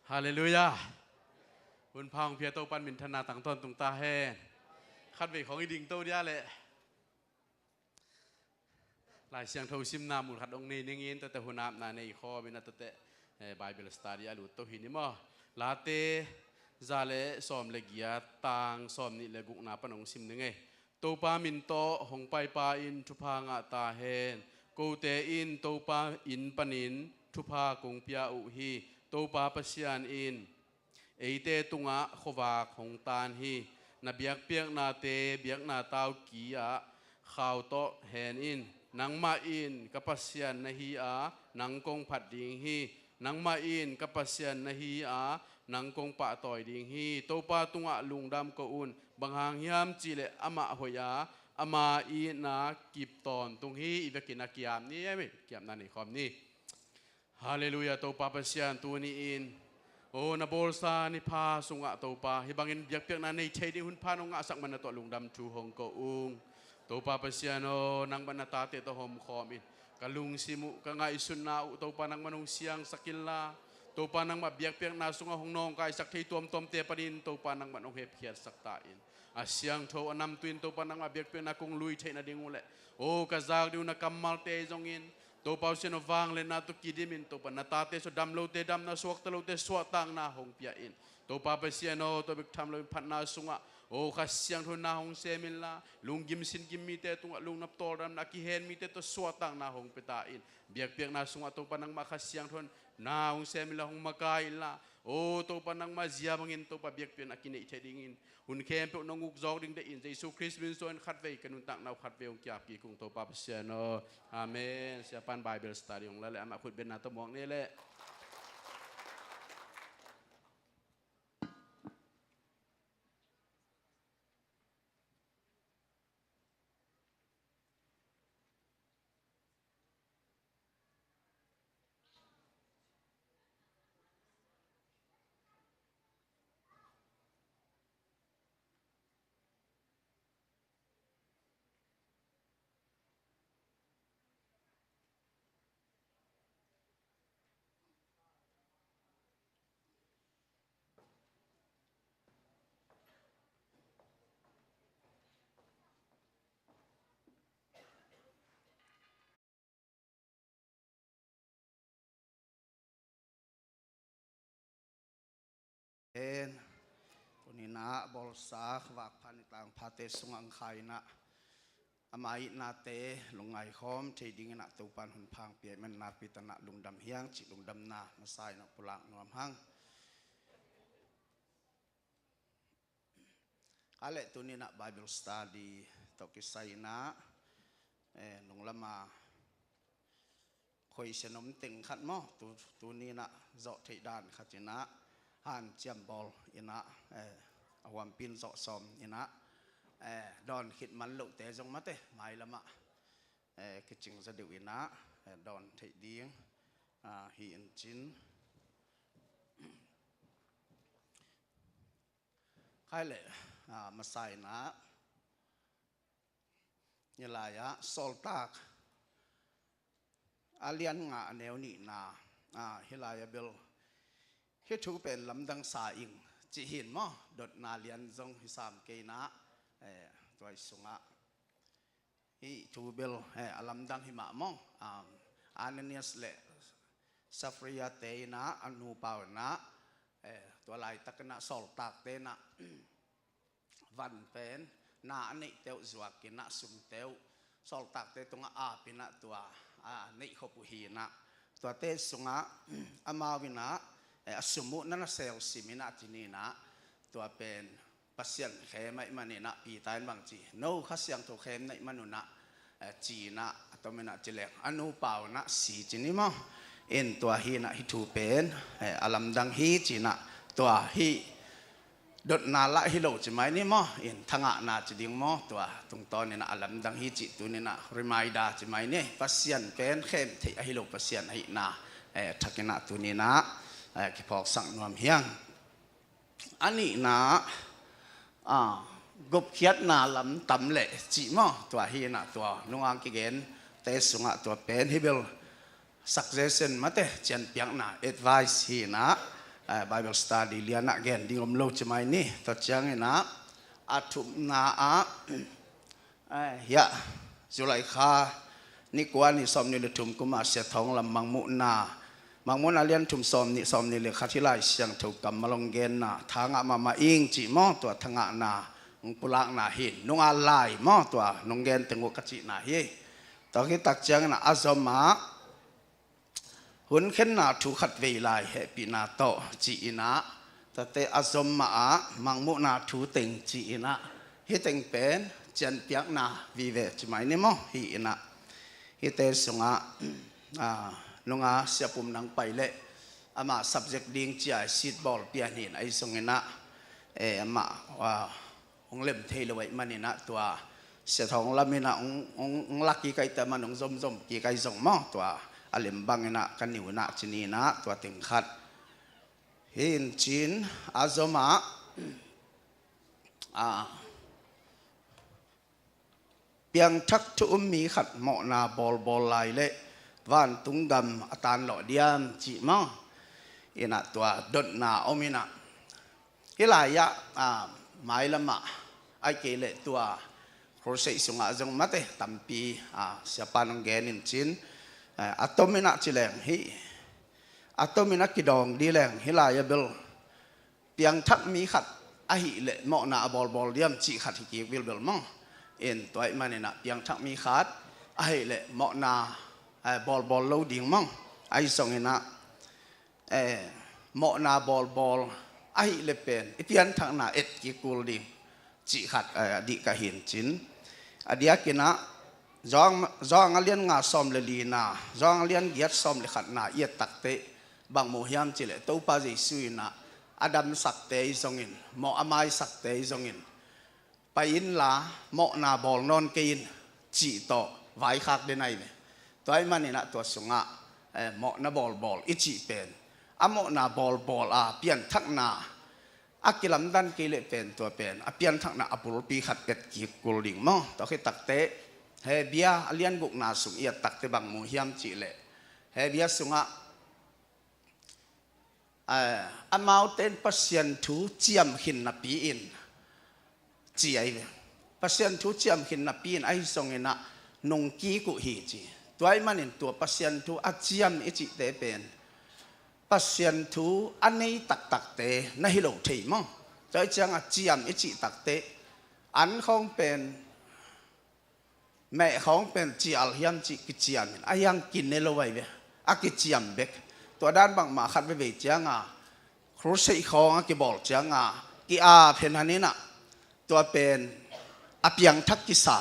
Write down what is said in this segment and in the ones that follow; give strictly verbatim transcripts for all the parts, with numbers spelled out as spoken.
Halleluiah. Hun pha hong pia Topa'n minthanna tang tawntung ta hen. Khatvei khawng i ding to dia leh Lai Siangtho simna mun khat hong nei ning in, tuate hun apna nei khawm in a, tuate, eh, Bible study a lut to hi ni maw. Late za le sawm le giat, tang sawmnih le gukna pan hong sim ning ei. Topa min tawh hong paipa in thupha ngah ta hen. Kote in Topa inn panin thupha kong pia uh hi. Topa Pasian in eite tungah khuavak hong tan hi. Na biakpiaknate biakna tauki ah khau tawh hen in. Nangmah in ka Pasian na hi a, nang kong phat ding hi. Nangmah in ka Pasian na hi a, nang kong pahtawi ding hi. Topa tungah lungdam ko un. Bang hang hiam cihleh amah hoih a, ama itna kip tawntung hi. I vekin a kiam ni, amen. Kiamna nei khawm ni. Halleluiah, Topa Pasian, tuni in, o, na bawlsa ni pha sungah Topa, hih bangin biakpiakna nei thei ding hun pha nong ngahsak man na tawh lungdam thu hong ko ung. Topa Pasian aw, nangmah na tate tawh hawm khawm in, ka lungsim uh, ka ngaihsutna uh, Topa nangmah hong siangsak inla, Topa nangmah biakpiakna sungah hong nawngkaisak thei tuamtuamte panin Topa nangmah hong hepkhiatsak ta in. A siangtho a namtui in Topa nangmah biakpiakna kong lui theih nading uh leh, o, ka zak ding uh na kammalte zongin, Topa uh sian aw, vangliatna tawh kidim in Topa na tate sungah damlote damna, suakta lote suahtakna hong pia in. Topa Pasian aw, tua bek tham loin phatna sungah, o, Kha Siangtho na hong sem inla, lunggim singim mite tungah lungnop tawldamna a kihen mite tawh suahtakna hong pia ta in. Biakpiakna sungah Topa nangmah Kha Siangtho na hong sem inla, hong makai inla, o, Topa nangmah zia bangin Topa biakpiakna a kineih theih dingin hun khempeuh nong uk zawk ding deih in, Jesu Khrist min suangin khatvei ka nuntakna uh khatvei hong kiap kik ung, Topa Pasian aw. Amen. Siapa'n Bible study hong la leh, amah khut bengna tawh muak ni leh. En, tuni-in ah bawlsa khuavak pha ni tangphate sungah hong khai in ah, ama itnate lungngai khawm thei dingin ah Topa'n hun pha hong pia ahih manin nakpi takin ah lungdam hi hang cih lungdamna masa in ah pulak nuam hang. Ka leh tuni-in ah Bible study tawh kisai in ah, eh, nunglam a khuaisian om teng khat maw, tu, tuni-in ah zawh theih dan khat in ah hanciam bawl in ah, eh, a huampi in zawh sawm in ah, eh, dawn khit man lohte zong mate mailam ah, eh, kicing zaw deuh in ah, eh, dawn theih ding, ah, hi in cin. Khai leh, ah, masa in ah, hih lai-ah Sawltak a lian nga a neu nihna, ah, hih lai-ah bel hih thu pen lamdang sa ing cih hi in maw, dotna lian zong hi sam kei in ah, eh, tua hi sungah hih thu bel, eh, a lamdang hi mah maw. Um, Ananias le Safira-te in ah a nupa un ah, eh, tua laitakin ah sawltakte in ah van pen na a neihte uh zuak in ah sumte uh sawltakte tungah ap in ah tua, ah, neihkhop uh hi in ah, tuate sungah amau in ah, eh, a sum uh na na seusim in ah, ci-in ah, tua pen Pasian khem ahih manin ah Peter in bang ci, no Kha Siangtho khem na hih man un ah, eh, ci-in ah, a tom in ah ci leng a nupa un ah si ci ni maw. In tua hi in ah hih thu pen, eh, a lamdang hi ci-in ah, tua hih dotna lah hi lo ci mai ni maw. In thangahna ci ding maw, tua tungtawn in ah a lamdang hi cih tuni-in ah reminder ci mai ni. Pasian pen khem theih ahi lo Pasian ahihna, eh, thak in ah tuni-in ah, eh, kiphawksak nuam hi hang. A nihna, ah, gupkhiatna lam tam leh cih maw, tua hi in ah tua nung a kigente sungah tua pen hih bel suggestion mate, cianpiakna, advice hi in ah, eh, Bible study lianah gen ding om lo ci mai ni. Tua ciangin ah a thumna ah, eh, hiah July kha ni kua ni sawmnih le thum kum a Sia Thawng Lam Mangmuhna, Mangmuhna lian thum sawmnih, sawmnih le khat hi Lai Siangtho kammal hong genna, thangah mahmah ing cih maw, tua thangahna hong pulakna hi. Nunga lai maw, tua nong gen teng uh ka cihna hi. Tua khit tak ciangin ah a zom ah hun khenna thu khat vei lai hehpihna tawh ci-in ah, tuate a zom mah ah Mangmuhna thu teng ci-in ah, hih teng pen cianpiakna vive ci mai ni maw, hi-in ah hihte sungah, ah, nunga Sia Pum Nang Pai leh amah subject ding ci-a seat bawl pian hi-in ahi zongin ah, eh, amah, ah, hong lem thei lo ahih manin ah tua Sia Thawng Lam in ah hong, hong, hong la kik ahih teh amah hong zomzom kik ahi zong maw, tua a lem bangin ah ka niu in ah ci ni-in ah tua teng khat. Hi-in cin a zom ah, ah, piangthak thu um mi khat mawhna bawlbawl lai leh vantung gam a tanlawh diam cih maw, in ah tua dotna om in ah, hih lai-ah, ah, mailam ah, ahih kei leh tua crusade sungah zong mate tampi, ah, Siapa in hong gen in cin, eh, a tom in ah ci leng hih, a tom in ah kidawng ding leng hih lai-ah bel piangthak mi khat ahih leh mawhna a bawlbawl diam cih khat hi kik vilvel maw. In tua ahih manin ah piangthak mi khat ahih leh mawhna, eh, bawlbawl lo ding maw. Ahi zongin ah, eh, mawhna bawlbawl ahih leh pen i pianthakna et kik kul ding cih khat, eh, a dih ka hi-in cin. A diakin ah Johan, Johan a lian nga sawm le lina, Johan a lian giat sawm le khatna i et tak teh bang mu hiam cih leh Topa Jesu in ah a damsakte ahi zongin, mawh a maisakte ahi zongin, pai inla mawhna bawl nawn kei in cih tawh vaikhak den ahi ve. Tua ahih manin ah tua sungah, eh, mawhna bawlbawl i cih pen a mawhna bawlbawl a pianthakna a kilamdan kei leh pen tua pen a pianthakna a bulpi khat et kik kul ding maw. Tua khit tak teh Hebru a lian gukna sung i et tak teh bang mu hiam cih leh Hebru sungah, eh, amaute in Pasian thu ciam khin napi-in ci ahi ve. Pasian thu ciam khin napi-in ahi zongin ah nung kik uh hi ci. Tua ahih manin tua Pasian thu a ciam i cihte pen Pasian thu a nei taktakte na hi lo thei maw. Tua ahih ciangah ciam i cih tak teh an khawng pen, meh khawng pen cial hiam cih kiciam in, ahi hang kine lo ahi ve, a kiciam bek. Tua dan bangmah khat veivei ciangah crusade khawng a kibawl ciangah ki-ap henhan in ah tua pen a piangthak kisa.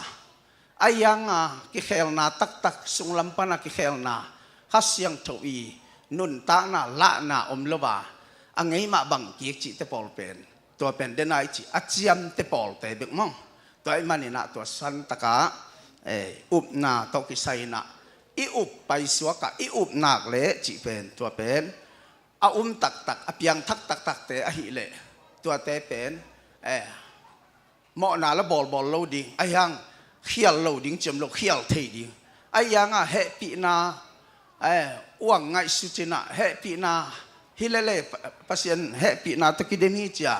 Ahi hangah kikhelna taktak, sunglam pana kikhelna, Kha Siangtho i nuntakna lahna om lo a, a ngei mah bang kik cihte pawl pen tua pen den a i cih a ciamte pawlte bek maw. Tua ahih manin ah tua santakah, eh, upna tawh kisai in ah i up paisuak ah i up nak leh cih pen tua pen a um taktak, a piangthak taktakte ahih leh tuate pen, eh, mawhna la bawlbawl lo ding, ahi hang khial lo ding ci om lo, khial thei ding. Ahi hangah hehpihna, eh, uang ngaihsut in ah hehpihna hi lele, Pa-, Pasian hehpihna tawh kidem hi ci-a,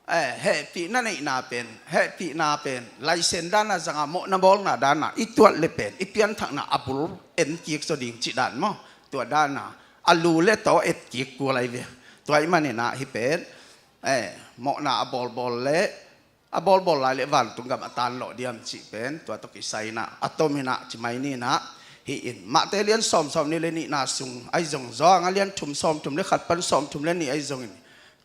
eh, hehpihna neihna pen, hehpihna pen laisen dan a zangah mawhna bawlna dan a i tuat leh pen i pianthakna a bul en kik zaw ding cih dan maw. Tua dan a a lu le taw et kik kul ahi ve. Tua ahih manin ah hih pen, eh, mawhna a bawlbawl leh a bawlbawl lai leh vantung gam a tanlawh diam cih pen tua tawh kisai in ah a tom in ah ci mai ni in ah, hih in Mate lian sawm, sawmnih le nihna sung ahi zong, Johan a lian thum, sawmthum le khat pan sawmthum le nih ahi zongin,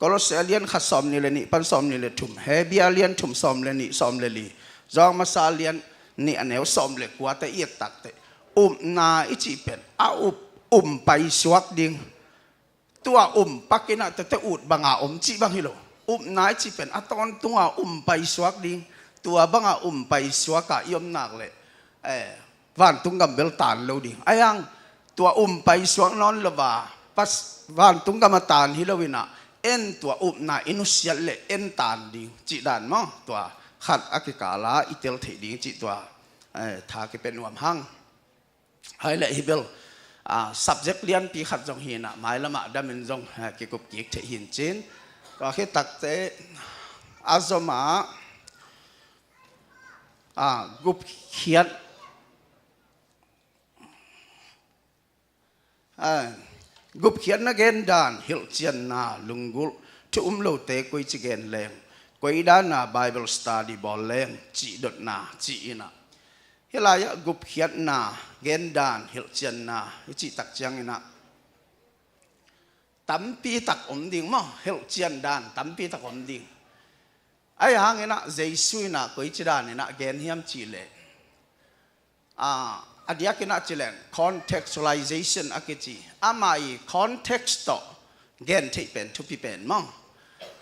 Kolose a lian khat, sawmnih le nih pan sawmnih le thum, Hebru a lian thum, sawm le nih, sawm le li, Johan Masa a lian nih, a neu sawm le kuate i et tak teh upna i cih pen a up, um paisuak ding. Tua um pak in ah tuate ut banga om cih bang hi lo. Upna i cih pen a tawntunga um paisuak ding. Tua banga um paisuak a i om nak leh, eh, vantung gam bel tan lo ding. Ahi hang tua um paisuak nawn lo a, pas, vantung gam a tan hi lo in ah, en tua upna i nusiat leh en tan ding cih dan maw. Tua khat a kikal a i tel theih ding cih tua, eh, tha kipia nuam hang. Hai leh hih bel ah, subject lianpi khat zong hi inah, mailamah damin zong, ah, kikup kik theih hi in cin. Tua khit takteh a zomah, ah, gupkhiat, ah, gupkhiatna gendan, hilhcianna, lunggulh, thu um lote koici gen leng, koi dana Bible study bawl leng, cih dotna, cih inah. Hih lai-ah gupkhiatna gendan, hilhcianna i cih tak ciang inah tampi tak om ding maw, hilhcian dan tampi tak om ding. Ahi hang inah Jesu inah koici dan inah gen hiam cih leh, ah, a diak inah ci leng contextualization a kici, ama i context tawh gen theih pen thupi pen maw.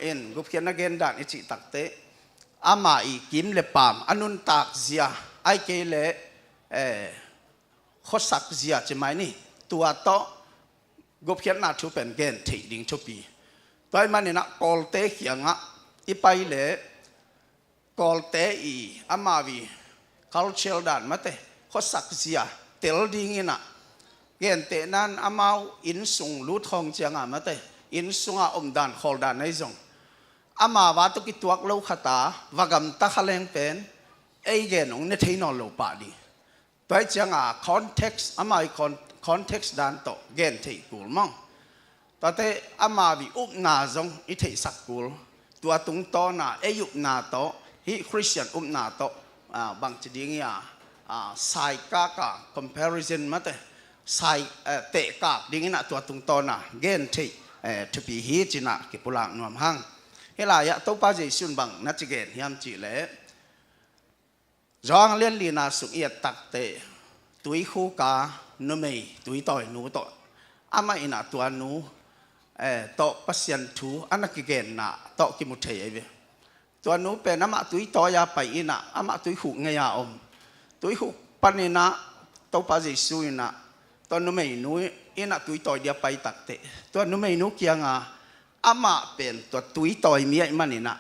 In gupkhiatna gendan i cih takteh ama i kim le paam, a nuntak zia, ahih kei leh, eh, khuasak zia ci mai ni, tua tawh gupkhiatna thu pen gen theih ding thupi. Tua ahih man inah Kawlte kiangah i pai leh, Kawlte i amau i cultural dan mate, khuasak zia tel ding inah, gentehna in amau innsung lut khawng cianga mate, innsungah omdan khawldan ahi zong, amau a tawh kituak lo khat a va gamta kha leng pen ei gen hong ne thei nawn lo pah ding. Tua ahih cianga context, ama i con-, context dan tawh gen theih kul maw. Tuate ama i upna zong i theihsak kul. Tua tungtawna ei upna tawh, hih Khristian upna tawh, ah, bangci ding hi a, ah, saikak a, comparison mate, sai, eh, tehkak ding inah tua tungtawna gen theih, eh, thupi hi ci inah kipulak nuam hang. Hih lai-ah Topa Jesu in bang na ci gen hiam cih leh, Johan lian lina sung i et takteh, tuikhuk a numei tuitawinu tawh, amah inah tua nu, eh, tawh Pasian thu a na kigenna tawh kimu thei ahi ve. Tua nu pen amah tuitawi a pai inah, amah tuikhuk ngei a om. Tuikhuk pan inah Topa Jesu inah tua numeinu inah tuitawi dia pai takteh, tua numeinu kianga amah pen tua tuitawi mi ahih man inah,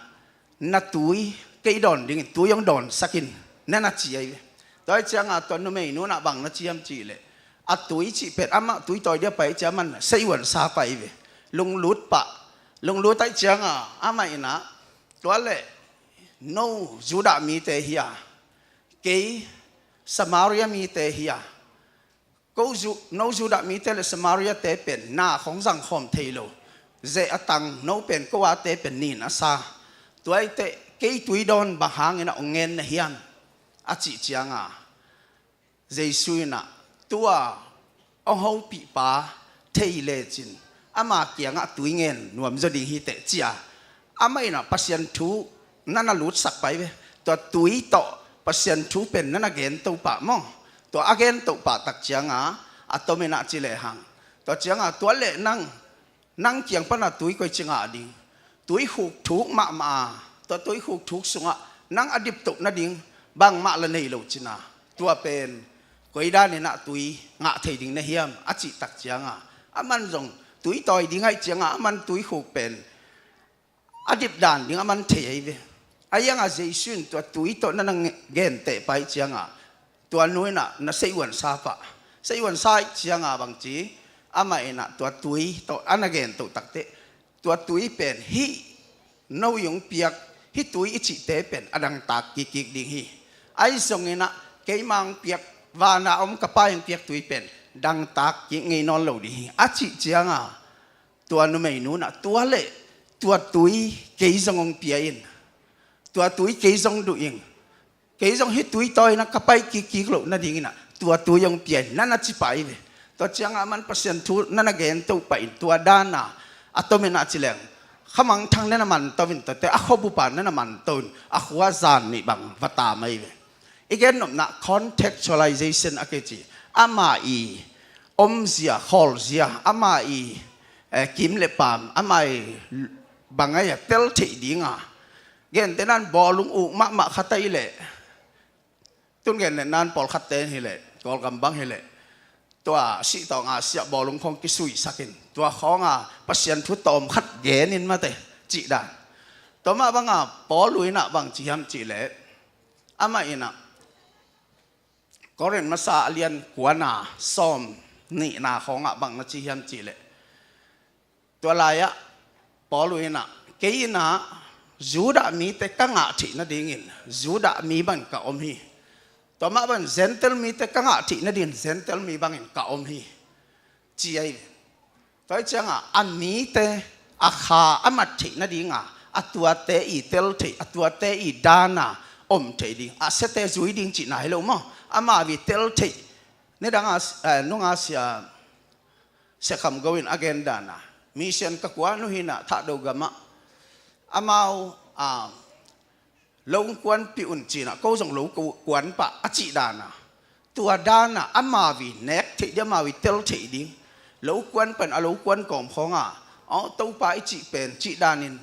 na tui kei dawn dingin tui hong dawnsak in, na na ci ahi ve. Tua ahih cianga tua numeinu inah bang na ci hiam cih leh, a tui cih pen amah tuitawi dia pai ahih cianga amah in seiuansa pah ahi ve. Lunglut pah, lunglut ahih cianga amah inah, tua leh no Judah mite hi a, kei Samaria mite hi a, ko Ju-, no Judah mite le Samaria-te pen na khawng zangkhawm thei lo. Zeh a tang, no pen ko ate pen nin a sa. Tua ahih teh kei tui dawn bang hangin a hong ngen na hiam, a cih cianga Jesu inah tua hong hopihpa thei lecin ama kiangah tui ngen nuam zaw ding hi teh ci a, amah inah Pasian thu na na lutsak pah ahi ve. Tua tui tawh Pasian thu pen na na gento pah maw. Tua a gento pah tak cianga a tom inah ci lehang, tua cianga tua leh nang, nang kiang pana tui koici ngah ding? Tuikhuk thuk mahmah a, tua tuikhuk thuk sungah nang a diptoh nading bangmah la nei lo cina, tua pen koi dan inah tui ngah thei ding na hiam, a cih tak cianga aman zong tuitawi ding ahih cianga aman tuikhuk pen a dipdan ding aman thei ahi ve. Ahi hanga Jesu in tua tui tawh na na nge-, genteh pah ahih cianga tua nu inah na seiuansa pah. Seiuansa ahih cianga bangci, amah inah tua tui tawh a na gento takteh, tua tui pen hih no i hong piak, hih tui i cihte pen a dangtak kikkik ding hi. Ahi zong inah keima hong piak, vana om ka Pa i hong piak tui pen dangtak kik ngei nawn lo ding hi, a cih cianga tua numeinu inah tua leh tua tui kei zong hong pia in, tua tui kei zong duh ing, kei zong hih tui tawi inah ka pai kikkik loh nading inah tua tui hong pia in, na na ci pah ahi ve. Tua cianga aman Pasian thu na na gento pah in, tua dana a tom inah ci leng, khamangthang na na manto in, tuate a khuabupa na na manto in, a khua zan nih bang va tam ahi ve. I gennopna contextualization a kici, ama i omzia, khawlzia, ama i, eh, kim le paam, ama i bang ahi a tel theih dinga, gentehna in bawlung uk mahmah khat ahih leh, tun gentehna in pawlkhatte in hi leh, Kawlgam bang hi leh, tua sih tawng a siah bawlung khawng kisuisak in, tua khawnga Pasian thu tawm khat gen in mate, cih dan. Tua mah banga Paul inah bang ci hiam cih leh, amah inah Korin masa a lian kuana sawm nihna khawngah bang na ci hiam cihleh, tua lai-ah Paul in ah, kei in ah Judah mite ka ngah theih nadingin Judah mi bangin ka om hi. Tua mah bangin Gentile mite ka ngah theih nadingin Gentile mi bangin ka om hi, ci ahi ve. Tua hi ciangah a mite a kha a mat theih nadinga a tuate i tel theih, a tuate i dana om theih ding, a siate zui ding cihna hi lo maw? Amau i tel theih. Nidanga, eh, nunga sia Sia Kham Go in a gen dana, mission ka kuan uh hi-in ah Thahdo gamah, amau, ah, lo kuanpih un ci-in ah, ko zong lo kuan pah a cih dana, tua dana amau i nek theih ding, amau i tel theih ding, lo kuan pen a lo kuan kawm khawnga, aw, Topa i cih pen cih danin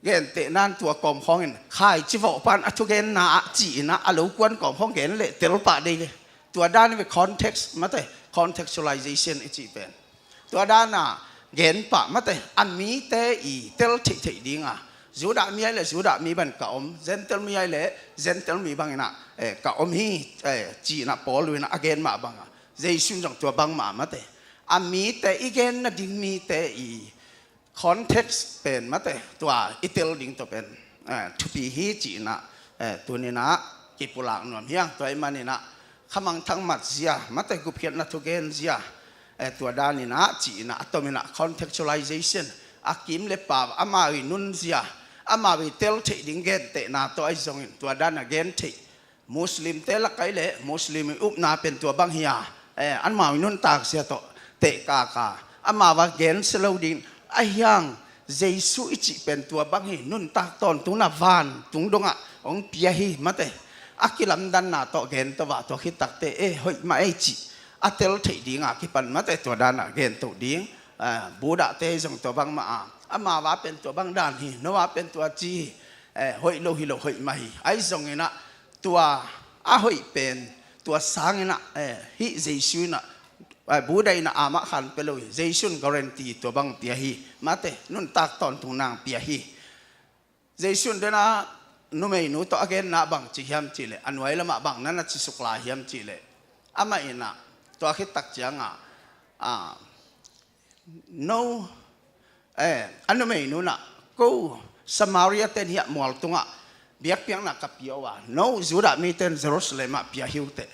gentehna in tua kawm khawngin khaici vawh pan a thugenna ah ci-in ah a lo kuan kawm khawng gen leh tel pah dei ve. Tua dan ve context, mate, contextualization i cih pen. Tua dana gen pah, mate, a mite i tel theih theih dinga, Judah mi ahi leh Judah mi bangin ka om, Gentile mi ahi leh Gentile mi bangin ah, eh, ka om hi, eh, ci-in ah Paul in ah a gen mah banga, Jesu in zong tua bang mah, mate, a mite, i gen nading mite i context pen, mate, tua i tel ding tua pen, eh, thupi hi ci-in ah, eh, tuni-in ah kipulak nuam hi hang. Tua ahih manin ah khamangthang mat zia, mate, gupkhiatna thugen zia, eh, tua danin ah ci-in ah, a tomin ah contextualization, a kim le pau, amau i nunzia, amau i tel theih ding gentehna tawh ahi zongin tua dana gen theih. Muslim-te lak ah leh Muslim i upna pen tua bang hi a, eh, amau i nuntakzia tawh tehkaka, amau a gensia lo ding, ahi hang Jesu i cih pen tua bang hi, nuntak tawntungna vantung dongah hong pia hi, mate, a kilamdanna tawh gen to a, tua khit takteh, eh, hoih mah ei cih a tel theih dinga kipan, mate, tua dana gen to ding. Eh, Buddha-te zong tua bang mah a, amau a pen tua bang dan hi, no a pen tua ci hi, eh, hoih lo hi lo, hoih mah hi. Ahi zongin ah tua a hoih pen, tua sangin ah, eh, hih Jesu in ah, eh, Buddha in ah amah khan pia lo hi, Jesu in guarantee tua bang pia hi, mate, nuntak tawntungna piak hi. Jesu in tua numeinu tawh a genna bang ci hiam cihleh, a nuai lamah bang na na ci suk lai hiam cihleh, amah in ah tua khit tak ciangah, ah, no, eh, a numeinu in ah, ko Samaria-te in hiah mual tungah biakpiakna ka pia uh a, no Judah mite in Jerusalem ah pia hi uh teh,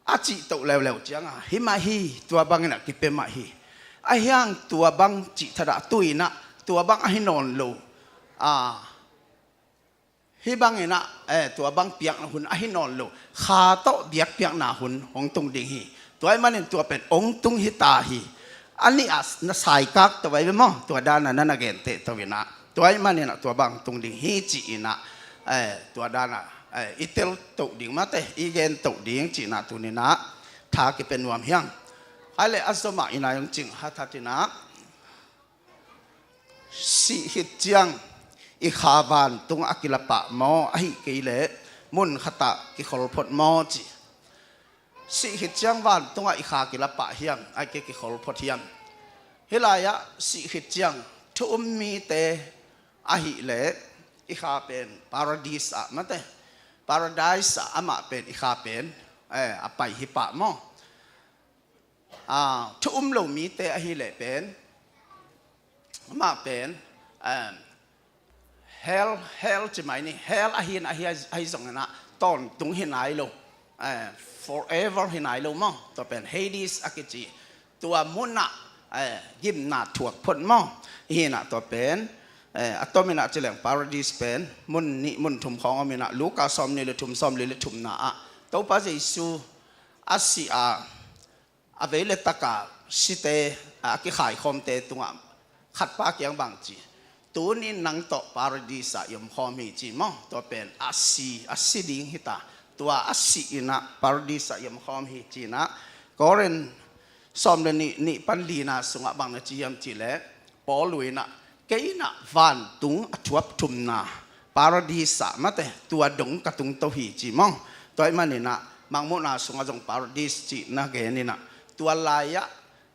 a cih toh leuleu ciangah, hi mah hi, tua bangin ah kipia mah hi. Ahi hang tua bang cih thadah, tu-in ah tua bang ahi nawn lo, ah, hih bangin ah, eh, tua bang piakna hun ahi nawn lo, kha tawh biakpiakna hun hong tung ding hi. Tua ahih manin tua pen hong tung hi ta hi. A nih ah na saikak to vai ve maw, tua dana na na genteh to-in ah. Tua ahih manin ah tua bang tung ding hi ci-in ah, eh, tua dana, eh, i tel to ding, mate, i gen to ding ci-in ah tuni-in ah tha kipia nuam hi hang. Ahi leh a zomah i nai hong cing hathat-in ah, sih khit ciang i kha vantungah a kila pah maw, ahih kei leh mun khatah kikhol phot maw ci. Sih khit ciang vantungah i kha kila pah hiam, ahih kei leh kikhol phot hiam? Hih lai-ah sih khit ciang thu um mite ahih leh i kha pen Paradis ah, mate, Paradise ah amah pen i kha pen, eh, a pai hi pah maw? Ah, thu um lo mite ahih leh pen, amah pen, em, hell, hell ci mai ni, hell ahi in ahi, ahi zongin ah tawntung hi nai lo, eh, forever hi nai lo maw? Tua pen Hades a kici, tua munah, eh, gimna thuak phot maw? Hi in ah tua pen, eh, a tomin ah ci leng Paradis pen mun nih mun thum khawng om in ah, Luka sawmnih le thum, sawmli le thumna ah Topa Jesu a si a, a vei le taka site, a kikhaikhawmte tungah khatpa kiang bang ci, tuni nang tawh Paradis ah i omkhawm hi ci maw? Tua pen a si, a si ding hi ta. Tua a sih in ah Paradis ah i omkhawm hi ci-in ah, Korin sawm le nih, nih pan lina sungah bang na ci hiam cihleh, Paul in ah, kei in ah vantung a thuap thumna Paradis ah, mate, tua dong ka tungto hi ci maw? Tua ahih manin ah Mangmuhna sungah zong Paradis cih na gen in ah, tua lai-ah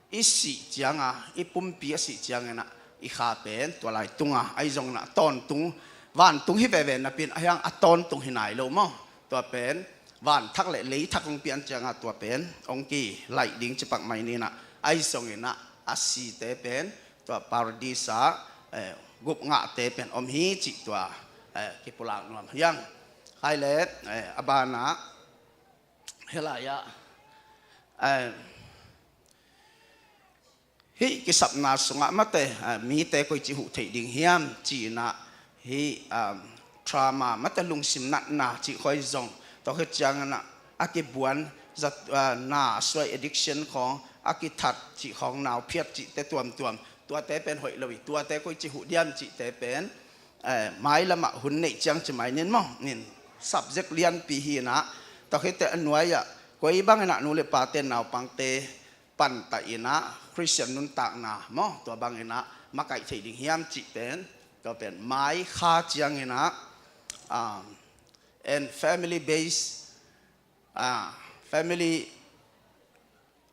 i sih cianga, i pumpi a sih ciangin ah i kha pen tua lai tunga, ahi zongin ah tawntung, vantung hi veve napi-in, ahi hang a tawntung hi nai lo maw? Tua pen vanthak le leithak hong pian cianga tua pen hong kilaih ding ci pak mai ni in ah, Ahi zongin ah a site pen tua paradis ah, eh, gupngahte pen om hi cih tua, eh, kipulak nuam hi hang. Khai le, eh, a banah, hih lai-ah, eh, hih kisapna sungah mate, eh, mite koici huh theih ding hiam ci-in ah, hih, um, trauma mate lungsim natna cih khawng zong, tua khit ciangin ah a kibuan zat, ah, na suai addiction khawng, a kithat cih khawng, nau phiat cihte tuamtuam, tuate pen hoih lo hi, tuate koici huh diam cihte pen, eh, mailamah hun neih ciang ci mai ning maw, nin subject lianpi hi-in ah, tua khit teh a nuai-ah koi bangin ah nu le pate naupangte pantah in ah Khristian nuntakna maw, tua bangin ah makaih theih ding hiam cih pen, tua pen mai kha ciangin ah, um, and family base, ah, family,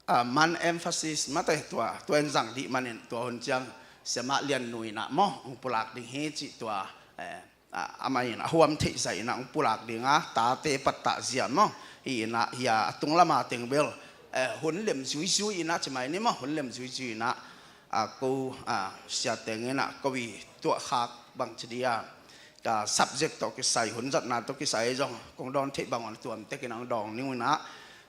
ah, man emphasis mate tua, tua in zang dih manin tua hun ciang Siamah Lian Nu in ah maw, hong pulak ding hi cih tua, eh, ah, amah in a huam theih zah in ah hong pulak ding a, tate pattah zia maw, hi-in ah, hi-a a tung lama teng bel, eh, hun lem zuizui in ah ci mai ni maw, hun lem zuizui in ah, ah, ko, ah, siateng in ah ko i tuahkhak bangci dia, ka subject tawh kisai, hun zatna tawh kisai zong kong dawn theih bang un tuam tekin ang dawng ning un ah,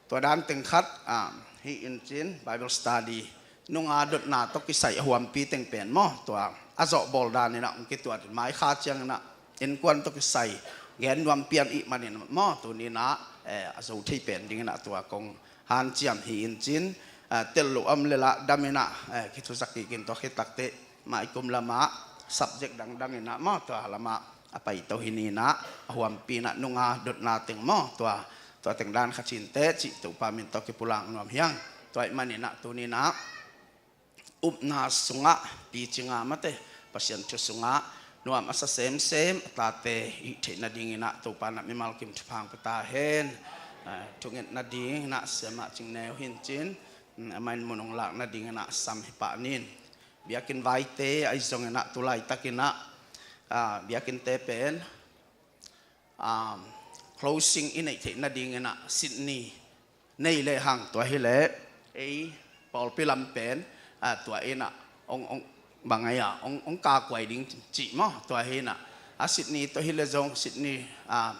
tua dan teng khat, ah, hi-in cin Bible study, nunga dotna tawh kisai a huampi teng pen maw, tua a zawh bawl dan in ah hong kituat in, mai kha ciangin ah innkuan tawh kisai gen nuam pian ih manin maw, tuni in ah, eh, a zo thei pen dingin ah tua kong hanciam hi-in cin, eh, tel lo om le lah dam in ah, eh, kithuzak kik in, tua khit takteh maikum lamah subject dangdang in ah maw, tua lamah a paito hi ni in ah, a huampi in ah nunga dotna teng maw, tua, tua teng dan khat cin teh cih Topa min tawh kipulak nuam hi hang. Tua ahih manin ah tuni in ah upna sungah, picing a mate, Pasian thu sungah nuam a sa semsem a tate i hih theih nadingin ah Topa in ah mimal kim thupha hong pia ta hen. Ah, thunget nadingin ah Siamah Cing Neu hi-in cin, mm, amah in mun hong lak nadingin ah sam hi pah ning. Biakinn vaite ahi zongin ah tu laitakin ah, ah, biakinnte pen, um, closing i neih theih nadingin ah Sydney nei lehang, tua hileh ei pawlpi lam pen, ah, tua in ah hong, hong, bang ei ah, hong, hong kakuai ding cih maw, tua hi in ah, a Sydney tawh hileh zong Sydney, ah,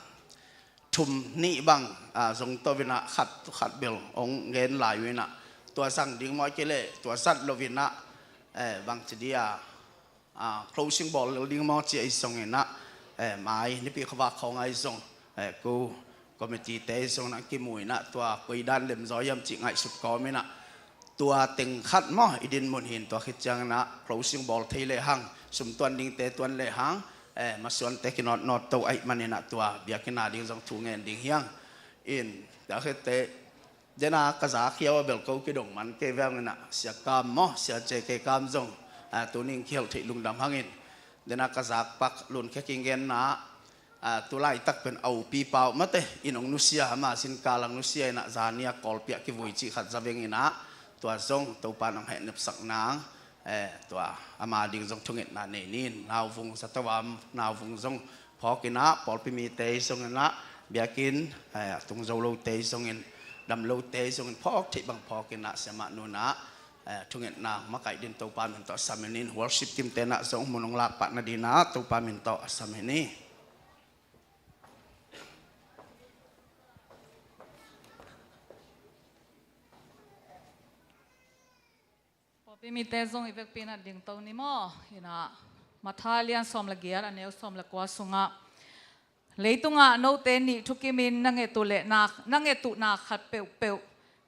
thum nih bang, ah, zong to in ah khat, khat bel hong gen lai uh in ah, tua zang ding maw, ahih kei leh tua zat lo in ah, eh, bangci dia, ah, closing bawl lel ding maw ci ahi zongin ah, eh, mai Nipi khuavak khawng ahi zong, eh, ko committee-te ahi zong in ah kimu in ah, tua koi dan lem zaw hiam cih ngaihsut kawm in ah, tua teng khat maw i dinmun hi-in, tua khit ciangin ah closing bawl thei lehang, sum tuan dingte tuan lehang, eh, masuante kinawtnawt to ahih manin ah tua biakinn a ding zong thu ngen ding hi hang. In, tua khit teh, dena ka zak hiau a bel ko kidong man kei veng in ah, Sia Kam maw, Sia J K Kam zong, ah, tuni in kihelh theih lungdam hangin, dena ka zak pak Lun Khe King genna, ah, tu laitak pen a upipa uh mate in hong nusia, ama zingkal hong nusia in ah, zani a Kawlpi ah kivui cih khat za veng in ah, tua zong Topa in hong hehnepsak nang, eh, tua ama ding zong thungetna nei ning. Nauvung, Za Tovam nauvung zong phawk in ah, pawlpi mite zong in ah, biakinn, eh, a tung zo lote zong in, dam lote zong in, phawk theih bang phawk in ah, Siamah Nu in ah, eh, thungetna makaih dingin Topa min tawh a sam hi ning. Worship team-te in ah zong mun hong lak pah nadingin ah Topa min tawh a sam hi ning. Pawlpi mite zong i vekpi in ah dingto ni maw. In ah, Matthai lian sawm le giat, a neu sawm le kua sungah, leitungah note nih thukimin na nget uh leh na, na nget uhna khat peuhpeuh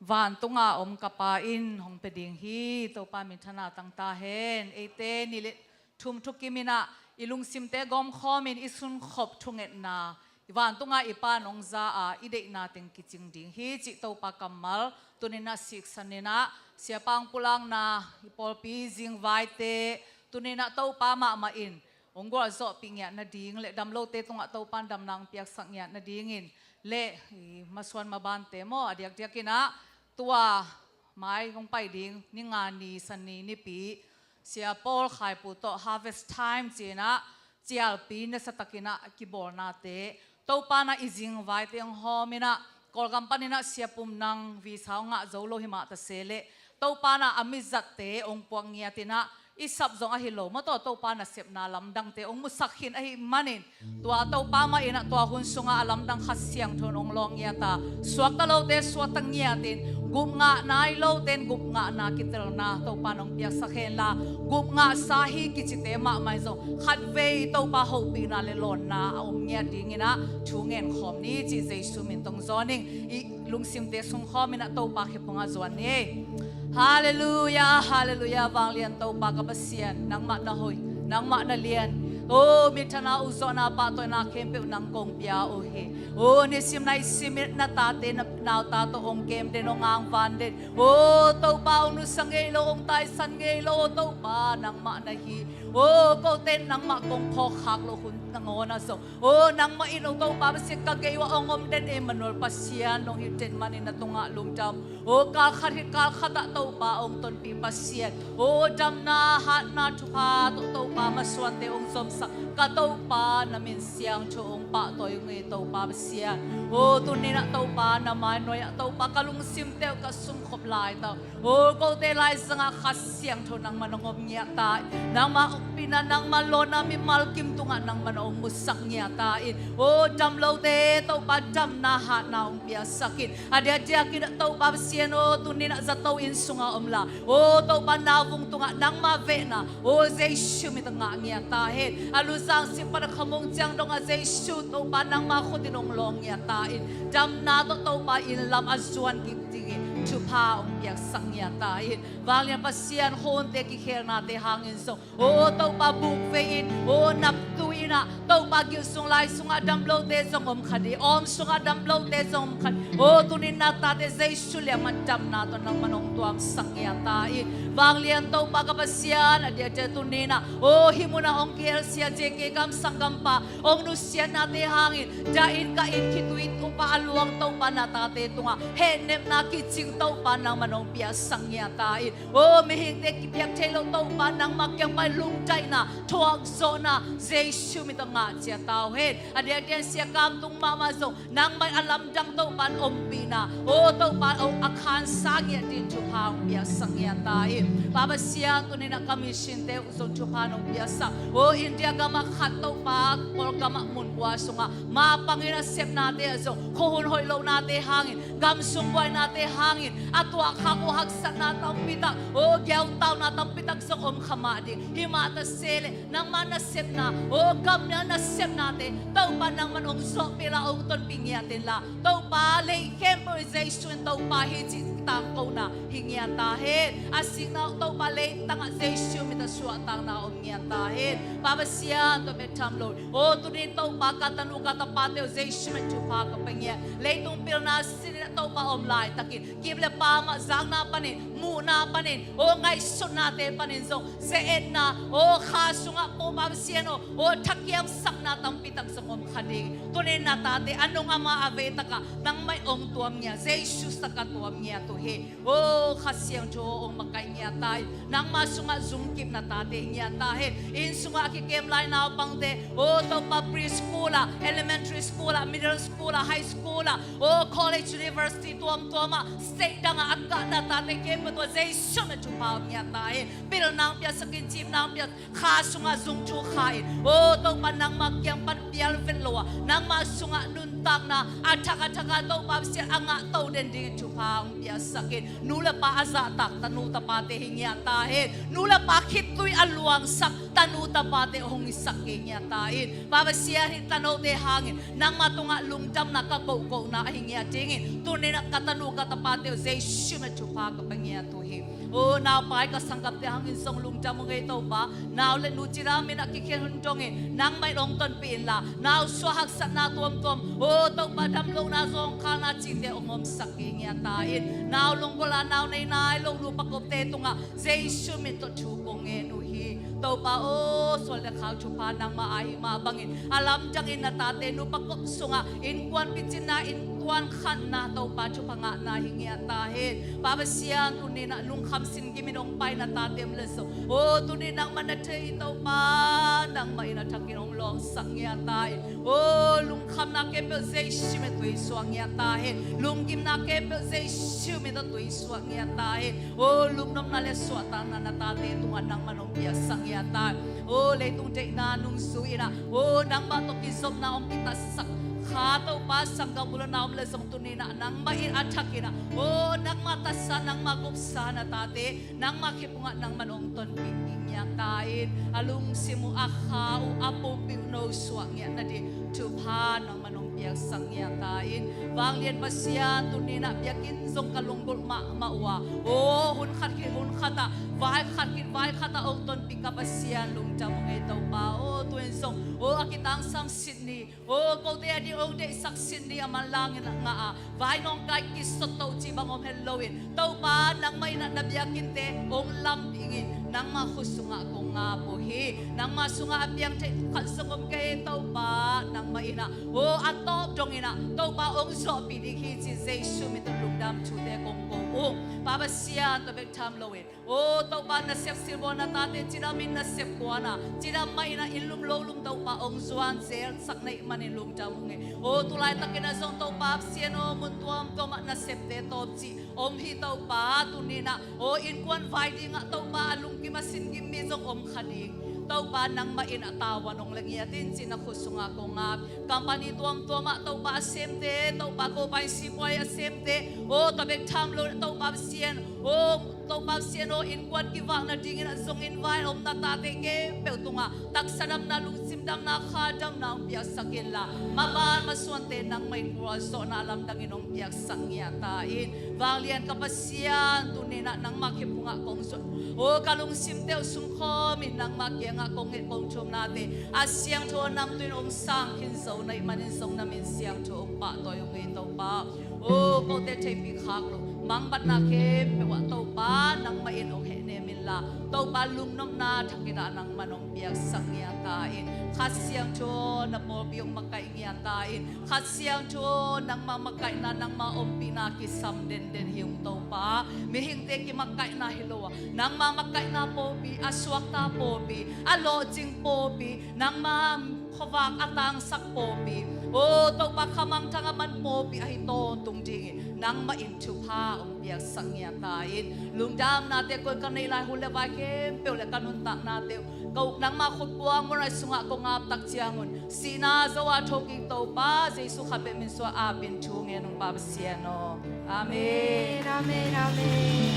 vantunga om ka Pa in hong pia ding hi. Topa min thang tang ta hen. Eite nih le thum thukim in ah i lungsimte gawmkhawmin i sunkhop thungetna, i vantunga i Pa in hong za a, i deihna teng kicing ding hi cih Topa kammal tuni in ah siksan in ah, Siapa hong pulakna, i pawlpi zingvaite tuni in ah Topa mahmah in hong gualzawhpih ngiat nading le dam lote tungah Topa in damna hong piaksak ngiat nadingin le, i masuan mabante maw, a diakdiak in ah tua mai hong pai ding ni nga ni, Sani nipi, Sia Paul Khaipu tawh Harvest Time ci-in ah cialpi nasa takin ah kibawlnate, Topa in ah i zingvaite hong hawm in ah, Kawlgam panin ah Sia Pum Nang visa hong ngah zo lo hi mah ta se leh, Topa in ah a mizatte hong puak ngiat in ah, i sap zong ahi lo maw, tua Topa nasepna lamdangte hong musak khin ahih manin, tua Topa mah in ah tua hun sungah a lamdang Kha Siangtho in hong lawng ngiat a, suakta lote suakta ngiat in, gup ngah nai lote in gup ngahna kitelna Topa in hong piaksak henla, gup ngahsa hi kicite mahmah in zong khatvei Topa hopihna le lawnna a om ngiat dingin ah thu ngen khawm ni cih Jesu min tawh hong zawn ing. I lungsimte sungkhawm in ah Topa khe phungah zuan ni. Halleluiah, halleluiah. Vanglian Topa ka Pasian, nangmah na hoih, nangmah na lian. O, mithana, ukzawhna, pahtawina khempeuh nang kong pia uh hi. O, nisim naisim in na tate, na naute tawh hong kem den, hong angvan den. O Topa, hong nusia ngei lo, hong taisan ngei lo, o Topa, nangmah na hi. O, kote in nangmah kong phawkkhak loh hun nangawn ah zong, o, nangmah in, o Topa Pasian, ka gei uah hong om den, Emmanuel Pasian nong hi den manin na tungah lungdam. O, kal khat hi kal khat ah Topa hong tonpih Pasian, o, damna hatna thupha tawh Topa masuante hong zomsak ka Topa, na min siangtho hong pahtawi ung ei Topa Pasian. O, tuni in ah Topa na mainuai ah Topa ka lungsimte uh ka sumkhop lai tawh, o, kote laizangah Kha Siangtho nangmah in hong om ngiat ta in, nangmah hopihna, nangmah lawnna mimal kim tungah nangmah in hong musak ngiat ta in, o, dam lote Topa damna hatna hong piaksak in. A diakdiakin ah Topa Pasian, o, tuni in ah zato inn sungah om la, o Topa, nau vung tungah nangmah vehna, o, Jesu min tawh ngah ngiat ta hen. A luzang sik pan a khamong ciang dongah Jesu Topa nangmah khut in hong lawng ngiat ta in, damna tawh Topa inn lam a zuan kik dingin thupha hong piaksak ngiat ta in. Vanglian Pasian, khuahunte kikhelnate hangin zong, o Topa, buk vei in, o, naptui in ah Topa, gilsung lai sungah dam lote zong om kha ding, awm sungah dam lote zong om kha ding. O, tuni in na tate Jesu lian mah damna tawh nangmah in hong tuamsak ngiat ta in. Vanglian Topa ka Pasian, a diakdiak tuni in ah, o, hih munah hong kihelsia J K Gam sanggampa hong nusiatnate hangin, dah in kah in, khitui upa a luang Topa na tate tungah hehnepna kicing Topa nangmah in hong piaksak ngiat ta in. O, mihingte kipiak thei lo Topa nangmah kiang pan lungdaihna, thuakzawhna Jesu min tawh ngah ciat ta uh hen. A diakdiak in sia kamtung mahmah zong nangmah in a lamdang Topa in ompihna, o Topa, o, a khansa ngiat dingin thupha hong piaksak ngiat ta in. Pa Pasian, tuni in ah ka missionte uh zong thupha in hong piaksak. O, India gamah khat Topa, Kawlgamah mun kua sungah mapang in a sepnate ah zong, khuahun hoih lohnate hangin, gam sung buainate hangin a tuahkhak uh haksatna tampi tak, o, giautauna tampi tak zong om kha mah ding. Himah ta se leh nangmah nasepna, o, gam nasepnate Topa nangmah in hong zawhpih la, hong tonpih ngiat in la, Topa, lei khempeuh in Jesu in Topa hi cih tangkona hi ngiat ta hen. A sikna uh Topa, leitangah Jesu min tawh suahtakna om ngiat ta hen. Pa Pasian, tua bek tham lo, o, tuni in Topa, ka tanu ka tapate uh Jesu min thupha ka pia ngiat. Leitung pilna sin in ah Topa om laitakin, kip le pam ah zakna panin, muhna panin, o, ngaihsutnate panin zong ze-etna, o, kha sungah Topa Pasian aw, o, thakiamsakna tampi tak zong om kha ding. Tuni in na tate a nung a ma a vei takah nangmah in hong tuam ngiat, Jesu sak a tuam ngiat uh hi. O, Kha Siangtho hong makaih ngiat ta in, nangmah sungah zumkip na tate hi ngiat ta hen. Inn sungah a kikem lai naupangte, o Topa, preschool ah, elementary school ah, middle school ah, high school ah, o college, university tuamtuam ah, state dang ah a kah na tate khempeuh tungah Jesu min thupha om ngiat ta hen. Pilna hong piaksak in, cimna hong piak, kha sungah zung thu kha in, o Topa, nangmah kiang pan pial vet lo a, nangmah sungah nuntakna a thak a thak a Topa Pasian a ngah to den dingin thupha hong piaksak in. Nu le pa a zahtak tanu tapate hi ngiat ta hen. Nu le pa khitui a luangsak tanu tapate hong hisak hi ngiat ta in. Pa Pasian, hih tanote hangin nangmah tungah lungdamna ka kohkohna ahi ngiat dingin, tuni in ah ka tanu ka tapate uh Jesu min thupha ka pia ngiat uh hi. O, naupai ka sanggamte hangin zong lungdam ung ei Topa. Nau le nu cidam in a kikhel hun dongin nangmah in hong tonpih in la, nau suah haksatna tuamtuam, o Topa, dam lohna, zawngkhalna cihte hong omsak hi ngiat ta in. Nau lunggulh a nau nei nai lo nupa kopte tungah Jesu min tawh thu kong ngen uh hi. Topa aw, suan le khau thupha nangmah a hih mah bangin a lamdangin na tate nupa kop sungah innkuanpi cinna, inn kuan khanna Topa thupha ngahna hi ngiat ta hen. Pa Pasian, tuni-in ah lungkham sin gim in hong pai na tate om leh zong, o, tuni-in nangmah na thei hi Topa, nangmah in a thakin hong lawngsak ngiat ta hen. O, lungkhamna khempeuh Jesu min tawh tuisuak ngiat ta hen. Lunggimna khempeuh Jesu min tawh tuisuak ngiat ta hen. O, lungnopna le suahtakna na tate tungah nangmah in hong piaksak ngiat ta hen. O, leitung deihna nungzui in ah, o, nangmah tawh kizopna hong kitatsak kha Topa, sanggam bulna om leh zong tuni-in ah nangmah in a thakin ah, o, nangmah tatsa, nangmah gupsa na tate, nangmah khe phungah nangmah in hong tonpih ngiat ta hen. A lungsim uh, a kha uh, a pumpi uh nosuak ngiat nading thupha nangmah in hong piaksak ngiat ta hen. Vanglian Pasian, tuni-in ah biakinn zong ka lunggulh mahmah uh a, o, hun khat khit hun khat ah, vai khat khit vai khat ah hong tonpih ka Pasian lungdam ung ei Topa. O, tu-in zong, o, a kitangsam sin ni, o, kote ading hong deihsak sin ni a manlang in ah ngah a, vai nawngkai kisot to cih bang om het loin, Topa, nangmah in ah na biakinnte hong lam dingin nangmah khut sungah kong ngap uh hi. Nangmah sungah a piang theih khat zong om kei, Topa, nangmah in ah, o, a tawp dongin ah Topa hong zawhpih ding hi ci Jesu min tawh lungdam thute kong ko ung. Pa Pasian, tua bek tham loin, o, Topa, nasep silbawl na tate cidam in nasep kuan a, cidam mah in ah inn lum lo lum Topa hong zuan zelsak na hih manin lungdam ung ei. O, tu laitakin ah zong Topa Pasian aw, mun tuamtuam ah nasepte tawp cih om hi Topa, tuni-in ah, o, innkuan vai dingah Topa a lungkim a sin gim mi zong om kha ding. Topa, nangmah in a tavuan hong la ngiat in cih na khut sungah kong ngap. Company tuamtuam ah Topa a semte, Topa, ko pai sipuai a semte, o, tua bek tham lo Topa Pasian, o, Topa Pasian aw, innkuan kivak nadingin ah zong inn vai om na tate khempeuh tungah taksa damna, lungsim damna, kha damna hong piaksak inla, maban masuante nangmah in gualzawhna lamdang in hong piaksak ngiat ta hen. Vanglian ka Pasian, tuni-in ah nangmah khe phungah kong zuan, o, ka lungsimte uh sungkhawm in nangmah kiangah kong nget kong thumnate a siangtho namtui in hong sang khin zo na hih manin zong na min siangtho hong pahtawi ung ei Topa. O, kote theihpih khak loh mangbatna khempeuh ah Topa, nangmah in hong hehnem inla, Topa, lungnopna thak in ah nangmah in hong piaksak ngiat ta hen. Kha Siangtho na pawlpi hong makaih ngiat ta hen. Kha Siangtho nangmah makaihna, nangmah ompihna kisam denden hi ung Topa. Mihingte kimakaihna hi lo a, nangmah makaihna pawlpi, a suakta pawlpi, a lawhcing pawlpi, nangmah khuavak a tangsak pawlpi, o, Topa, kha mangthang a man pawlpi ahi tawntung dingin nangmah in thupha hong piaksak ngiat ta hen. Lungdamnate kong, ka neih lai hun le vai khempeuh le ka nuntaknate uh, ko, nangmah khut kuang muanhuai sungah kong ap tak ciangun, sihna zo a thokik Topa Jesu khat bek min suang apin thu ngen ung Pa Pasian aw. Amen. Amen, amen, amen.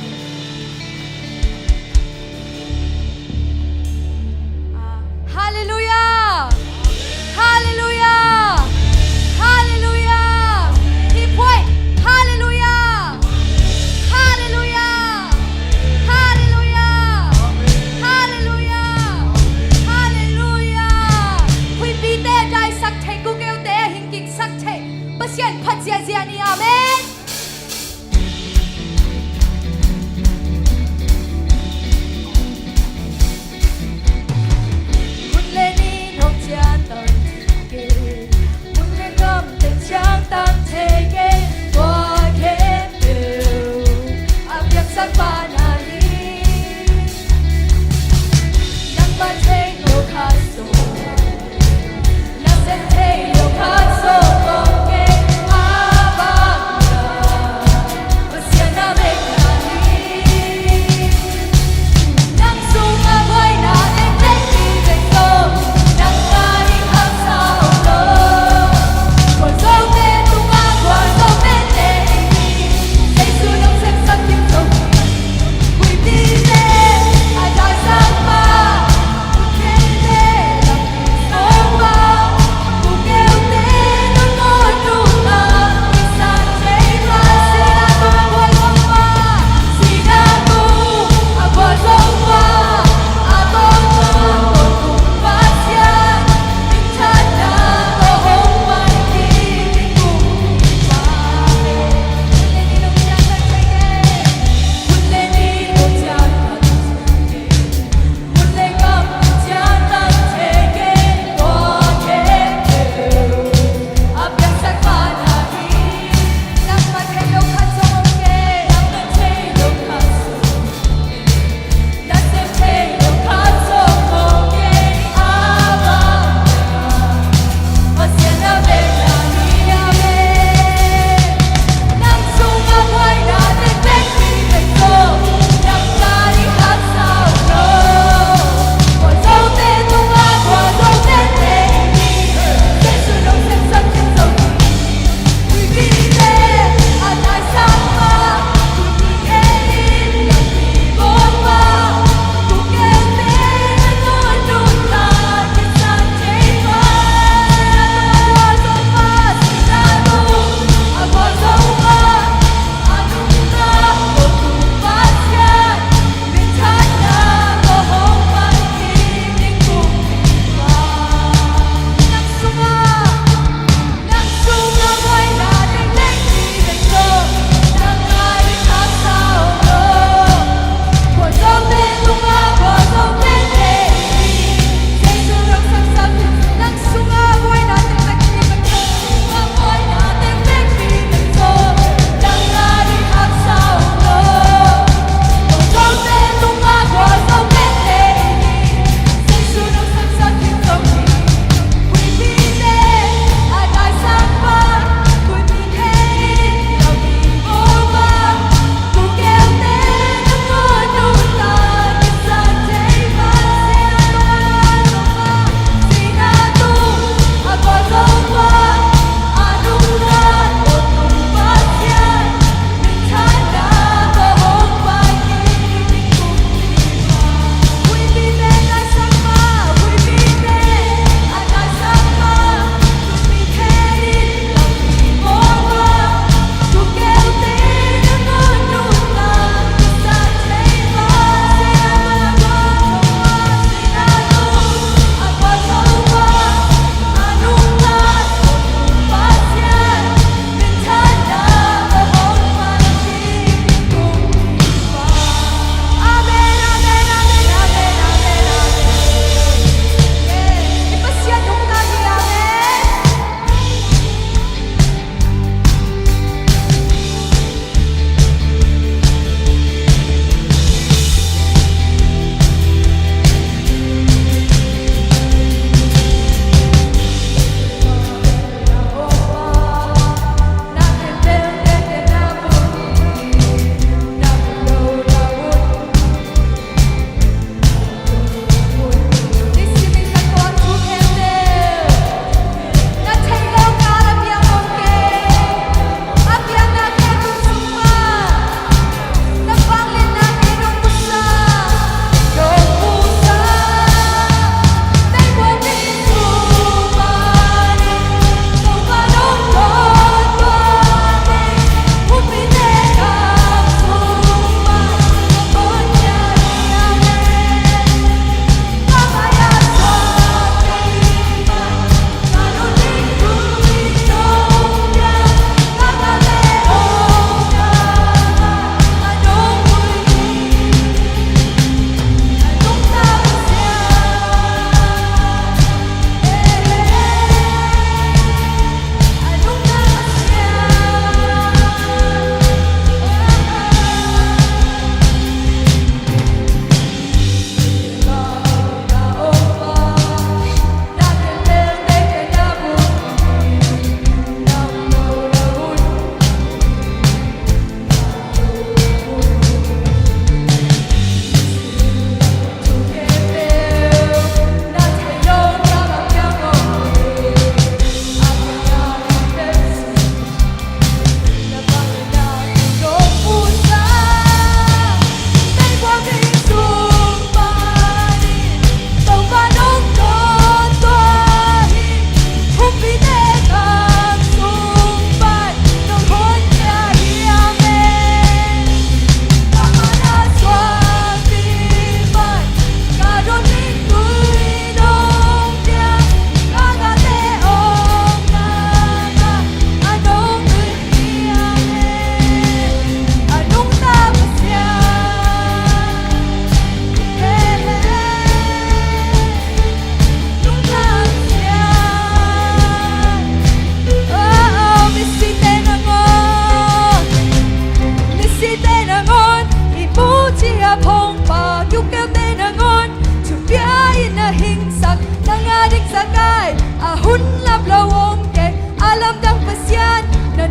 Ah, halleluiah! Halleluiah! Halleluiah! Hih phuai, halleluiah! Halleluiah! Halleluiah! Halleluiah! Halleluiah! Huihpite daisak theih, kukeuhte hingkiksak theih, Pasian phat ziahziah ni. Amen.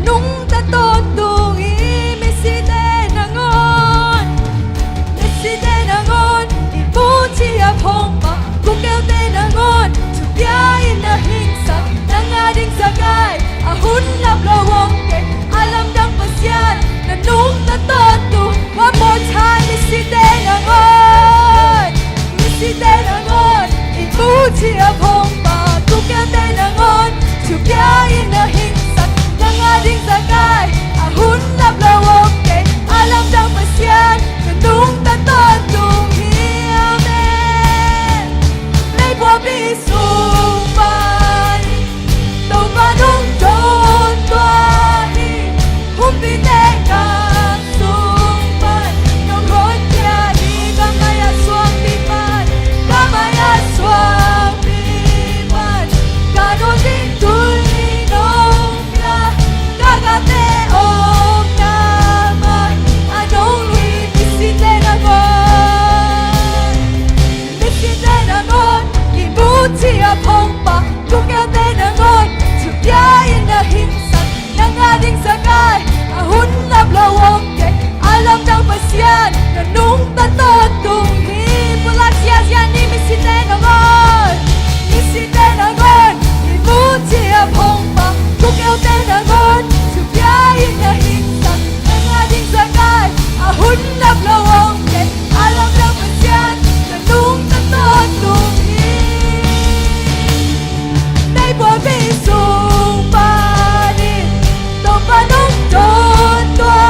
nungta tawntung hi. Misite nangawn, misite nangawn i muhciap hong pah. Kukeuhte nangawn thupia in na hingsak. Nang a ding zakai a hun lap lo hong kei. A lamdang Pasian na nungta tawntung. One more time. Misite nangawn, misite nangawn i muhciap hong pah. Kukeuhte nangawn thupia in na hingsak. Nang a ding zakai a hun lap lo hong kei. A lamdang Pasian na nungta tawntung hi. Amen. Meikuapi sung pan Topa nong dawn tua hi. Humpite gam sung pan nong honkhia hi. Ka mai-ah suangpi pan, ka mai-ah suangpi pan, ka dawn ding tui nong pia. Ka gate omna mah a nong lui. Misite nangawn, misite nangawn i muhciap hong pah. Kukeuhte nangawn thupia in na hingsak. Nang a ding zakai a hun lap lo hong kei. A lamdang Pasian na nungta tawntung hi. Pulak ziahziah ni. Misite nangawn, misite nangawn i muhciap hong pah. Kukeuhte nangawn thupia in na hingsak. Nang a ding zakai a hun lap lo hong kei. A lamdang Pasian na nungta tawntung hi. Meikuapi sung panin Topa nong dawn tua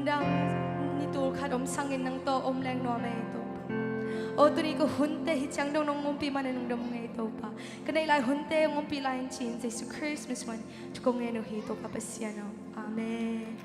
Dang ni tul khat om sangin nang tawh om leng nuam ei Topa. Aw tuni ka hunte hi ciang dong nong ompih manin nong dom ngei Topa. Ka neih lai hunte hong ompih lai in ci-in Jesu Khrist min sungah thu kong ngen uh hi Topa Pasian aw. Amen.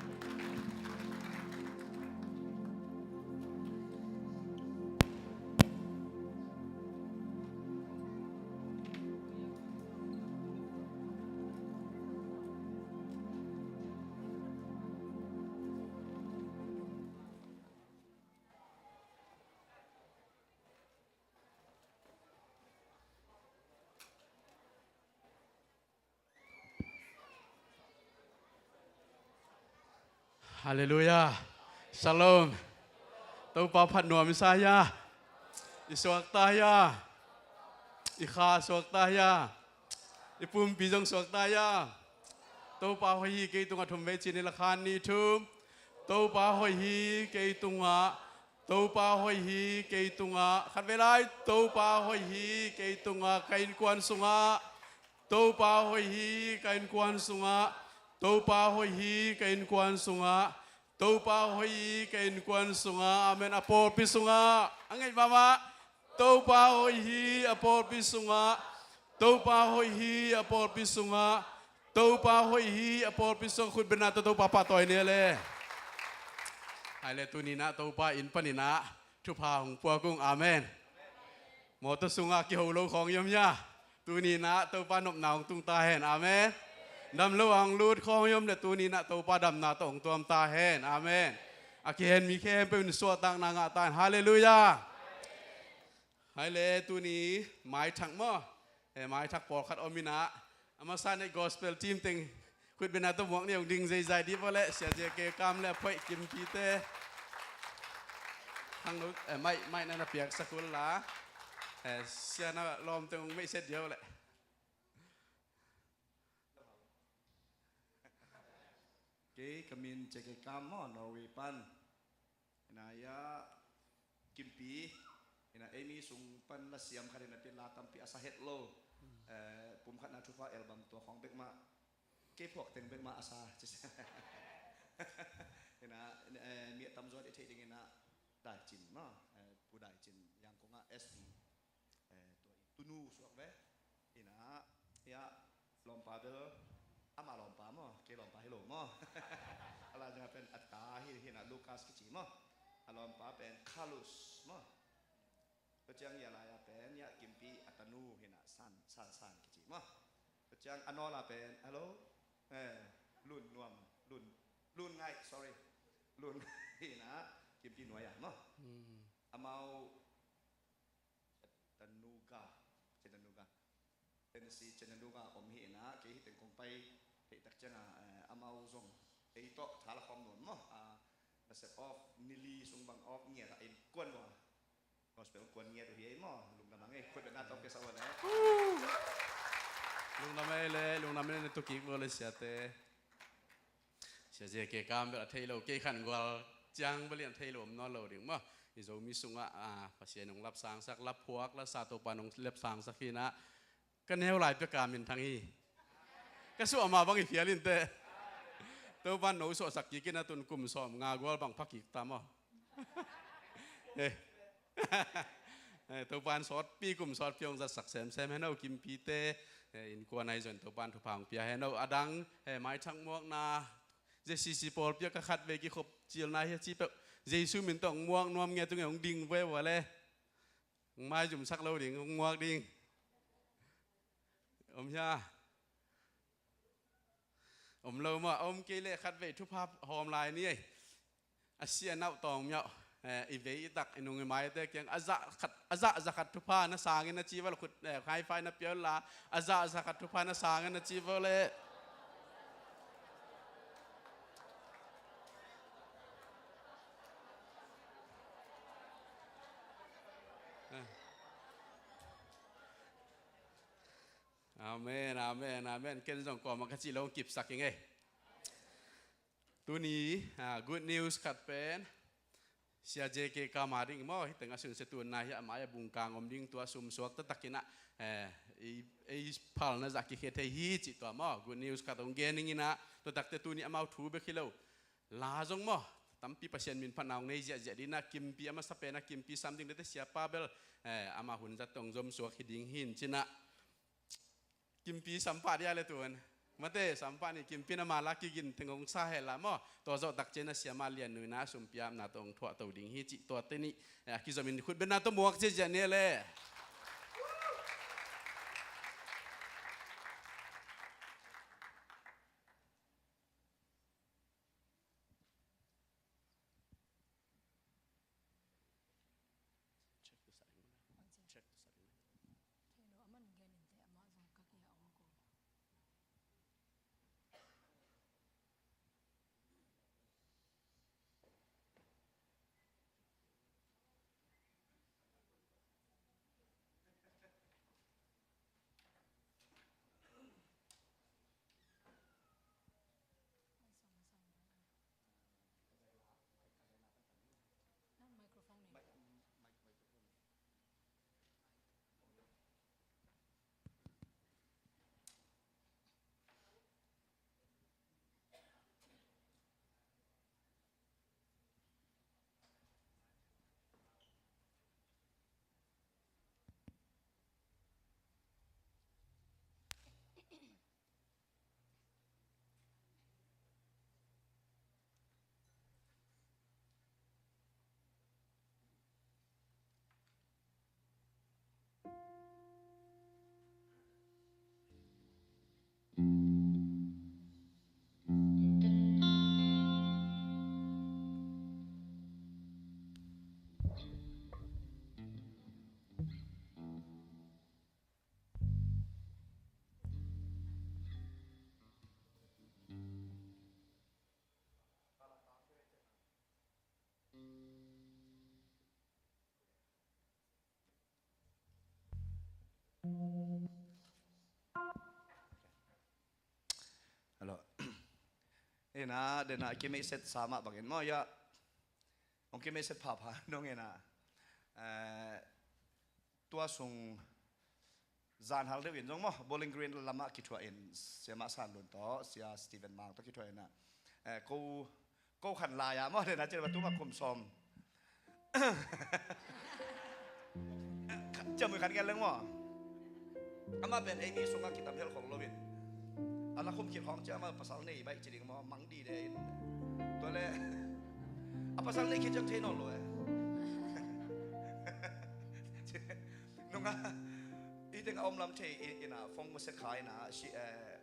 Halleluiah. Shalom. Topa phat nuam i sa hia? I suakta hia? I kha suakta hia? I pumpi zong suakta hia? Topa hoih hi kei tungah thum vei ci-in i la khan ni thum. Topa hoih hi kei tungah. Topa hoih hi kei tungah. Khat vei lai. Topa hoih hi kei tungah. Ka innkuan sungah. Topa hoih hi ka innkuan sungah. Topa hoih hi ka innkuan sungah. Topa hoih hi ka innkuan sungah. Amen. A pawlpi sungah. A ngeih mahmah. Topa hoih hi a pawlpi sungah. Topa hoih hi a pawlpi sungah. Topa hoih hi a pawlpi sungah. Khutbetna tawh Topa pahtawi ni le. Hai le tuni-in ah Topa inn panin ah thupha hong puak ung. Amen. Mawtaw sungah kiho lo khawng i om hia? Tuni-in ah Topa nopna hong tung ta hen. Amen. Dam lo a hong lut khawng i om leh tuni-in ah Topa damna tawh hong tuam ta hen. Amen. A kihen mi khempeuh in suahtakna ngah ta hen. Halleluiah. Hai le tuni maithak maw? Eh, maithak pawlkhat om in ah. A masa in ah gospel team teng khutbetna tawh muak ni hong ding zeizai dih vua leh, Sia J K Kam le a phoih Kimpite. Hang lo, eh, maih, maih na na piaksak un la. Eh, sia na lawm teng hong meihset dia vua leh. Kei ka min J K Kam maw, Norway pan. Ina ia Kimpi, ina ei mi sung pan la siam khat ina pi la tampi a sa het lo. Eh, pumkhatna thupha album tua khawng bek mah, kei phuak teng bek mah a sa. Ina, eh, mi a tamzaw i theih ding ina Daicin maw, eh, Pu Daicin Yangon ah S D. Eh, tua i tunu suak ve. Ina, ia, lawmpa bel, ama lawmpa maw, kei lawmpa hi lo maw. A la zanga pen a ta hi, hi na Lucas kici maw. A lawmpa pen Carlos maw. Tua ciang ia lai a pen, ia Kimpi a tanu hi na San, San, San kici maw. Tua ciang a nawl a pen, hello, eh, Lun Nuam, Lun, Lun Ngai, sorry. Lun Ngai hi na Kimpi nuai a maw. Hmm. Amau Chattanooga, Chattanooga, Tennessee, Chattanooga om hi ina, kei hi teng kong pai theih tak cianga, eh, amau zong ei tawh tha la khawm nuam maw. Ah, nasep off, nili sung bang off ngiat a innkuan uh a. Gospel kuan ngiat uh hi ei maw. Lungdam a ngei, khutbetna tawh pia sa uh a le. Lungdam ei le, lungdam ei le, na tu kik uh a le siate. Sia J K Kam bel a thei lo, kei khan gual ciang bel in a thei lo om nawn lo ding maw. I Zomi sungah, ah, Pasian hong lapsangsak, laphuak, lasa Topa hong lapsangsak hi na. Ka neu lai pia ka minthang hi. Ka suah mah bang i phial in teh. Topa no suahsak kik in a tun kum sawm nga gual bang pha kik ta maw. Eh. Eh, Topa'n sawtpi kum sawtpi hong zatsak semsem hen o, Kimpite, eh, innkuan ahi zongin Topa'n thupha hong pia hen o. A dang, eh, maithak muakna, Z C C pawlpi ah ka khatvei kikhop cilna hi a ci peuh, Jesu min tawh hong muak nuam nge, tung e hong ding ve ua le. Hong maizumsak lo ding, hong muak ding. Om hia? Om lo maw, a om kei leh khatvei thupha hawm lai ni ei. A sia nauh tawng miauh, eh, i vei i tak, i nung i maite kiang a zah khat, a zah za khat thupha na sangin na ci vo le khut, eh, high five na pia un la, a zah za khat thupha na sangin na ci vo le. Eh. Amen, amen, amen. Ken zong kawm a ka cih lo kipsak ing ei. Tuni, ah, good news khat pen Sia J K Kam a ding maw, hi teng a sunsia tunna hi a mai a bungkang om ding tua sum suak taktak in ah, eh, ei, ei phalna zah kikhia thei hi cih tua maw. Good news khat hong gen ning in ah, tua takte tuni amau thu bek hi lo. La zong maw, tampi Pasian min phatna hong nei ziahziah ding in ah, Kimpi a masa pen ah Kimpi sam ding lete, siapa bel, eh, ama hun zat tawh hong zom suak hi ding hi in ci-in ah, Kimpi sam pah dia le tun. Mate, sam pah ni, Kimpi in ama la kigin teng hong sa hen la maw. Tua zawh tak ciang ah siamah Lian Nu in ah sumpiapna tawh hong thuah to ding hi cih tua teni, eh, a kizomin khut bengna tawh muak ziahziah ni le. Check tu sa ring. Check tu sa ring. Thei lo, aman gen in teh, amah zong ka kiah om ko. Nang microphone ni. Hello. Ina, dena kimeiset sa mah bangin maw, ya. Ong kimeiset phapha nong ina. Eh, tua sung zan hal deuh in zong maw, Bowling Green lamah kithuah in, Siamah San Lun tawh, Sia Stephen Mang tawh kithuah in ah, eh, ko, ko khan lai-a maw, dena cil ba tuma kum sawm. Ciamui khan ngen leng maw. Amah pen ei mi sungah kitam hel khol lo in. A la khum khit hong ciah amah pasal nei baih ci ding maw, mang dide in. Tua le a pasal nei khit ciang thei nawn lo eh. Nunga i teng a om lam thei i, ina phone message kha ina si, eh,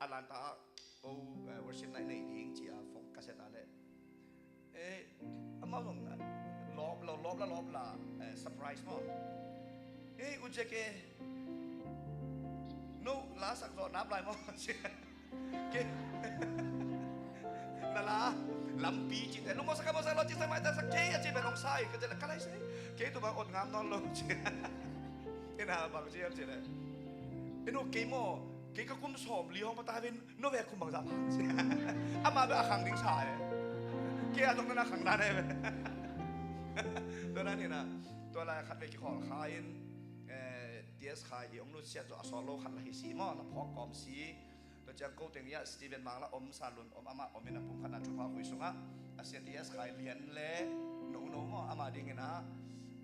Atlanta ah ko, eh, worship night nei ding ci a phone ka set a le. Eh, amau zong, eh, lawp lo, lawp la, lawp la, eh, surprise maw. Eh, u J K, no la sak zawh nap lai maw. Kei na la lampi cihte lungmawhsak ka mawhsak lo, cihsak maihtaksak kei a cih pen hong sa hi. Ka cih le ka lai se, kei tu bang ot ngam nawn lo ci. Ina bang ci hiam cih le, inu kei maw, kei ka kum sawm li hong patau in, no ve kum bang zah pha ci. Ama bek a khang ding sa e. Kei a zong na khang dan e ve. Tua dan ina, tua lai khat ve kikhawl kha in, eh, T S Khai i hong nutsiat zawh a sawt lo khat la hi si maw, la phawk kawm si. Tua ciang ko teng iah Stephen Mang la om, San Lun om, amah om in a pumkhatna thupha khui sungah a sia T S Khai lian le no no maw, amah dingin ah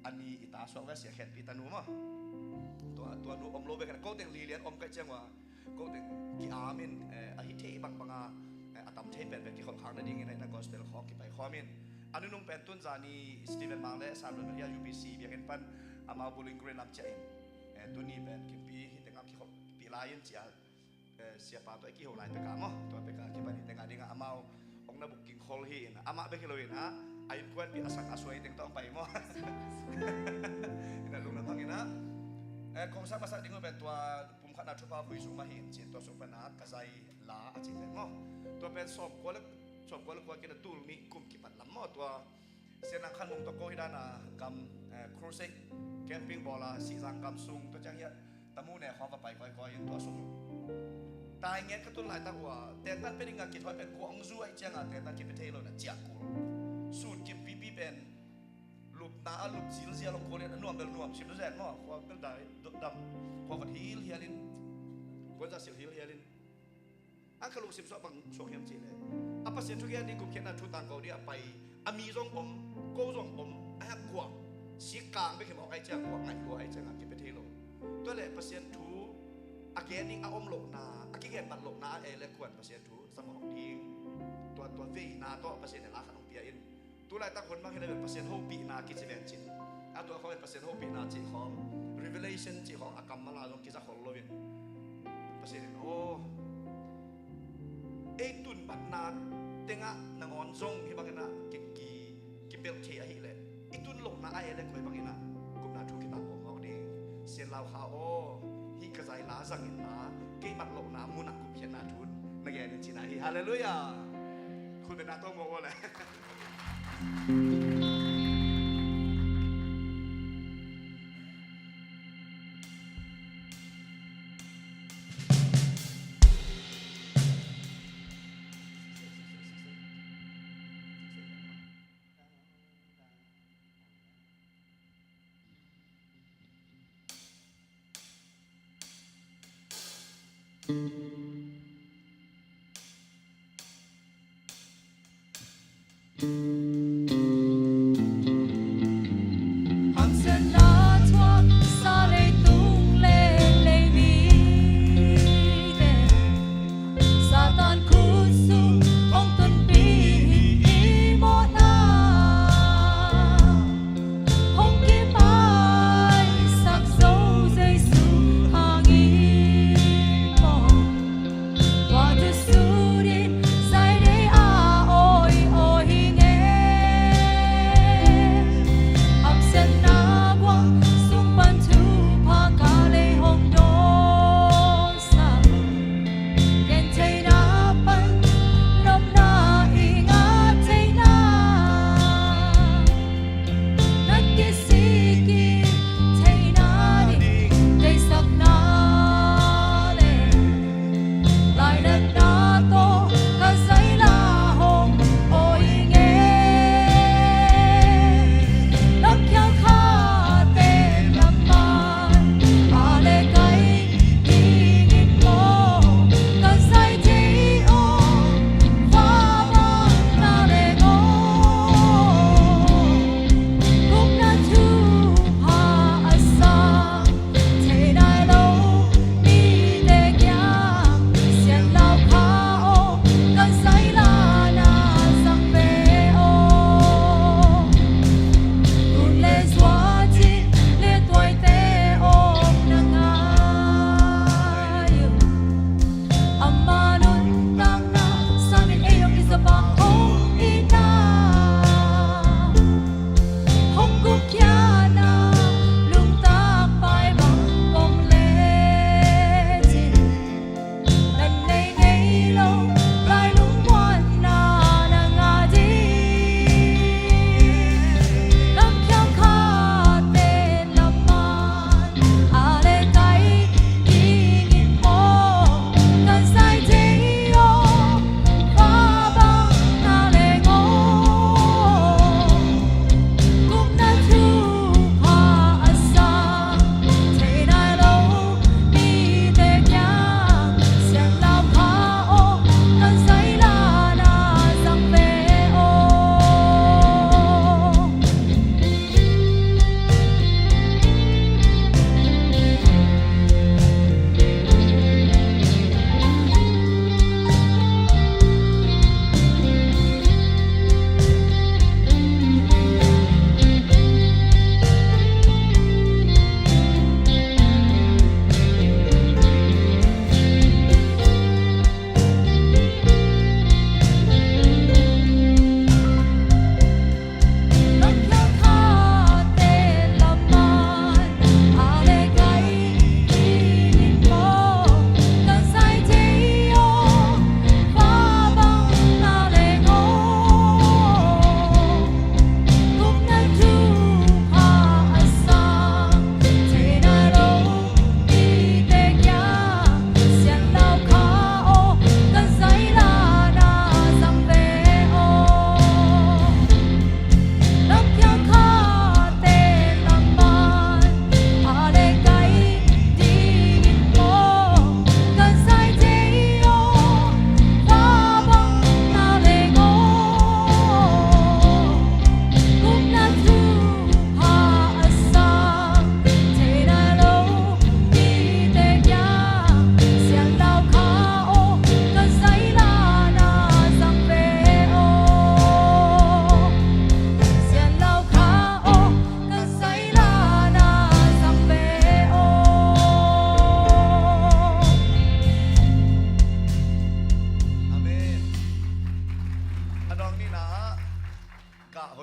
a ni i ta suak ve sia Khenpi tanu maw. Tua, tua nu om lo bek in ko teng li lian om kaih ciang ua ko teng ki-am in, eh, a hi thei bangbanga, eh, a tam thei penpen kikholh khak nadingin ah ina gospel khawng kipai khawm in. A nunung pen tun zani Stephen Mang le San Lun Maria U B C biakinn pan amau Bowling Green lam ciah in, eh, tuni pen Kimpi hi tengah kikholh pih lai in ci a, eh, siapa tawh i kiho lai peka maw, tua peka kipan i tengah dingah amau hong na booking khol hi in, amah bek hi lo in ah, a innkuanpih a sang a suai teng tawh hong pai maw. Ina lungna bang in ah, eh, kong sak masak ding uh pen tua pumkhatna thupha khui sung mah hi in cin, tua sung pan ah ka zai la a cin pen maw. Tua pen sawmkua le, sawmkua le kua kina tul nih kum kipat lam maw, tua Sian Nang Khan Mung tawh ko hi dan a gam, eh, crusade camping bawl a Sihzang gam sung tua ciang hiah Tamu ne khua va pai kawikawi in tua sung tai ngen ka tun laitak uh a, tentan pia ding a kithawi pen kua hong zu ahih ciang a tentan kipia thei lo in a ciah kul. Sun kim pipi pen lupna a lup zilzial hong kul in a nuam bel nuam sim zen maw, khua bel dai dam, khua vat hilhial in, kuan zah silh hilhial in. A ka lungsim sungah bang suak hiam cih leh, a Pasian thu gen ding, gupkhiatna thu tangko ding a pai a mi zong om, ko zong om, a hang kuak, sik kang bek hi mawk ahih ciang kuak ngaih lua ahih ciangah kipia thei lo. Tua leh Pasian thu a gen ding a om lohna, a kigen mat lohna a ei leh kuan Pasian thu sa mawk ding. Tua, tua veina tawh Pasian in la khat hong pia in. Tulaitak hun bang hi leh Pasian hopihna kici ven cin. A tua khawng in Pasian hopihna cih khawng, revelation cih khawng a kammal ah zong kiza khol lo in. Pasian in, aw, ei tun matna tengah nangawn zong hih bangin ah ki, ki, kipelh thei ahih leh, i tun lohna a ei leh koi bangin ah gupna thu kitangko mawk ding. Sian Lau Kha aw, hih ka zai la zang in la, kei mat lohna munah gupkhiatna thu na gen in cihna hi. Halleluiah. Khut beng na tawh mawk aw leh. Hanciamna thuaksa leitung le leimite, Satan khut sung hong tunpih hi i mawhna. Hong kipaisak zo Jesu hang i mawh.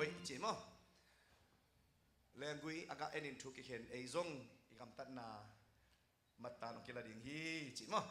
Hoih ci maw? Lenggui a gah en in thu kikhen ei zong i gamtatna mattan hong kila ding hi ci maw?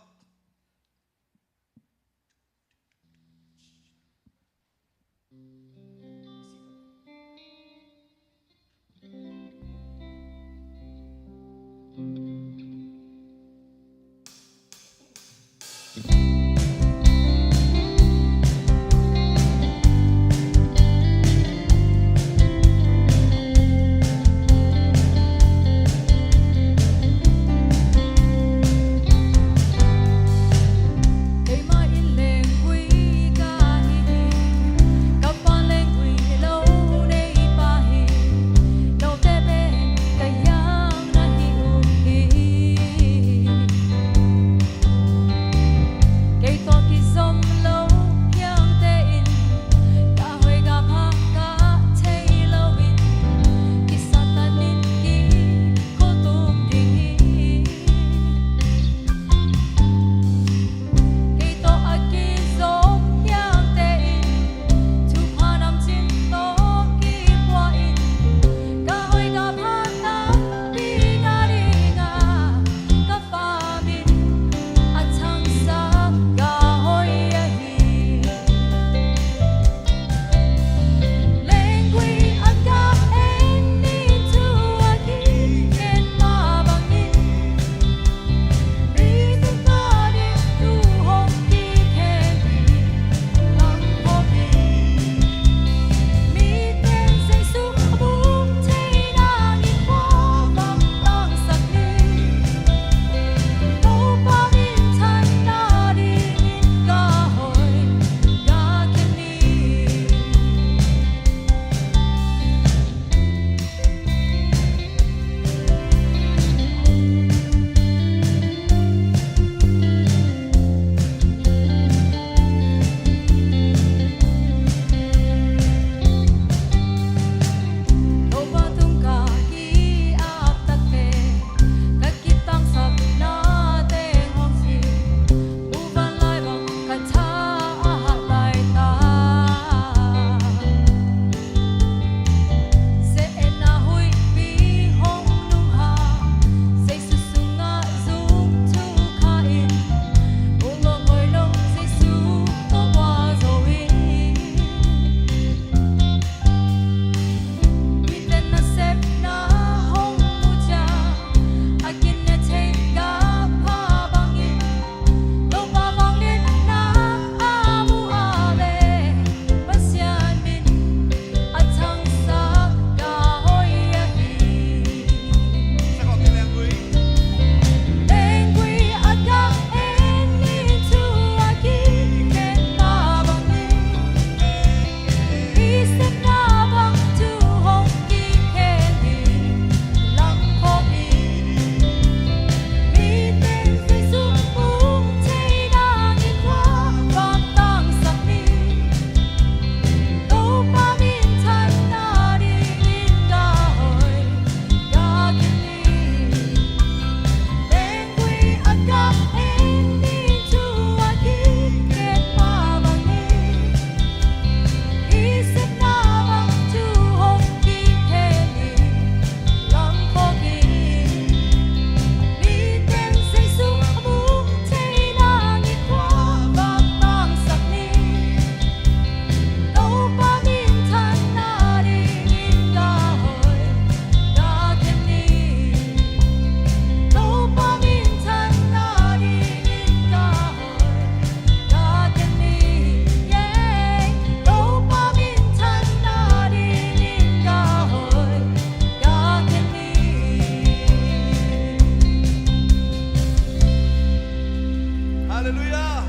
Halleluiah.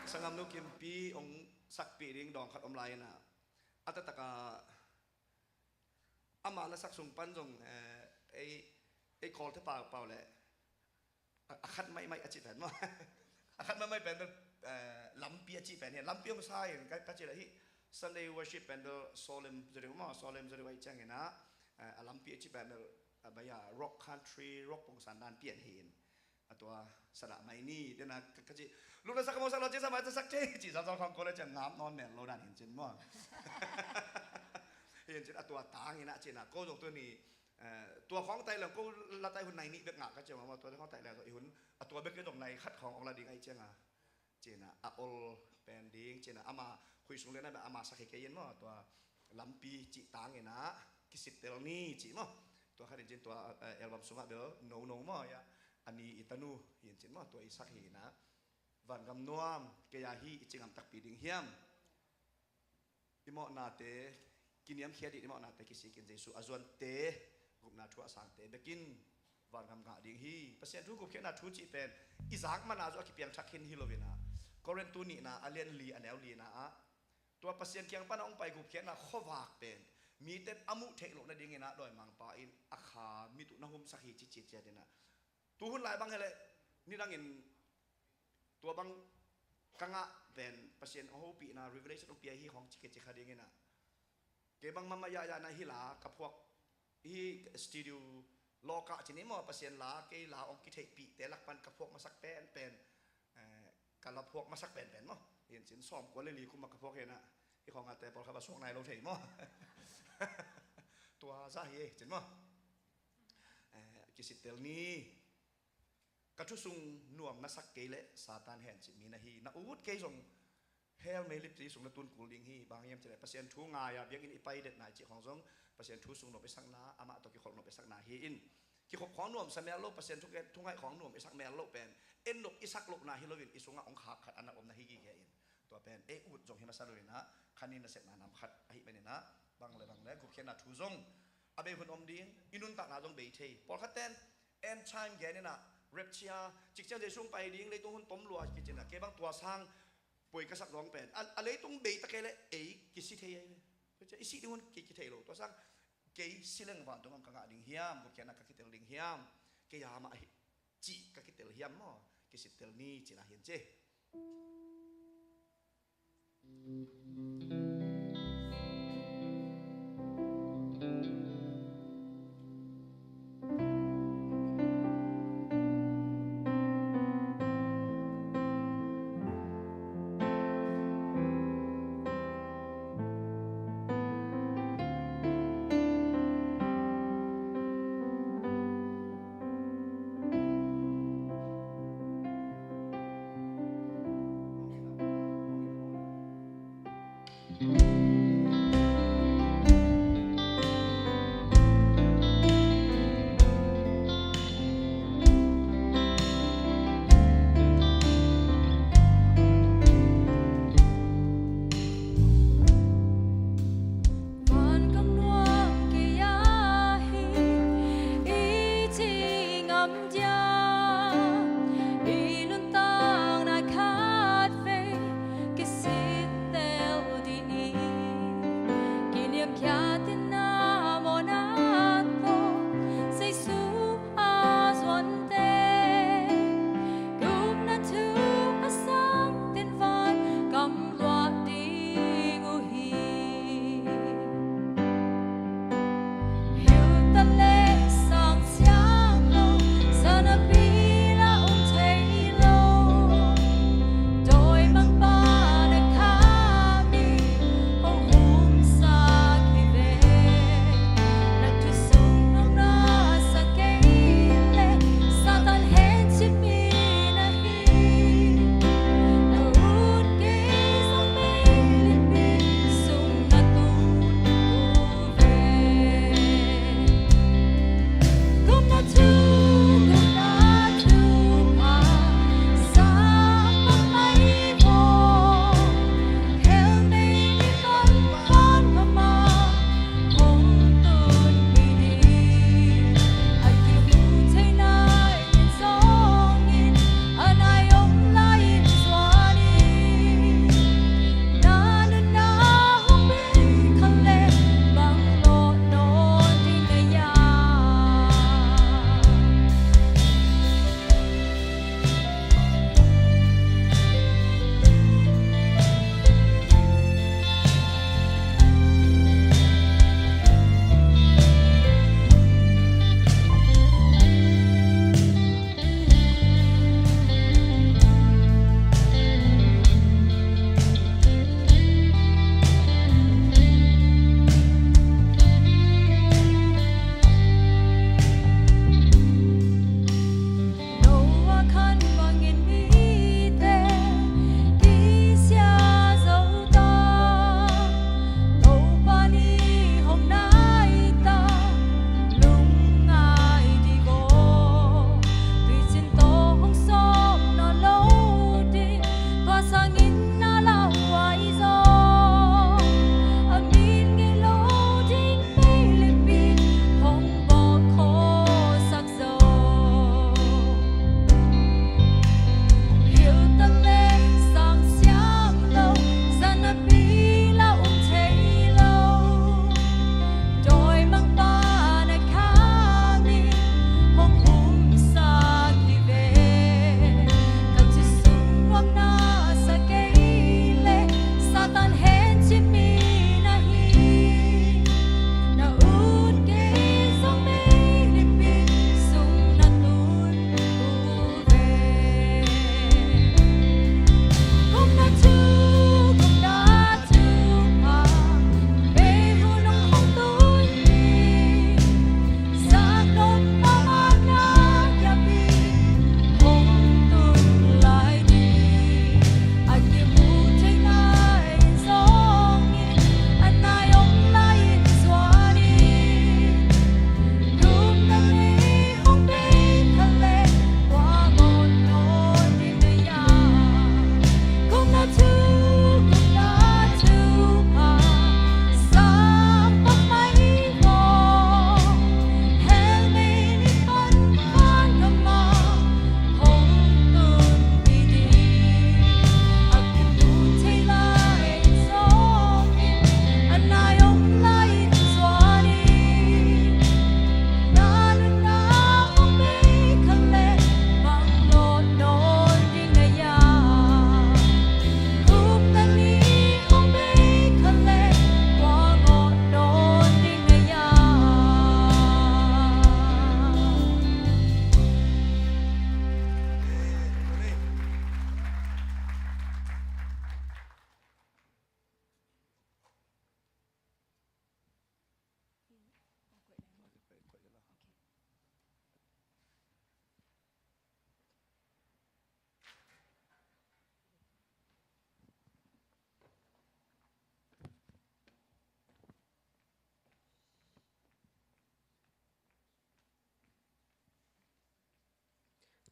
Sanggam nu Kimpi hong sakpih ding dawng khat om lai ina, a taktak a ama lasak sung pan zong, eh, ei, ei Kawlte pau, pau le a, a khat maimai a cih pen maw? A khat maimai pen bel, eh, lampi a cih pen hi. Lampi hong sa in ka, ka cih le hi Sunday worship pen bel sawlem zaw ding maw, sawlem zaw ding a hi ciangin a, eh, a lampi a cih pen bel, eh, bai a rock country, rock pongsan dan pian hi in. A tua sa dah mai ni, dena ka, ka cih, lungna sak ka mawk sak lo, cih sa mai ta sak thei, cih sa sa khawng ko le ciang ngam nawn mel lo dan hi in cin maw. Hi in cin a tua tang in ah cin ah ko zong tuni, eh, tua khawng tai leng ko la tai hun nai nih bek ngah ka ci maw, tua khawng tai leng i hun a tua bek in zong nai khat khawng ong la ding ahi ciang a. Cin ah a ol pen ding, cin ah ama khui sung le na ama sak hi kei in maw, tua lampi cih tang in ah kisittel ni cih maw. Tua khat in cin tua, eh, album sungah bel no no maw, ya, a ni i tanu hi in cin maw, tua i sak hi in ah. Vangam nuam, kei a hi i ci ngam takpi ding hiam? I mawhnate kiniamkhiat in, i mawhnate kisik in, Jesu a zuante gupna thu a sangte bekin vangam ngah ding hi. Pasian thu gupkhiatna thu cih pen i zak mana zu a kipiangthak khin hi lo in ah, Korin tu nihna a lian li a neu lina ah, tua Pasian kiang pana hong pai gupkhiatna khuavak pen mite a muh theih loh nading in ah dawimangpa in a kha mit uh na humsak hi ci ciatciat in ah, tu hun lai bang hi leh nidang in tua bang ka ngah pen Pasian a hopihna revelation hong pia hi khawng ci kei ci kha ding in ah, kei bang mama yaya na hi la ka phuak hi studio lawkah cin i maw, Pasian la kei la hong kitheihpihte lak pan ka phuak masak penpen, eh, ka la phuak masak penpen maw. Hi in cin sawmkua le li kum ah ka phuak hi in ah, hi khawng a te pawlkhat va suak nai lo thei maw. Tua za hi e cin maw. Eh, kisittel ni. Ka thu sung nuam na sak kei leh Satan hen cih mi na hi. Na ut kei zong hell meilipti sung na tun kul ding hi. Bang hiam cih leh Pasian thu ngai a biakinn i pai det nai cih khawng zong Pasian thu sung nop i sakna, amah tawh kikhop nop i sakna hi in. Kikhop khawng nuam sa mel lo, Pasian thu, thu ngaih khawng nuam i sak mel lo pen en nop i sak lohna hi lo in, i sungah hong khak khat a na om na hi gige in. Tua pen ei ut zong hi masa lo in ah, khan in nasepna nam khat ahih manin ah, bang le bang le gupkhiatna thu zong a bei hun om ding, i nuntakna zong bei thei. Pawlkhat ten end time gen in ah, rapture, cikciang Jesu hong pai ding, leitung hun tom lua kici in ah, kei bang tua sang poi ka sak zawng pen a, a leitung bei ta kei leh ei kisi thei ei ve. I sih ding hun ki, kithei lo. Tua sang kei si leng vantung ah ka ngah ding hiam, gupkhiatna ka kitel ding hiam, kei a mah hi cih ka kitel hiam maw? Kisittel ni cih na hi in ci.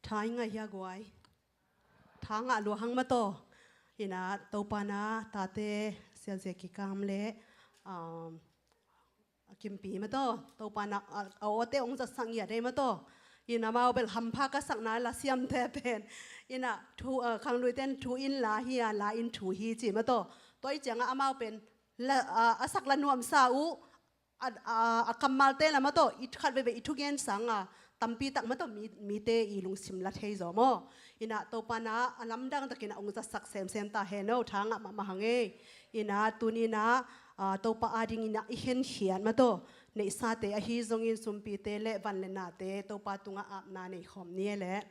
Tha i ngah hia guai? Tha ngah lua hang maw taw. Ina Topa na tate Sia Ze Kikam le, um, a Kimpi maw taw. Topa na a, a awte ong zatsak ngiat ei maw taw. Ina amau bel hampha ka sakna la siamte pen, ina thu, uh, khangluite in thu in la hi a, la in thu hi ci maw taw. Tua i ciangah amau pen la, uh, a sak la nuamsa uh, a, a, a kammalte la maw taw, i khat veve i thugen sanga tampi tak maw taw, mi, mite i lungsim la thei zaw maw. Ina Topa na a lamdang takin a ong zatsak semsem ta hen aw, tha ngah mahmah hang ei. Ina tuni na, a, Topa ading ina i henkhiat maw taw, neihsate ahi zongin sumpite le van le nate Topa tungah apna nei khawm ni e leh.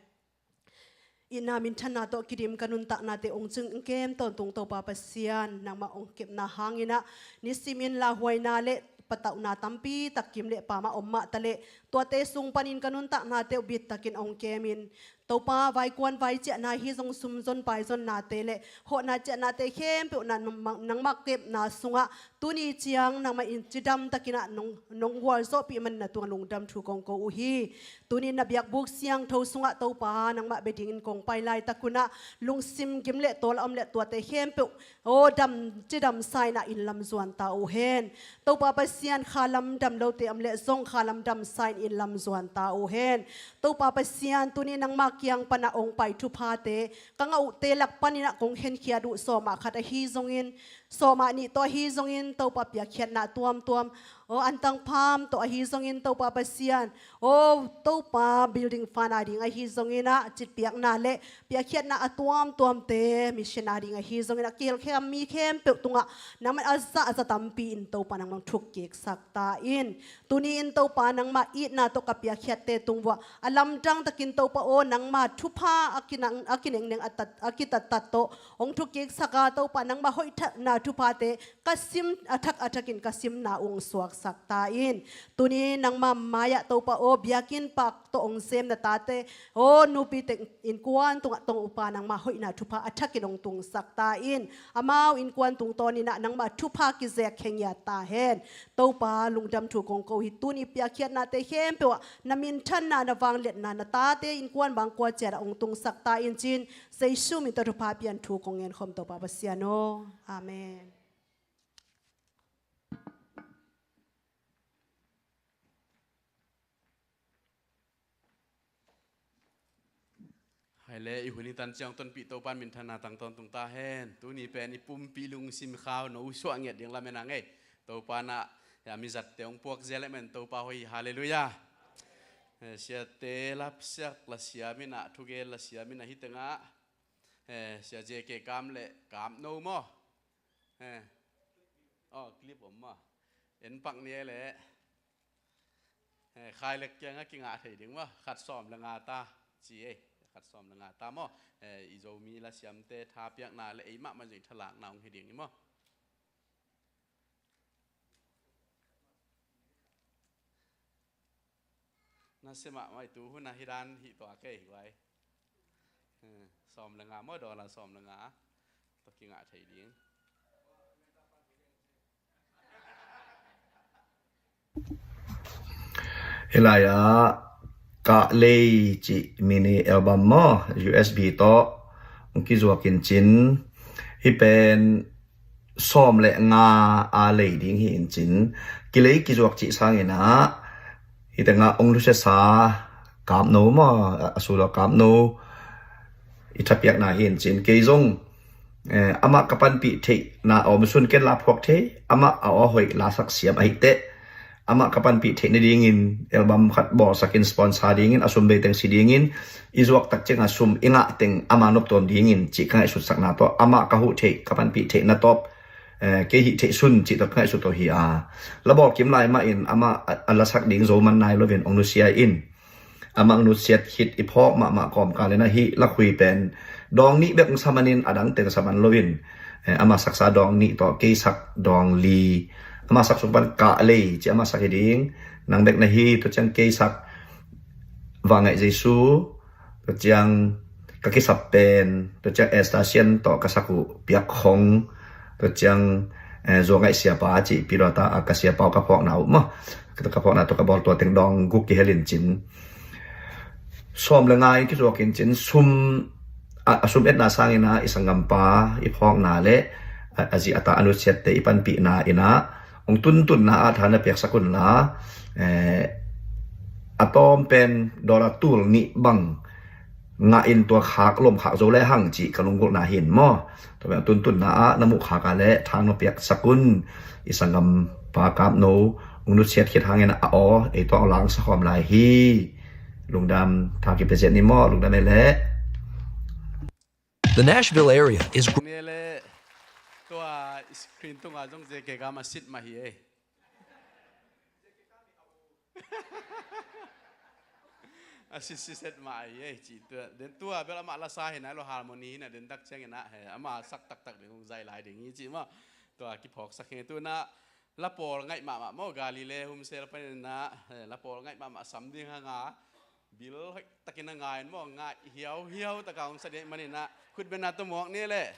Itna minthanna tawh kidim ka nuntaknate ong cing kem tawntung Topa Pasian, nangmah ong kepna hangin ah nisimin lauhuaina le patauhna tampi tak kim le pamah om mah ta leh, tuate sung panin ka nuntaknate uh bittakin ong kemin, Topa vaikuan vaiciahna hi zong sumzon paizonnate le hawhna ciahnate khempeuh na nangmah, nangmah kepna sungah tuni ciang nangmah in cidam takin ah nong, nong gualzawhpih manin na tungah lungdam thu kong ko uh hi. Tuni na biakbuk siangtho sungah Topa nangmah bia dingin kong pai laitak un ah lungsim gim le tawl a om le tuate khempeuh aw dam, cidamsa in ah in lamzuan ta uh hen. Topa Pasian, kha lam dam lote om le zong kha lam damsa in in lamzuan ta uh hen. Topa Pasian, tuni nangmah kiang pan ah ong pai thuphate ka ngah uhte lak panin ah kong henkhiat uh sawmah khat ahi zongin, sawmah nih tawh ahi zongin Topa piakkhiatna tuamtuam, aw antang pham tawh ahi zongin Topa Pasian, aw Topa building fund a ding ahi zongin ah citpiakna le piakkhiatna a tuamtuamte, mission a ding ahi zongin ah kihelkhia mi khempeuh tungah nangmah a za a za tampi in Topa nangmah thuk kiksak ta in. Tuni in Topa nangmah itna tawh ka piakkhiatte tung vuah a lamdang takin Topa aw nangmah thupha a kinang, a kinengneng a tat, a kitattat tawh ong thuk kiksak a, Topa nangmah hoihna thuphate ka sim a thak a thakin ka simna uh ong suaksak ta in. Tuni nangmah mai-ah Topa aw biakinn pak tawh ong sem na tate aw nupi teng innkuan tungah Topa nangmah hoihna thupha a thakin ong tungsak ta in. Amau innkuan tungtawnin ah nangmah thupha kizek khe ngiat ta hen. Topa lungdam thu kong ko hi. Tuni piakkhiatnate khempeuh ah na minthanna, na vangliatna, na tate innkuan bang kua ciat ah ong tungsak ta in ci-in Jesu min tawh thupha pian thu kong ngen khawm Topa Pasian aw. Amen. Hai le i hun i tan ciang tonpih Topa in minthanna tang tawntung ta hen. Tuni pen i pumpi lungsim khau no uh suah ngiat ding lamen a ngei. Topa in ah a mizatte ong puak zia lamen Topa hoih hi. Halleluiah. Eh, siate lapsiak lasiam in ah, thugen lasiam in ah hi tengah, eh, Sia J K Kam le Kam No maw. Eh. Oh, clip om maw. En pak ni e leh. Eh, khai lek kiangah kingah thei ding maw. Khat sawm le nga ta ci ei. Khat sawm le nga ta maw. Eh, i Zomi lasiamte thapiakna le ei mahmah zong i thalakna ong hi ding hi maw. Na sia mahmah i tu hun a hi dan hi tua kei hi guai. Eh, sawm le nga maw, dollar sawm le nga. Tua kingah thei ding. Hih lai-ah Kah Lei cih mini album maw, U S B tawh hong kizuak in cin, hih pen sawm le nga a lei ding hi in cin, kilei kizuak cih sangin ah hih tengah hong nusiasa Kap No maw, a sulaw Kap No i thapiakna hi in cin, kei zong, eh, amah ka panpih theihna a om sun ken la phuak thei, amah a aw hoih lasak siam ahih teh, amah ka panpih theih nadingin album khat bawlsakin sponsor dingin a sum bei teng si dingin, i zuak tak ciangin a sum i ngah teng ama noptuam dingin cih ka ngaihsutsakna tawh amah ka huh theih, ka panpih theih na tawp, eh, kei hih theih sun cih tawh ka ngaihsut tawh hi a, la bawl kim lai mahin amah a, a lasak ding zo man nai loin hong nusia in. Amah nusiat khit i phawk mahmah kawmkal in ah hih lakhui pen dawng nih bek sa manin a dang teng sa man loin, eh, amah saksa dawng nih tawh kei sak dawng li, amah sak sung pan Kah Lei ci amah sak hi ding, Nang Bek Na Hi, tua ciang kei sak Vangaih Jesu, tua ciang Ka Kisap Pen, tua ciang Esther Sian tawh ka sak uh Piak Khong, tua ciang, eh, Zuangaih Siapa cih pilota a ka siapa uh ka phawkna uh maw. Ka phawkna tawh ka bawl tua teng dawng guk kihel in cin. sawm le nga in kizuak in cin sum, a, a sum etna sangin ah i sanggampa i phawkna le a, a zi a ta a nusiatte i panpihna in ah hong tuntunna ah tha na piaksak unla, eh, a tawm pen dollar tul nih bang ngah in tua khak lom khak zo le hang cih ka lunggulhna hi in maw. Tua pen a tuntunna ah na muh khak a le tha na piaksak un. I sanggampa Kap No hong nusiat khit hangin a aw ei tua hong langsak khawm lai hi. Lungdam, tha kipia ziat ni maw, lungdam ei leh. The Nashville area is gr- Ne le, tua screen tunga zong J K Gam a sit mah hi ei. A sit sit set mah hi ei ci tua. Den tua bel amah lasa hi nai lo, harmony hi na, den tak ciangin ah he ama sak taktak ding hong zai lai ding hi ci mah. Tua kiphawksak hi tu na. La pawl ngaih mahmah maw, Galilee home cell panin ah, eh, la pawl ngaih mahmah sam ding hanga, bil hoih takin a ngai in maw, ngaih hiauhiau taka hong sa ding ahih manin ah, khutbetna tawh muak ni leh.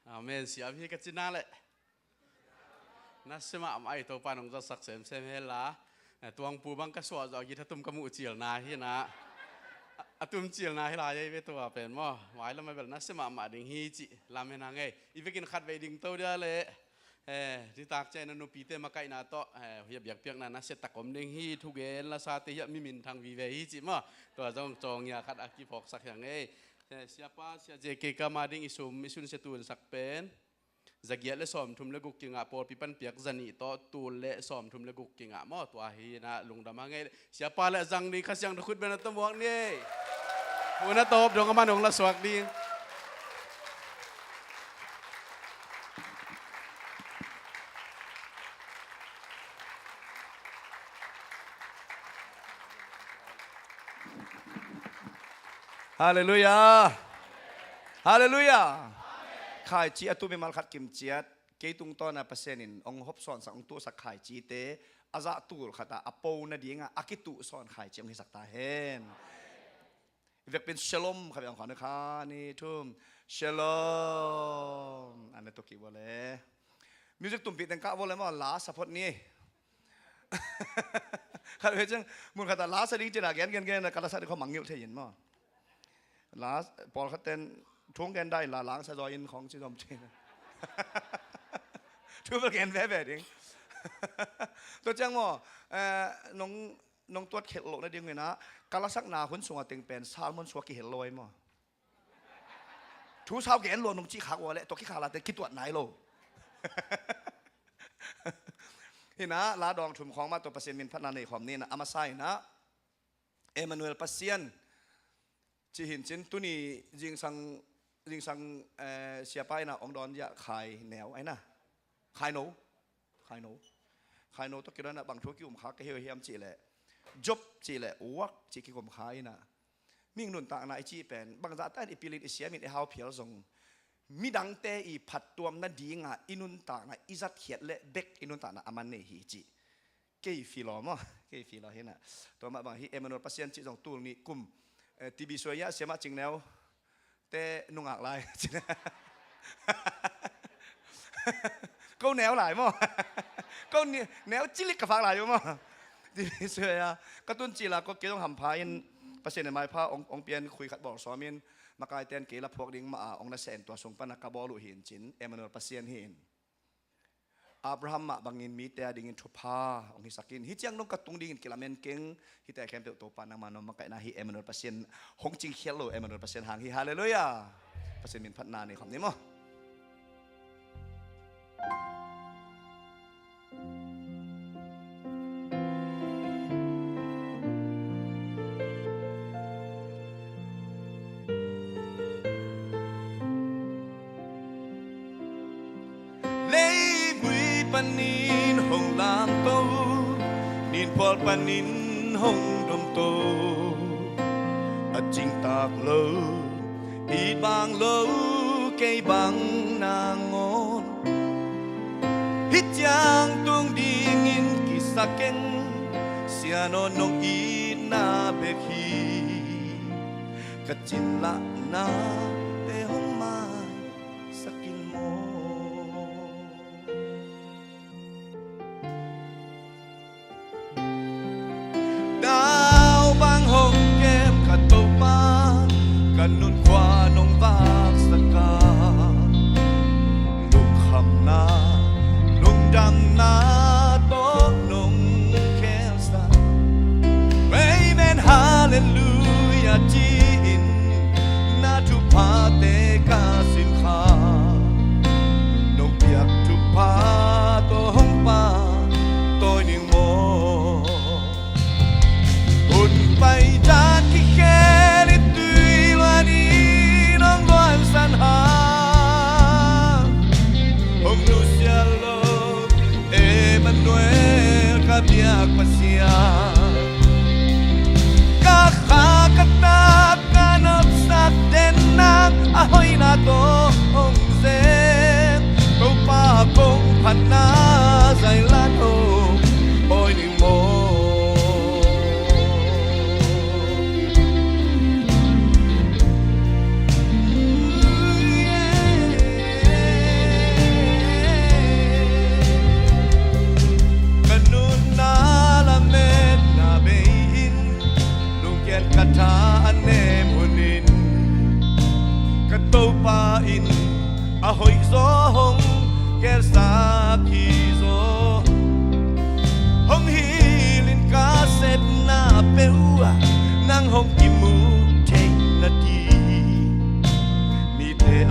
Amen. Siam hi ka cina leh. Nasia mahmah ei, Topa nong zahsak semsem hen la. Eh, tuangpu bang ka suah zawh a githa tum ka muh cilna hi na. A, a tum cilna hi lai ei ve tua pen maw. Vai lam a bel nasia mahmah ding hi cih lam hen hang ei. I vekin khat vei ding to dia leh. Eh, nitak ciang a nupite makaihna tawh, eh, hiah biakpiakna nasia tak om ding hi, thugen lasate hiah mi minthang vive hi cih maw. Tua zong cawngia khat a kiphawksak hi hang ei. Eh, siapa, sia J K Kam a ding i sum, i sunsia tunsak pen zagiat le sawmthum le guk kingah, pawlpi panpiak zanih tawh tul le sawmthum le guk kingah maw, tua hi na lungdam hang ei. Siapa le zang ding Kha Siangtho khut beng na tawh muak ni ei. Hun a tawp dong amah nong lasuak ding. Halleluiah. Halleluiah. Khaici a tu mimal khat kimciat, kei tungtawna Pasian in hong hopsawnsak, hong tuhsak khaicite a zah tul khatah a po nadingah a kituhsawn khaici hong hisak ta hen. I vekpin shalom kha veng khan kha ni thum. Shalom. An na to ki vole. Music tumpih teng kah vole maw, la support ni. Khat ve ciang mun khatah la sa ding cina gen gen gen ka la sa ding kho mangngilh thei in maw. La pawlkhat ten thung gen dai la lang sa zaw in khong ci zom thei. Thu bel gen veve ding. Tua ciang maw, eh, nong nong tuat khelh loh nading inah ka lasakna hun sungah teng pen sermon suak kihel lo ai maw. Thu sau gen lo nong cih khak ua leh tua kikhak late kituat nai lo. Hinah la dawng thum khawng mah tawh Pasian min phatna nei khawm ni inah a masa inah Emmanuel Pasian cih hin cin tuni zingsang, zingsang, eh, siapa inah hong dawn ziah Khai Neu ai na. Khai No. Khai No. Khai No tawh kidon inah bang thu kikum kha ka hi uh hiam cih leh Job cih leh work cih kikum kha inah mi nuntakna i cih pen bangzah ta in i pilin i siamin i hau phial zong midangte i phattuam nadingah i nuntakna i zatkhiat leh bek i nuntakna a man nei hi cih kei filo maw? Kei filo hinah. Tua mah bang hi Emmanuel Pasian cih zong tul nih kum, eh, T B Suai ah siamah Cing Neu te nungak lai. Ko neu lai maw? Ko ni-, neu cilik ka fak lai uh maw? T B Suai ah ka tun cila ko kei zong hampha in Pasian in maipha ong, ong pian khui khat bawl sawmin makai ten kei la phuak ding mah a ong na sen tua sung pana ka bawl uh hin cin Emmanuel Pasian hin. Abraham mah bangin mite a dingin thupha hong hisakin hih ciang dong ka tung dingin kilamen keng. Hihte khempeuh Topa nangma nong makaihna hi. Emmanuel Pasian hong cingkhial lo, Emmanuel Pasian hang hi. Halleluiah. Pasian min phatna nei khawm ni maw? Leivui panin hong lamto, ninphual panin hong domto, a cingtak lo, i bang lo, kei bang nangawn. Hih ciang tung dingin kisa keng, Sia No nong itna bek hi. Ka cinlahnate hong maisak in maw. Daubang hong kem ka Topa, ka nunkhua nong vaksak a, lungkhamna, lungdamna tawh nong khelsak. Amen, halleluiah ci-in na thuphate ka sim kha. Nong piak thupha tawh hong pahtawi ning maw. Hun pai dan kikhel in tui luan in hong luansan hang. Hong nusia lo Emmanuel ka biak Pasian. Ka kha ka tak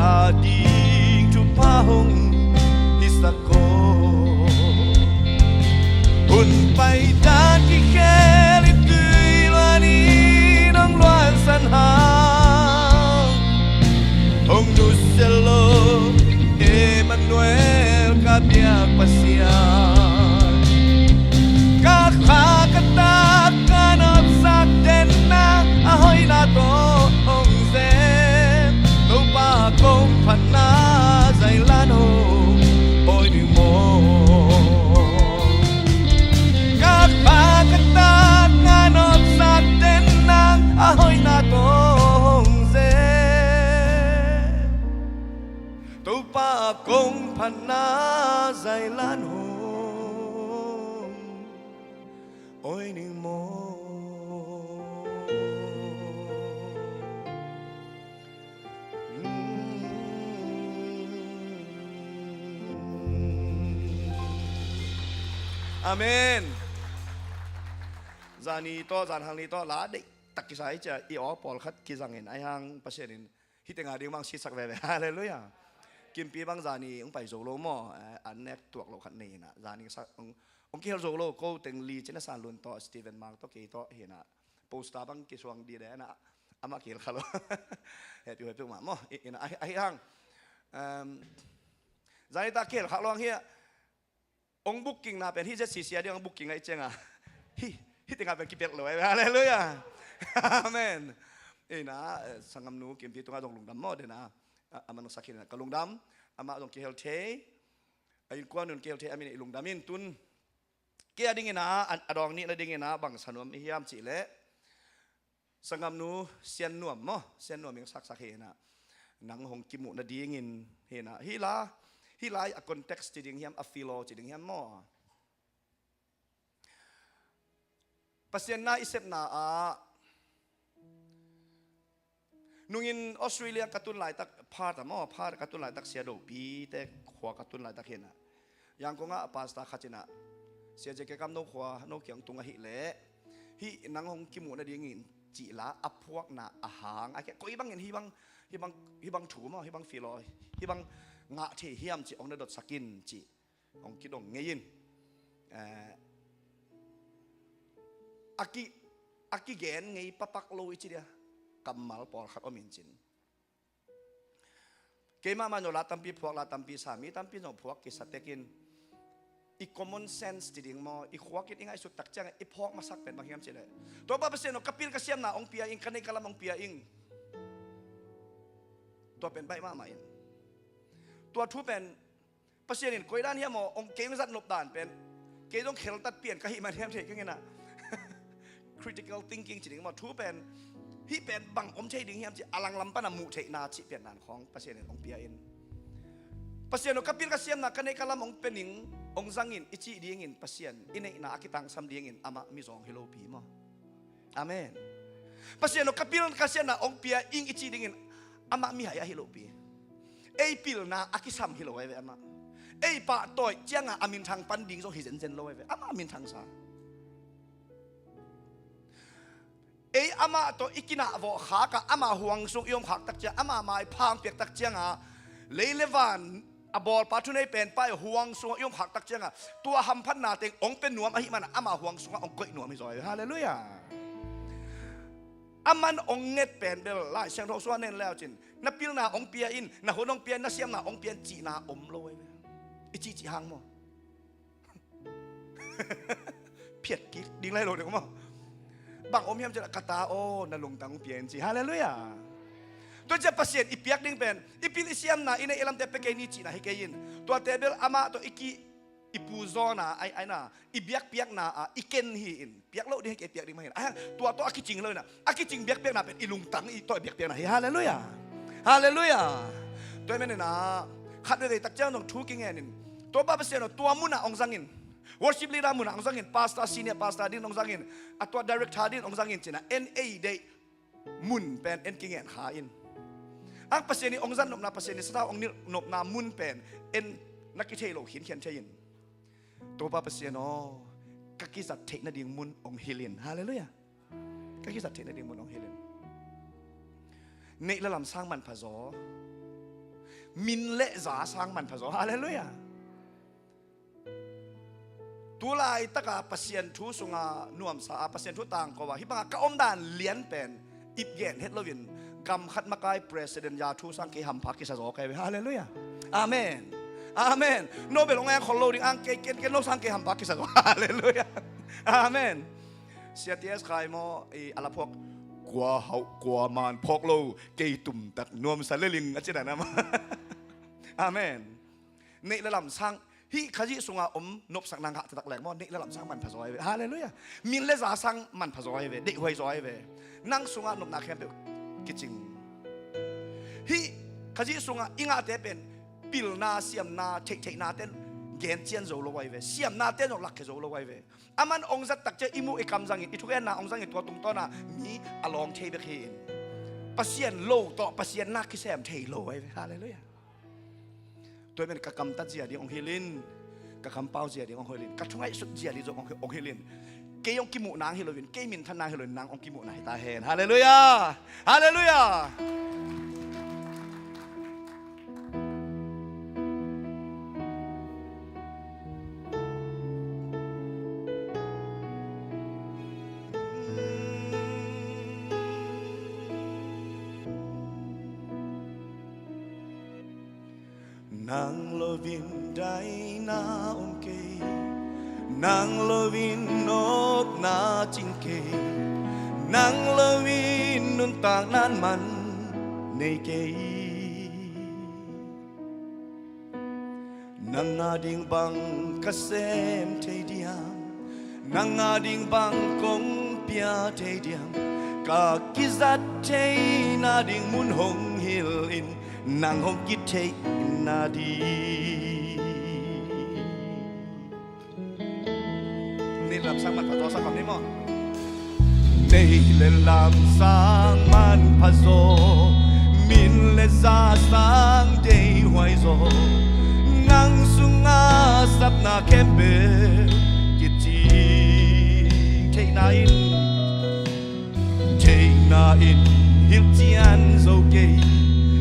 Ading thupha hong hisak ko. Hun paidan kikhel in tui luan in hong luansan hang. Hong nusia lo Emmanuel ka biak Pasian. Ka kha ka tak ka nopsak den na a hoihna tawh hong zen. Topa kong phatna zailan hong awi ding maw. Ka kha ka tak ka nopsak den na a hoihna tawh hong zen. Topa kong phatna zailan hong awi ning maw. Amen. Zani tawh, zanhang ni tawh la deih tak kisai cia i aw pawlkhat kizangin aihang Pasian in hih tengah ding bang sisak veve. Halleluiah. Kimpi bang zani hong pai zo lo maw? Eh, an nek tuak lo khat nei hinah. Zani sak hong, hong kihel zo lo, ko teng li cina san lun tawh, Stephen Mang tawh, kei tawh hinah. Poster bang kisuang di de na. Amah kihel kha lo. Happy, happy mah maw. Hinah, ahi, ahi hang. Um, zani ta kihel kha lo hang hiah. Hong booking na pen hih Z C C a ding hong booking ahi cianga. Hih, hih tengah pen kipelh lo, eh. Halleluiah. Amen. Ina, eh, sanggamnu Kimpi tungah zong lungdam maw dena. A, a mansak hinah ka lungdam. Amah zong kihel thei. A innkuan un kihel thei. A min i lungdam in tun. Kei a dingina, a, a dawng nihna dingina, bang sa nuam i hiam cih leh. Sanggamnu Sian Nuam maw, Sian Nuam in saksak hi na. Nang hong kimuh nadingin hi na. Hih la, hih lai a context ci ding hiam, a philo ci ding hiam maw. Pasian na i sepna ah, nungin Australia ka tun laitak, Perth ah maw, Perth ka tun laitak Sia Dopi te khua ka tun laitak hi na. Yangon ah a pastor khat cinah, Sia J K Kam no khua, no kiang tung ahih leh, hih nang hong kimuh nadingin cih la a phuakna a hang, a kei koi bangin hih bang, hih bang, hih bang thu maw, hih bang philo, hih bang ngah thei hiam cih hong na dotsak in cih hong kidong ngei in. Eh, a ki, a kigen ngei papak lo i ci dia, kammal pawlkhat om in cin. Keimah mah zong la tampi phuak, la tampi sa, mi tampi zong phuak kisa tekin i common sense ci ding maw, i khuakin i ngaihsut tak ciangin i phawk masak pen bang hiam cih leh, Topa Pasian aw, ka pil ka siamna hong pia ing, ka neih ka lam hong pia ing. Tua pen baih mahmah in. Tua thu pen Pasian in koi dan hiam maw, hong kei hong zat nop dan pen, kei zong kheltat pian ka hih man hiam thei keng inah. Critical thinking ci ding maw, thu pen, hih pen bang om thei ding hiam cih a langlam pana muh theihna cih pian nan khawng Pasian in hong pia in. Pasian aw, ka pil ka siamna ka neih ka lam hong pia ning, hong zang in i cih dingin Pasian i neihna a kitangsam dingin amah mizawng hi lopi maw. Amen. Pasian aw, ka pil ka siamna hong pia ing i cih dingin amah mihai ahi lopi. Ei pilna a kisam hi lo ai ve amah. Ei pahtawi cianga a minthang pan ding zong hi zenzen lo ai ve. Amah a minthang sa. Ei amah tawh i kinahvawh khak a, ama huang sung i om khak tak ciang, ama maiphang piak tak cianga, lei le van a bawlpa thunei penpa i huang sungah i om khak tak cianga, tua hamphatna teng hong pia nuam ahih mana ama huang sungah hong koih nuam hi zaw. Halleluiah. A man hong nget pen bel Lai Siangtho sua nen leu cin, na pilna hong pia in, na hun hong pia in, na siamna hong pia in cihna om lo ai ve. I cihcih hang maw. Phiat kik ding lai lo ding maw. Bang om hiam cih leh ka ta aw, na lungtang pia in ci. Halleluiah. Tua ciah Pasian i piak ding pen, i pil i siamna, i neih i lamte pia kei ni cihna hi kei in. Tuate bel amah tawh i ki, i pu zawna, ai, ai na, i biakpiakna a, i ken hi in. Piak loh ding hi kei, piak ding mah hi na. Ai, tua tawh a kicing lo in a. A kicing biakpiakna pen i lungtang i tawh i biakpiakna hi. Halleluiah. Halleluiah. Tua hi manin a, khat veivei tak ciang zong thu kingen in. Topa Pasian aw, tua munah hong zangin. Worship leader munah hong zangin, pastor, senior pastor din hong zangin, a tua director din hong zangin cin a, en ei deih mun pen en kingen kha in. Ang Pasian in hong zat nopna, Pasian in sathau hong nilh nopna mun pen en na kithei lo khinkhian thei in. Topa Pasian aw, ka kizat theih nading mun hong hilh in. Halleluiah. Ka kizat theih nading mun hong hilh in. Neih le lam sang manpha zaw. Min le za sang manpha zaw. Halleluiah. Tu laitaka Pasian thu sunga nuamsa a, Pasian thu tangko a, hih banga ka omdan lian pen ip gen het loin gam khat makai president ya thu sang kei hampha kisa zaw kei ve. Halleluiah. Amen. Amen. Nobel hong eng khol lo ding ang kei ken ken lo sang kei hampha kisa zaw. Halleluiah. Amen. Sia T S Khai maw, i a la phawk, kua hauh kua man phawk lo, kei tumtak nuamsa lel ing a ci dan a maw. Amen. Neih le lam sang, hih Khazih sunga om nopsakna ngah taktak leng maw, neih le lam sang manpha zaw ahi ve. Halleluiah. Min le za sang manpha zaw ahi ve, deihhuai zaw ahi ve. Nang sunga nopna khempeuh kicing. Hih Khazih sunga i ngahte pen pilna, siamna, theihtheihna ten gen cian zo lo ahi ve. Siamna ten zong lakkhia zo lo ahi ve. Aman ong zat tak ciang i muh i kam zangin, i thugenna ong zangin tua tungtawna mi a lawng thei bek hi in. Pasian lo tawh Pasian na kisem thei lo ahi ve. Halleluiah. Tua ahih manin ka kamtat zia ding ong hilh in, ka kampau zia ding ong hilh in, ka thungaihsut zia ding zong ong, ong hilh in. Kei ong kimuhna hi loin, kei minthanna hi loin, nang ong kimuhna hi ta hen. Halleluiah. Halleluiah. Nang loin daina om kei, nang loin nopna cing kei, nang loin nuntakna man nei kei. Nang ading bang ka sem thei diam, nang ading bang kong pia thei diam, ka kizat theina ding mun hong hilh in, nang hong kitheihna ding. Neih le lam sang manpha zaw sa khawm ni maw. Neih le lam sang manpha zaw, min le za sang deihhuai zaw, nang sunga sapna khempeuh kicing. Theihna in, theihna in hilh cian zo kei,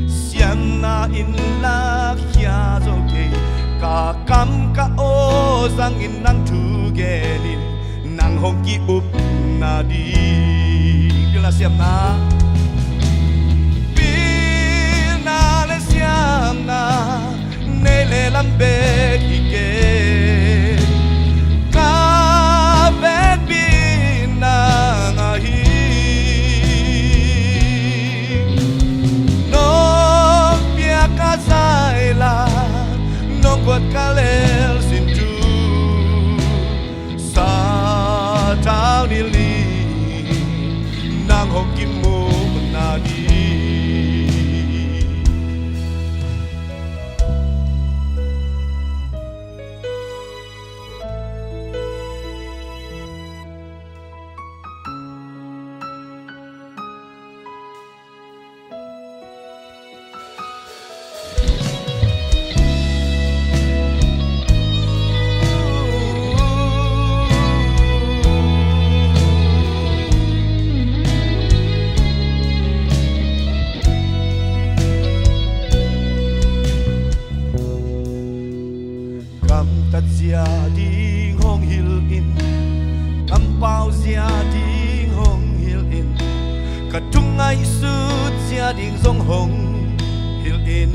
siamna in lakkhia zo kei. Ka kam ka aw zangin nang thu genin, nang hong ki-upna ding. Pilna siamna, pilna le siamna, neih le lam bek hi kei. Ka vekpi nang ahi. Nong piak ka zai la, nong guat ka lel sin thu. Sathau nilh in, nang hong kimuhna ding. Kamtat zia ding hong hilh in, kampau zia ding hong hilh in, ka thungaihsut zia ding zong hong hilh in.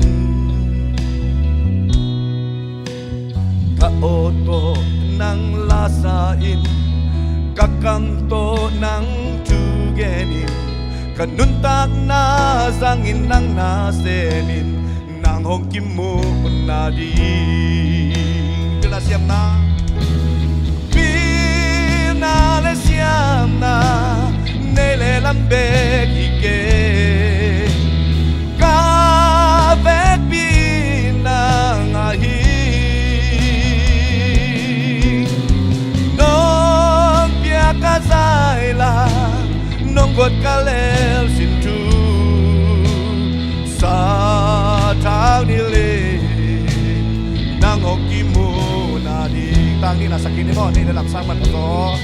Ka aw tawh nang lasa in, ka kam tawh nang thu genin, ka nuntakna zangin nang na semin, nang hong kimuhna ding. Pilna siamna, pilna le siamna, neih le lam bek hi kei. Ka vekpi nang ahi. Nong piak ka zai la, nong guat ka lel sin thu. Sathau nilh in, nang hong kimuhna ding. Tang nihna sak ni maw, neih le lam sang manpha zaw.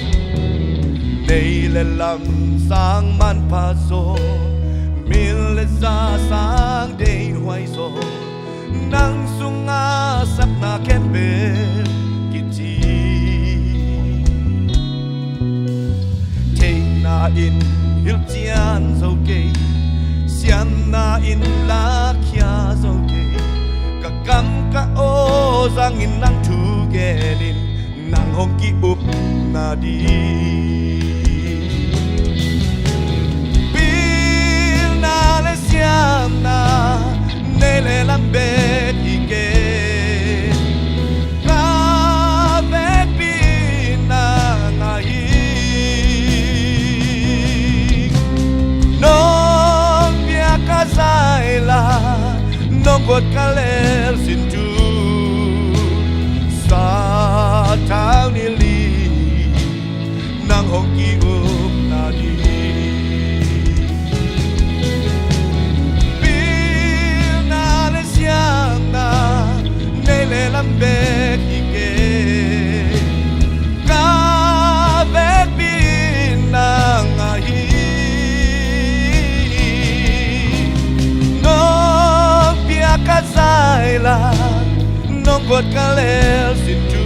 Neih le lam sang manpha zaw, min le za sang deihhuai zaw, Nang sunga sapna khempeuh kici. Theihna in hilhcian zo kei, siamna in lakhia zo kei. Ka kam ka aw zangin nang thu genin, nang hong ki-upna ding. Pilna le siamna nei le lam bek hi kei. Ka vekpi in nang ahi. Nong piak ka zai la, nong guat ka lel sin tu. Sathau ni li, nang hong ki-upna ding. Pilna le siamna nei le lam bek hi kei. Ka vekpi in nang ahi. Nong piak ka zai la, nong guat ka lel sin tu.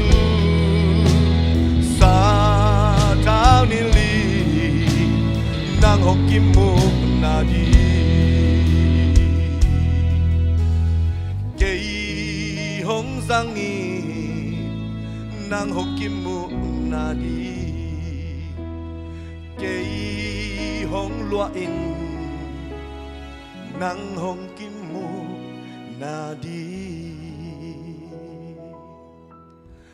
Sathau ni li, nang hong kimukna ding. Kei hong zangin, nang hong kimukna ding. Kei hong luahin, nang hong kimukna ding.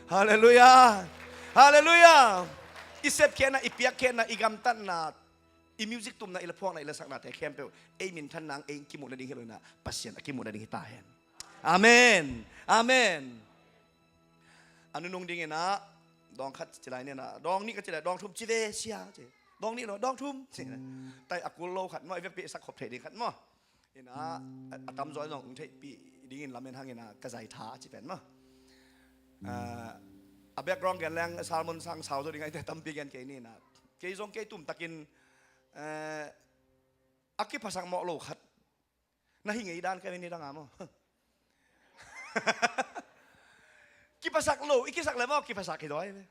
Halleluiah. Halleluiah. I sepkhiatna, i piakkhiatna, i gamtatna, i music tumna, i la phuakna, i la saknate khempeuh ei minthan nang, ei kimuhna ding hi lo in ah, Pasian a kimuhna ding hi ta hen. Amen. Amen. A nunung dingin ah, dawng khat ci lai ni in ah, dawng nih ka ci lai, dawng thum ci ve sia ci. Dawng nih lo, dawng thum ci. Tai a kul lo khat maw, i vekpi i sak khop thei ding khat maw. In ah, a, a tamzaw in zong hong theihpih dingin lamen hangin ah, ka zai tha a ci pen maw. Ah, a background gen leng sermon sang sau zo ding a, i te tampi gen kei ni in ah. Kei zong kei tumtakin, eh, a kiphasak mawh lo khat na hi ngei dan ka hi ve ni dang a maw. Kiphasak lo i kisak le maw, kiphasak hi dawi ve.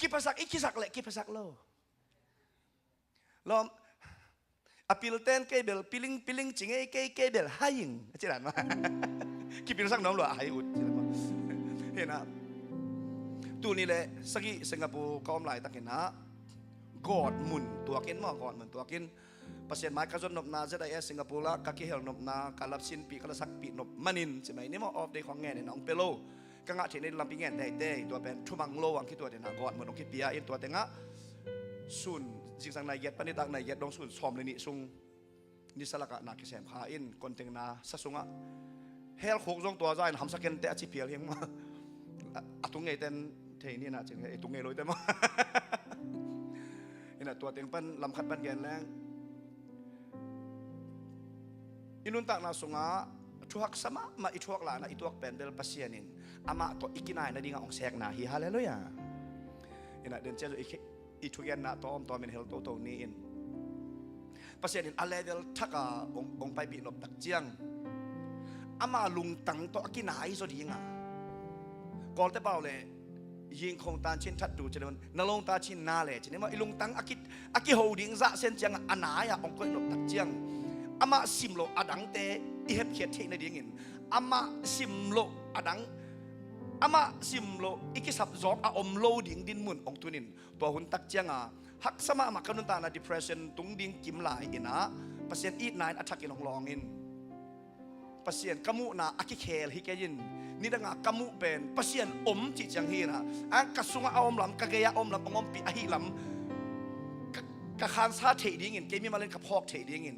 Kiphasak i kisak le kiphasak lo. Lawm, a pilten kei bel piling, piling ci ngei, kei, kei bel hai ing a ci dan maw. Kipilsak nuam lua hai ut ci dan maw. Hi in ah, tul nih le sagih Singapore ka om laitakin ah, gawtmun tuakin maw, gawtmun tuakin Pasian mai ka zon nopna, Z I S Singapore ah ka kihel nopna, ka lapsinpih, ka lasakpih nop manin ci mai ni maw, off day khong ngen in ah hong pia lo. Ka ngah theih nading lampi ngen teitei, tua pen thumang lo hong kituat in ah, gawtmun hong kipia in, tua tengah sun zingsang nai giat pan nitak nai giat dong sun sawm le nih sung nisa lakah na kisem kha in, konteng na sa sungah hell khuk zong tua za in hamsa kei inteh a ci phial hi ing maw. A, a tung ngei ten thei ni in ah ci, i tung ngei lo inteh maw. In ah tua teng pan lam khat pan gen leng, i nuntakna sungah thu haksa mahmah i thuak lai in ah, i tuak pen bel Pasian in amah tawh i kinai nading a hong sekna hi. Halleluiah. In ah den ciang zong i khe-, i thugenna tawmtawm in hel toto ni in, Pasian in a level thak a hong, hong paipih nop tak ciang, ama lungtang tawh a kinai zaw ding a. Kawlte pau le, yingkhong tancin thattu ci le, na lawng tancin na le ci ni maw, i lungtang a ki, a kiho ding zah sen ciang a, a nai a hong koih nop tak ciang, amah sim loh a dangte i hepkhiat theih nadingin, amah sim loh a dang, amah sim loh i kisap zawk a om lo ding dinmun hong tun in, tua hun tak ciang a haksa mahmah ka nuntakna depression tung ding kim lai in ah, Pasian itna in a thak in hong lawng in, Pasian ka muhna a kikhel hi kei in, nidang a ka muh pen Pasian om cih ciang hi in ah, a ka sungah a om lam, ka gei ah a om lam, hong ompih ahih lam ka, ka khansa theih dingin, kei mimal in ka phawk theih dingin,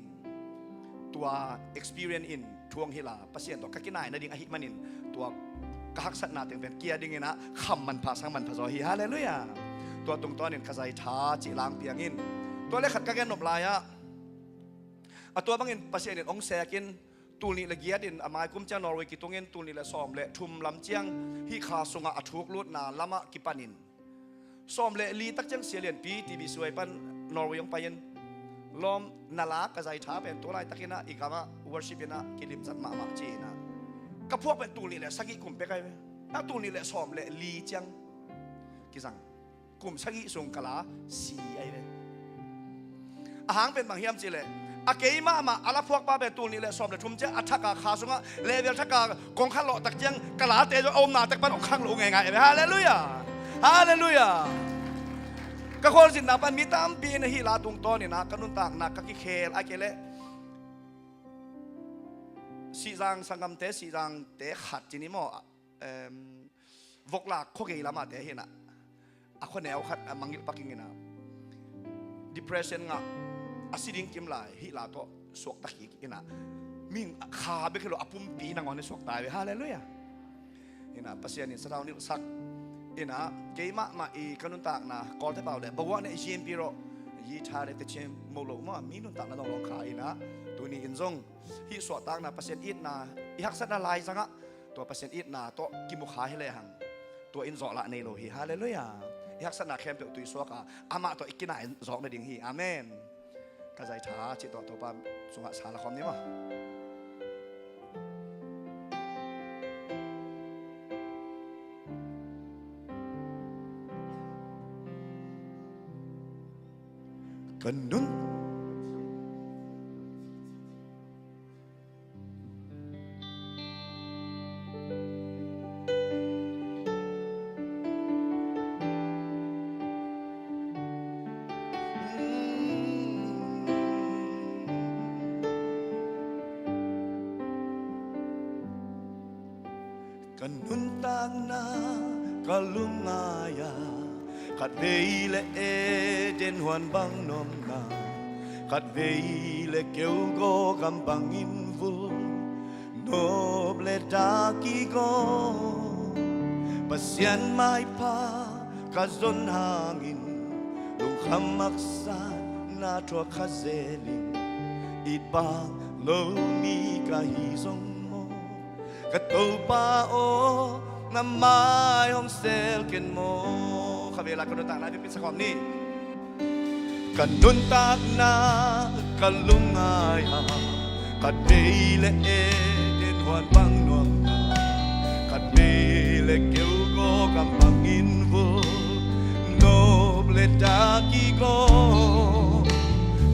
tua experience in thu hong hilh a, Pasian tawh ka kinai nading ahih manin, tua ka haksatna teng pen kia dingin ah kham manpha sang manpha zaw hi. Halleluiah. Tua tungtawn in ka zai tha cih lang piang in, tua le khat ka gen nop lai ah, a tua bangin Pasian in hong sek in, tul nih le giat in a mai kum ciang Norway kitung in, tul nih le sawm le thum lam ciang hih kha sungah a thuklutna lamah kipan in, sawm le li tak ciang Sia Lianpi T B C Y pan Norway hong pai in, lawm, na la ka zai tha pen tu laitakin ah i gamah worship in ah kilim zat mahmah ci in ah, Ka phuak pen tul nih le sagih kum pek ahi ve. A tul nih le sawm le li ciang kizang. Kum sagih sung ka la si ahi ve. A hang pen bang hiam cih leh, a kei mahmah a la phuakpa pen tul nih le sawm le thum ciang a thak a kha sungah level thak a kong khat lawh tak ciang ka late zong a omna tak pan hong khang lo ngeingai ahi ve. Halleluiah. Halleluiah. Ka khualzinna pan mi tampi in ahi la tungtawn in ah ka nuntakna ka kikhel a kei leh Sihzang sanggamte, Sihzangte khat ci ni maw, em, Voklak khuagei lamate hi in ah, a khuaneu khat a mangngilh pak ing in ah, depression ngah, a si ding kim lai, hih la tawh suakta kik in ah, mihing kha bek hi lo a pumpi nangawn hi suakta hi ve. Halleluiah. In ah Pasian in sathau nilhsak in ah, kei mahmah i ka nuntakna Kawlte pau le bawa ne GMP rawh, yi tha le te chem mo lo maw, mi nuntakna donglawng kha in ah, tuni in zong hih suahtakna, Pasian itna, i haksatna laizangah tua Pasian itna tawh kimukha hi lehang, tua in zawhlah nei lo hi. Halleluiah. I haksatna khempeuh tuisuak a, amah tawh i kinai zawk nading hi. Amen. Ka zaitha cih tawh Topa sungah sa la khawm ni maw. Ka nun Ka nuntakna ka lungngai a, khatvei le Eden huan bang nuamna, khatvei le keugaw gam bangin vul, nop le ta kigaw. Pasian maipha ka zon hangin, lungkham haksatna thuak kha zelin, it bang lo mi ka hi zong maw. Ka Topa aw, na mai hong sel ken maw. Khavela ka nuntakna biakpin sa khawm ni. Ka nuntakna ka lungngai a, khatvei le Eden huan bang nuamna, khatvei le keugaw gam bangin vul, nop le ta kigaw.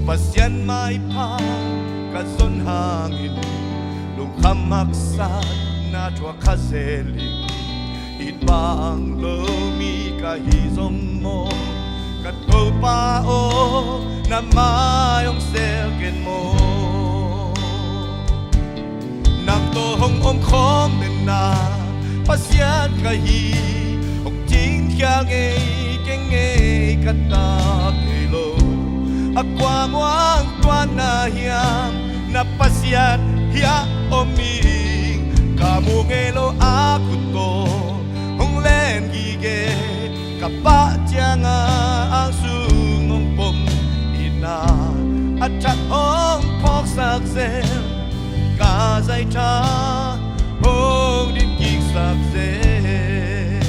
Pasian maipha ka zon hangin, lungkham haksatna thuak kha zelin, it bang lo mi ka hi zong maw. Ka Topa aw, na mai hong sel ken maw. Nang tawh hong om khawm den a, Pasian ka hi, hong cingkhia ngei kei ngei ka ta thei lo. A kua muang tuan na hiam, na Pasian hiah om ing. Ka mu ngei lo a khut tawh hong len gige, ka pah ciangah ang sung hong pom in a, a thak hong phawksak zel, ka zaitha hong din kiksak zel.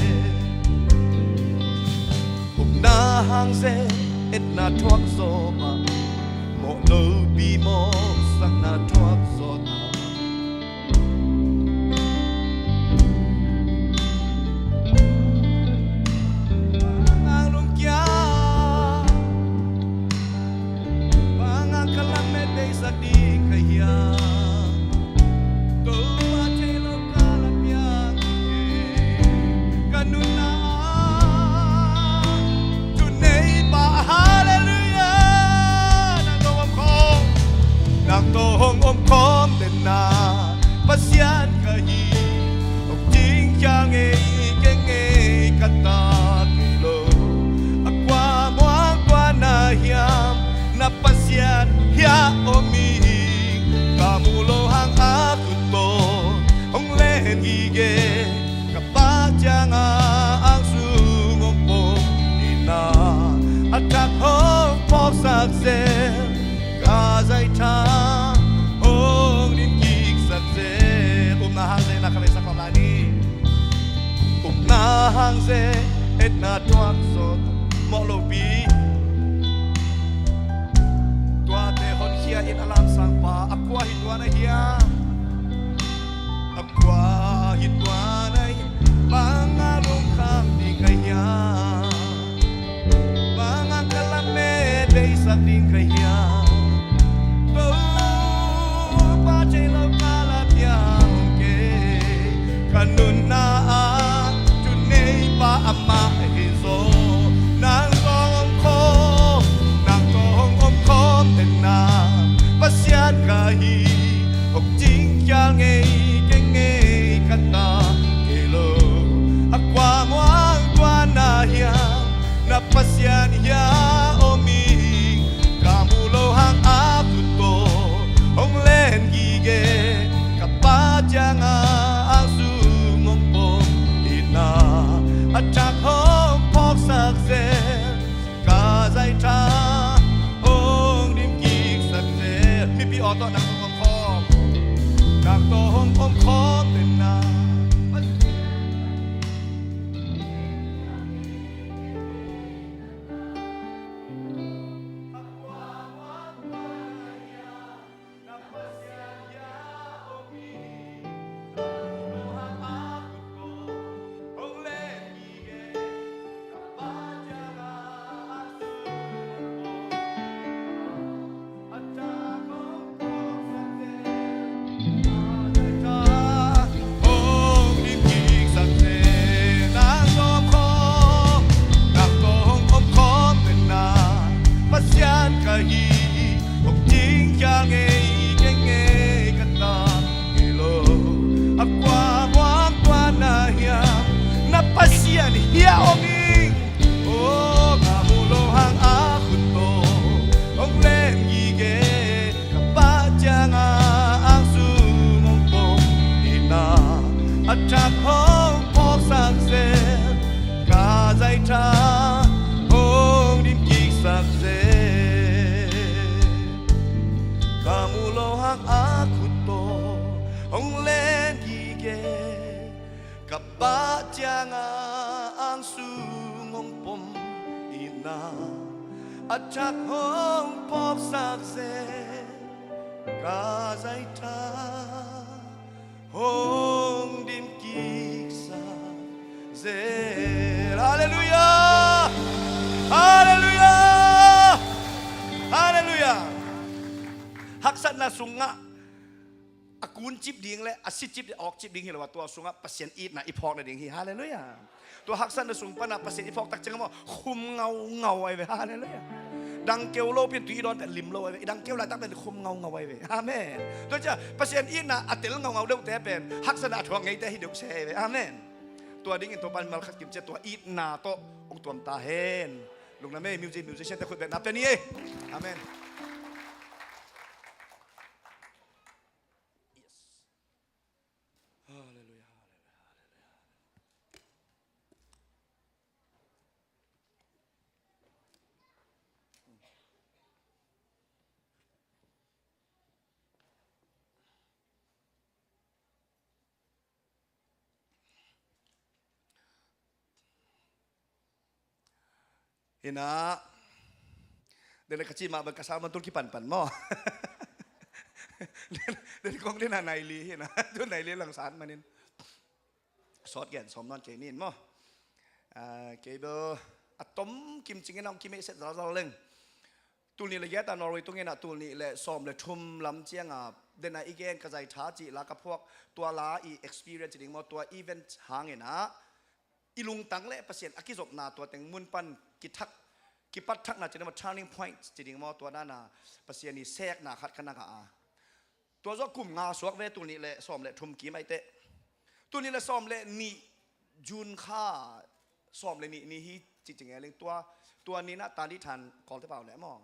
Upna hang zel, etna thuak zaw mah, mawh lopi mawhsakna thuak zaw ta. Bang hang lungkia, bang hang ka lamet deihsak ding ka hiam. Topa thei lo ka la piak hi, ka nunna ah thuneipa. Halleluiah. Nang tawh hong om khawm, nang tawh hong om khawm den a, Pasian ka hi, hong cingkhia ngei kei ngei ka ta thei lo. A kua muang tuan na hiam, na Pasian hiah om ing. Ka mu lo hang a khut tawh hong len gige, ka pah ciangah ang sung hong pom in a, a thak hong phawksak zel, ka zaitha hong din kiksak zel. Upna hang zel, na kha le sa khawm lai ni. Upna hang zel, etna thuak zaw, mawh lopi. Tuate honkhia in a lamsangpa a kua hi tuan a hiam. A kua Tua nai bang a lungkham ding ka hiam? Bang a ka lamet beisak ding ka hiam? Topa, thei lo ka la piang kei, ka nunna ah thuneipa amah hi zaw. Nang tawh hong om khawm, nang tawh hong om khawm den na, Pasian ka hi, hong cingkhial ngei kei ngei ka ta kei lo. A kua muang tua na hiam, na Pasian hia om ing? Ka mu lo hang a khut tawh hong len gige, ka Pa ciangah ang sung hong pom in a, a thak hong phawksak zel, ka zaitha hong dim kiksak zel. Mipi aw tawh nang tawh hong om khawm, nang tawh hong om khawm den na. Hong dim kiksak zel, nang tawh om khawm, nang tawh hong om khawm den na, Pasian ka hi, hong cingkhial ngei kei ngei ka ta kei lo. A kua muang tua na hiam, na Pasian hia om ing? Aw, ka mu lo hang a khut tawh hong len gige, ka Pa ciangah ang sung hong pom in a, a thak hong phawksak zel, ka zaitha hong dim kiksak zel. Ka mu lo hang a khut tawh hong len gige, ka Pa ciangah ang sung hong pom in a, a thak hong phawksak zel, ka zaitha hong dim kiksak zel. Halleluiah! Halleluiah! Halleluiah! Haksatna sungah a kuncip ding le a sicip, a awkcip ding hi lo a, tua sungah Pasian itna i phawk nading hi. Halleluiah. Tua haksatna sung panah Pasian i phawk tak ciangah maw, khum ngaungau ai ve. Halleluiah. Dangkeu lo pen tui i dawn pen lim lo ai ve. I dangkeu laitak pen khum ngaungau ai ve. Amen. Tua ciah Pasian itna a tel ngaungau deuhte pen haksatna a thuak ngeite hi deuh se ai ve. Amen. Tua dingin Topa in malkhat kim ciah tua itna tawh hong tuam ta hen. Lungdam ei, music, musician te khut betna pia ni ei. Amen. Yes. Halleluiah, halleluiah, halleluiah. Hi na. Dena ka ci mah bang ka sa man tul kipanpan maw. Dena kong dena nai li hi na. Tu nai li lang san manin. Sawt gen sawm nawn kei nin maw. Ah, kei bel a tom kim cingin a hong kimei set zalzal leng. Tul nih le giat a Norway tungin a tul nih le sawm le thum lam cianga dena i gen ka zaitha cih la ka phuak, tua la i experience ding maw, tua event hangin a i lungtang le Pasian a kizopna tua teng mun pan kithak, kipat thakna ci ding maw, turning point ci ding maw, tua dana Pasian i sekna khat ka na ngah a. Tua zawh kum nga suak ve, tul nih le sawm le thum kim aiteh. Tul nih le sawm le nih June kha sawm le nih ni hi ci ci nge leng tua, tua ni na tani than kawlte pau le maw.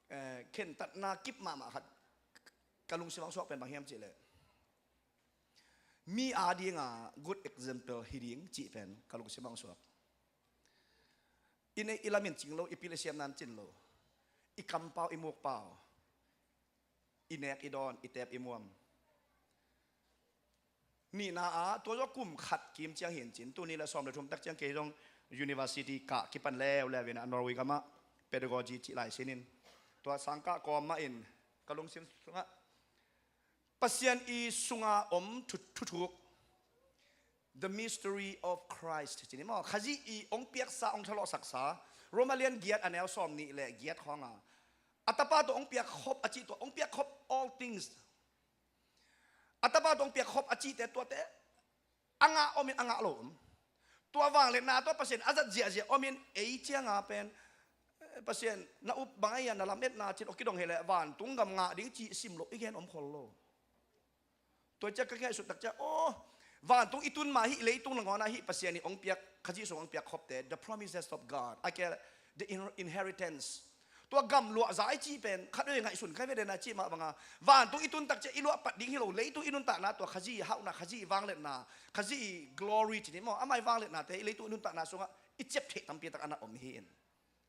Eh, khentatna kip mahmah khat ka lungsim ang suak pen bang hiam cih leh, mi a dinga good example hi ding cih pen ka lungsim ang suak. I neih i lamin cing lo, i pil i siam nan cin lo, i kampau i mukpau, i nek i dawn, i tep i muam. Nihna ah tua zawh kum khat kim ciang hi in cin, tul nih le sawm le thum tak ciang kei zong university kah kipan leuleu in a Norway gamah pedagogy cih lai sin in, tua sangkah kawm mah in ka lungsim sungah Pasian i sunga om thu, thuthuk The mystery of Christ ci ni maw, Khazih i hong piaksa, hong thalawhsaksa. Roma lian giat a neu sawm nih le giat khawng a, a Tapa tawh hong piak khop a cih tawh, hong piak khop all things. A Tapa tawh hong piak khop a cihte tuate a ngah om in a ngah lo om. Tua vangliatna tawh Pasian a zat ziahziah om in ei cianga pen, eh, Pasian na up bang a hia, na lametna cin aw kidong hi leh vantung gam ngah ding cih sim loh i gen om khol lo. Tua ciah ka ngaihsut tak ciah, aw, vantung i tun ma hih leitung nangawn ah hih Pasian i hong piak, Khazih sung hong piak khopte, the promises of God, a kei the in- inheritance. Tua gam luahza i cih pen khat vei ngaihsun kai ve den a cih mah banga, vantung i tun tak ciah i luah pat ding hi lo, leitung i nuntakna tua Khazih hauhna, Khazih vangliatna, Khazih glory ci ni maw, amah i vangliatnate i leitung i nuntakna sungah i ciap theih tampi tak a na om hi in.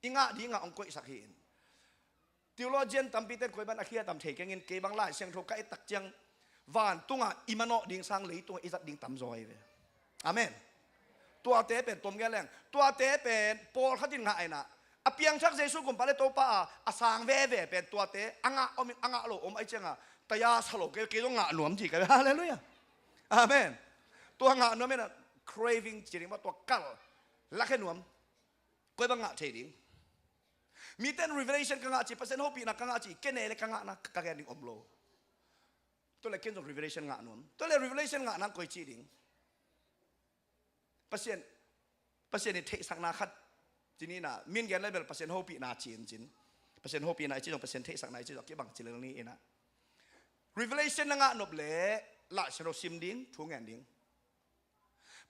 I ngah dingah hong koihsak hi in. Theologian tampi ten koi ban a khia tam thei kengin, kei bang Lai Siangtho ka et tak ciang vantungah i manawh ding sang leitungah i zat ding tam zaw hi ve. Amen. Tuate pen tom gen leng, tuate pen pawlkhat in ngah inah, a piangthak Jesu kumpa le Topa a, a sang veve pen tuate a ngah om in a ngah lo om ahi cianga, taya sa lo kei, kei zong ngah nuam ci ka ve. Halleluiah. Amen. Tua ngah nuam inah, craving ci ding mah, tua kal lakhe nuam. Koi bang ngah thei ding? Miten revelation ka ngah ci, Pasian hopihna ka ngah ci, kei ne le ka ngahna ka gen ding om lo. Tua le ken zong revelation ngah nuam. Tua le revelation ngah nang koi ci ding? Pasian, Pasian i theihsakna khat ci ni inah, min gen le bel Pasian hopihna ci in cin. Pasian hopihna i ci zong, Pasian theihsakna i ci zong kibang ci lel ni inah. Revelation na ngah nop le Lai Siangtho sim ding, thu ngen ding.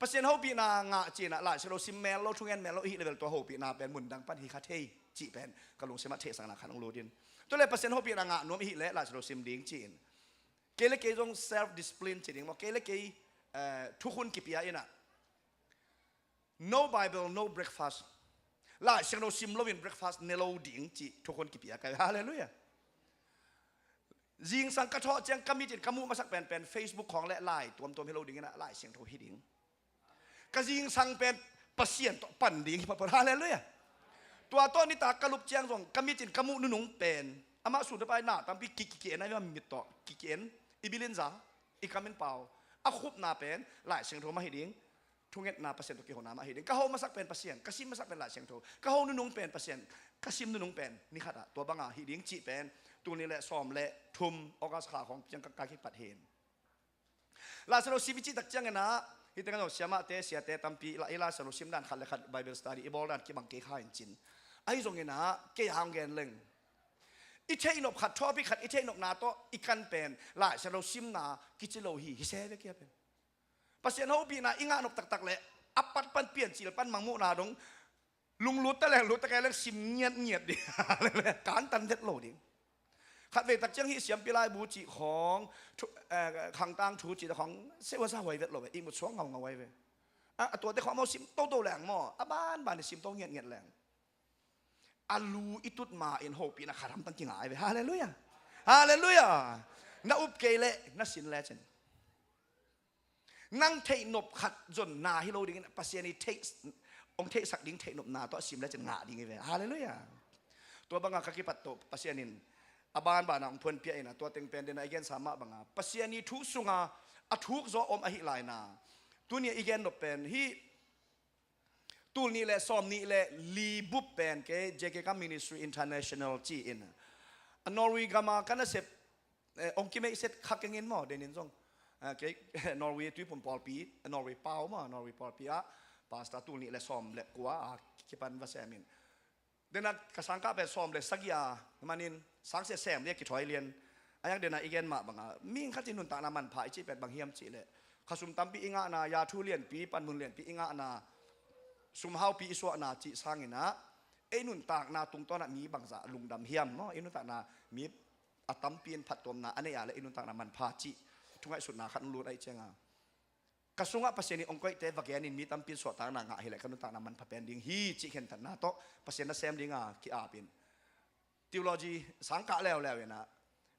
Pasian hopihna ngah ci inah Lai Siangtho sim mel lo, thungen mel lo i hih level tua hopihna pen mundang pan hi kha thei cih pen ka lungsimah theihsakna khat hong lut in. Tua le Pasian hopihna ngah nuam i hih leh Lai Siangtho sim ding ci in. Kei le kei zong self discipline ci ding maw, kei le kei, eh, thukhun kipia inah, no Bible, no breakfast. Lai Siangtho sim loin breakfast ne lo ding cih thukhun kipia kai. Halleluiah. Zingsang ka thawh ciang ka mit in ka muh masak penpen Facebook khawng le lai tuamtuam hi lo ding inah Lai Siangtho hi ding. Ka zingsang pen Pasian tawh pan ding hi photphot. Halleluiah. Tua tawh nitak ka lup ciang zong ka mit in ka muh nunung pen, amah sun pai na tampi ki- ki- ki-en ahi, mit tawh ki- ki-en, i bilin za, i kam in pau, a khupna pen Lai Siangtho mah hi ding. Thungetna Pasian tawh kihona mah hi ding. Ka ho masak pen Pasian, ka sim masak pen Lai Siangtho. Ka ho nunung pen Pasian, ka sim nunung pen ni khatah tua banga hi ding cih pen tul nih le sawm le thum August kha khawng piang ka, ka kipat hi in. Lai Siangtho sim i cih tak ciang inah, hih tengah zong siamahte, siate tampi, la- i Lai Siangtho sim dan khat le khat Bible study i bawl dan kibang kei kha in cin. Ahi zong inah, kei a hong gen leng, i theihnop khat, topic khat i theihnopna tawh i kan pen Lai Siangtho simna kici lo hi, hi se ve kia pen. Pasian hopihna i ngah nop taktak le a pat pan Piancil pan Mangmuhna dong lunglut ta leng, lut ta kei leng sim ngiatngiat ding. Kantan vet lo ding. Khatvei tak ciang hih siampi laibu cih khawng, thu- eh, khangtang thu cih khawng seuhasa huai vet lo ve, ihmut suang ngaungau huai ve. A, a tuate khawng maw sim toto leng maw, a banban i sim to ngiatngiat leng, a lu i tut ma in hopihna khat hamtang kingai ve. Halleluiah. Halleluiah. Na up kei leh na sin lecin, nang theihnop khat zonna hi lo dingin Pasian i theih, hong theihsak ding theihnopna tawh a sim lecin ngah ding hi ve. Halleluiah. Tua banga ka kipat tawh Pasian in a banbana hong phuanpia inah, tua teng pen dena i gensa mah banga Pasian i thu sunga a thuk zaw om ahi laina. Tuni a i gen nop pen hih tul nih le sawm nih le li bup pen kei J K Kam Ministry International ci-in, a Norway gama ka nasep, eh, hong kimeihset kha kengin maw, denin zong, eh, kei Norway Tuiphum pawlpi, Norway pau maw, Norway pawlpi ah pastor tul nih le sawm le kua a kipan va semin. Dena ka sangkah pen sawm le sagih a manin sangsia sem le kithawi lian. A yang dena i gen mah banga, mihing khat i nuntakna manpha i cih pen bang hiam cih leh, khasum tampi i ngahna, yathu lianpi, panmun lianpi i ngahna, sumhaupi i suahna cih sanginah, ei nuntakna tungtawnah mi bangzah lungdam hiam maw? Ei nuntakna mi a tampi in phattuamna a nei a le ei nuntakna manpha cih thungaihsutna khat hong lut ahi cianga, ka sungah Pasian i hong koihte va genin mi tampi in suahtakna ngah hileh ka nuntakna manpha pen ding hi cih khentatna tawh Pasian nasem dinga ki-apin, theology sangkah leuleu inah,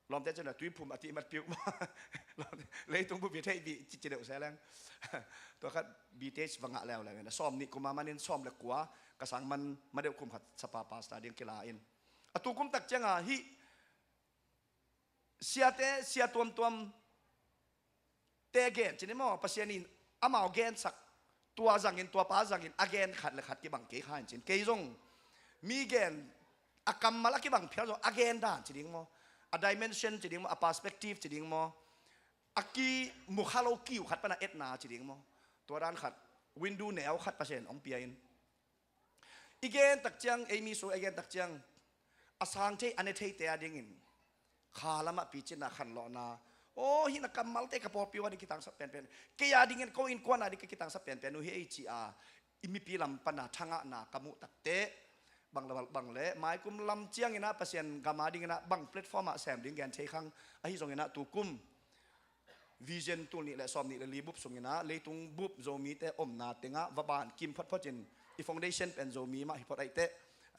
lawmte cina Tuiphum a tihmat piuh maw? Leitung bupi theih bih cici deuh se leng. Tua khat B Th va ngah leuleu inah, sawm nih kuma manin sawm le kua ka sang man madeuh kum khat sapa pastor ding kila in, a tukum tak cianga hih siate, sia tuamtuam te gen cini maw, Pasian in amau gensak, tua zangin, tua pa zangin a gen khat le khat kibang kei kha in cin. Kei zong mi gen a kammal a kibang phial zong a gen dan ci ding maw, a dimension ci ding maw, a perspective ci ding maw, a kimu kha lo kiu khat pana etna ci ding maw, tua dan khat, window neu khat Pasian hong pia in. I gen tak ciang, ei mi sung i gen tak ciang, a sang thei, a ne theite a dingin kha lamah picinna, khanlawhna, aw, hih na kammalte ka pawlpi uh a ding kitangsap penpen, kei a dingin ko innkuan a ding ka kitangsap penpen uh hi ei ci a, i mipi lam pana thangahna ka muh takte, bang le bang le, maikum lam ciangin ah Pasian gam a dingin ah bang platform ah sem ding gen thei khang, ahi zongin ah tukum vision tul nih le sawm nih le li bup sungin ah leitung bup Zomite omna tengah va ban kim photphot in, i foundation pen Zomi mah hi phot ahih teh,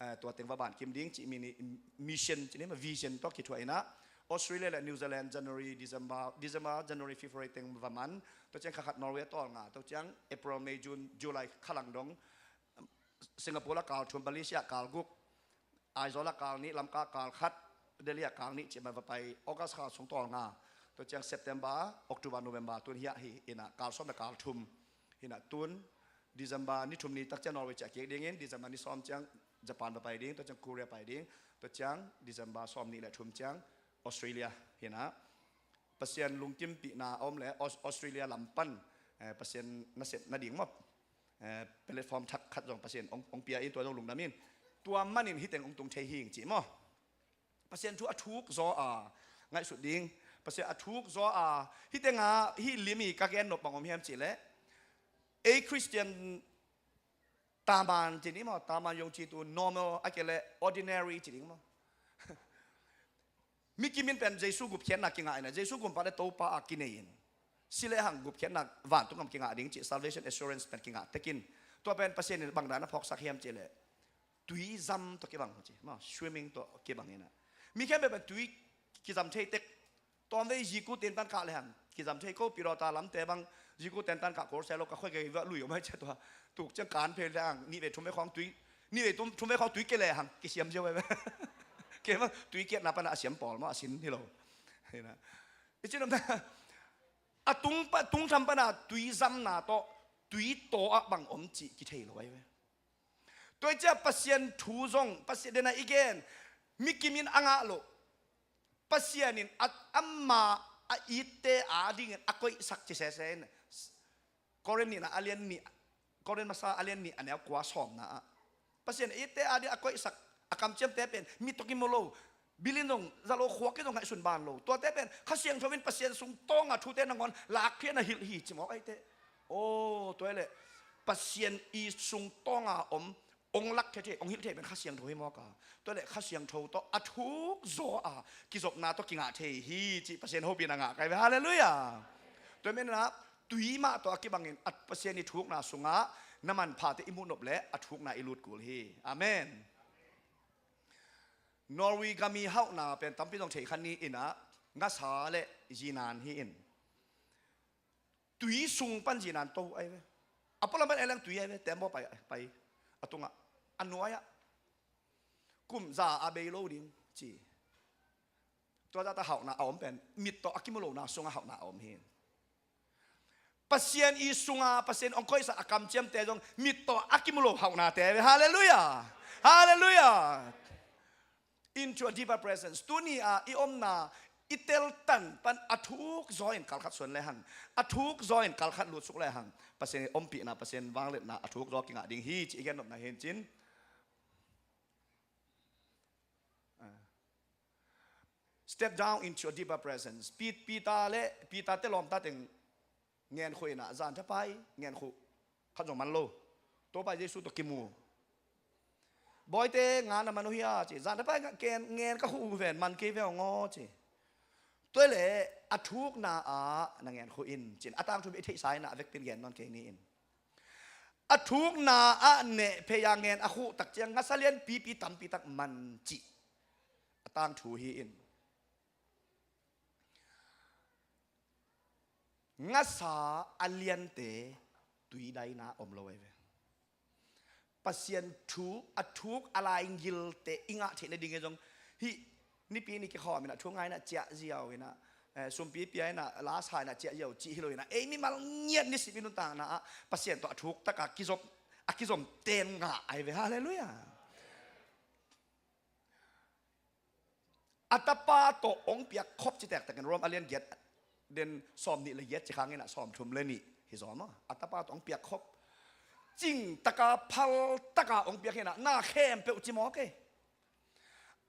eh, tua teng va ban kim ding cih mi ni, mission cih ni mah, vision tawh kithuah in ah, Australia le New Zealand January, December, December, January, February teng va man. Tua ciang kha khat Norway a tawlnga, tua ciang April, May, June, July kha lang dong, Singapore ah kal thum, Malaysia ah kal guk, Aizawl ah kal nih, Lamka ah kal khat, Delhi ah kal nih cih mah va pai, August kha sung tawlnga. Tua ciang September, October, November, tun hiah hi in ah kal sawm le kal thum. Hi in ah tun December ni thum ni tak ciang Norway ciah kik dingin, December ni sawm ciang Japan va pai ding, tua ciang Korea pai ding, tua ciang December sawm nih le thum ciang Australia hi in ah. Pasian lungkimpihna a om le Aus-, Australia lam pan, eh, Pasian nasep nading maw, eh, platform thak khat zong Pasian hong, hong pia in, tua zong lungdam in. Tua manin hih teng hong tung thei hing cih maw. Pasian thu a thuk zaw a ngaihsut ding. Pasian a thuk zaw a, hih tengah hih lim i ka gen nop bang om hiam cih leh, ei Christian taman ci ni maw, taman yong ci tu normal, a kei le ordinary ci ding maw. Mi kimin pen Jesu gupkhiatna kingah in ah, Jesu gumpa le Topa a kinei in, si le hang gupkhiatna vantung gam kingah ding cih salvation assurance pen kingah tekin, tua pen Pasian in bang dan a phawksak hiam cih leh, tui zam tawh kibang ci maw, swimming tawh kibang in ah. Mi khempeuh pen tui kizam thei tek. Tawmvei ziku tentan kah le hang kizam thei ko, Pidawta lamte bang ziku tentan kah kawlsia lo, ka khoi kei va lui om hai cia tua. Tuk ciang kan phei le hang nih vei thum vei khawng tui, nih vei thum, thum vei khawng tui ke le hang kisiam ziau ve. Kei bang tui kiatna pana a siam pawl maw, a sin hi lo. Hi na. I cin om ta, a tung pa, tung tham pana tui zamna tawh tui taw ah bang om cih kithei lo ai ve. Tua i cia Pasian thu zong, Pasian dena i gen, mi kimin a ngah lo. Pasian in a, ama a itte a dingin a koihsak ci sese in. Korin nihna a lian nih, Korin masa a lian nih a neu kua sawmna ah, Pasian in a itte a ding a koihsak a kamciamte pen mit tawh kimu lo. Bilin zong za lo, khuak in zong ngaihsun ban lo. Tuate pen Kha Siangtho in Pasian sung tawnga thute nangawn lakkhia na hilh hi ci mawk ahih teh. Aw, tua hi leh Pasian i sung tawnga om, ong lak thei thei, ong hilh thei pen Kha Siangtho hi mawk a. Tua hi leh Kha Siangtho tawh a thuk zaw a kizopna tawh kingah thei hi cih Pasian hopihna ngah kai ve. Halleluiah. Tua hi menah tui mah tawh a kibangin a Pasian i thukna sungah na manphate i muh nop leh a thukna i lut kul hi. Amen. Norway gam i hauhna pen tampi zong thei kha ni in ah, ngasa le zinan hi in. Tui sung pan zinan to ai ve. A pualam pan eleng tui ai ve, tembaw pai, pai. A tungah, a nuai ah, kum za a bei lo ding ci. Tua zahta hauhna a om pen mit tawh a kimu lona sungah hauhna a om hi. Pasian i sunga Pasian ong koihsak a kamciamte zong mit tawh a kimu lo hauhnate ve. Halleluiah. Halleluiah. Into a deeper presence. Tuni a i omna i teltan pan a thuk zaw in kalkhat suan le hang, a thuk zaw in kalkhat lutsuk le hang, Pasian i ompihna, Pasian vangliatna a thuk zaw kingah ding hi ci i gen nopna hi in cin. Step down into a deeper presence. Pi-, Peter le, Peter te lawmta teng ngenkhuh in ah, zanthapai ngenkhuh khat zong man lo. Topa Jesu tawh kimu. Bawite nga na man uh hia ci. Zanthapai ngen, ngen ka khuh uh ven, man kei ve ong aw ci. Tua hi leh a thukna ah na ngenkhuh in cin. A tangthu bek i theihsa in ah a vekpi in gen nawn kei ni in. A thukna ah neh phei a ngen a khuh tak ciang ngasa lian pipi tampi tak man cih a tangthu hi in. Ngasa a liante tui daina om lo ai ve. Pasian thu, a thuk a lai ngilte i ngah theih nading hi zong, hih nipi ni kikhawm in ah thu ngaina ciah ziau in ah, eh, sumpi pia inah, last high inah ciah ziau cih hi lo inah, ei mimal ngiat nisim i nuntakna ah Pasian tawh a thuk takah kizop, a kizom ten ngah ai ve. Halleluiah. A tapa tawh hong piak khop ci tektekin Rom a lian giat, den sawm nih le giat ci khang inah sawm thum le nih hi zaw maw. A tapa tawh hong piak khop, cing taka phal taka hong piak inah na khempeuh ci mawk ei.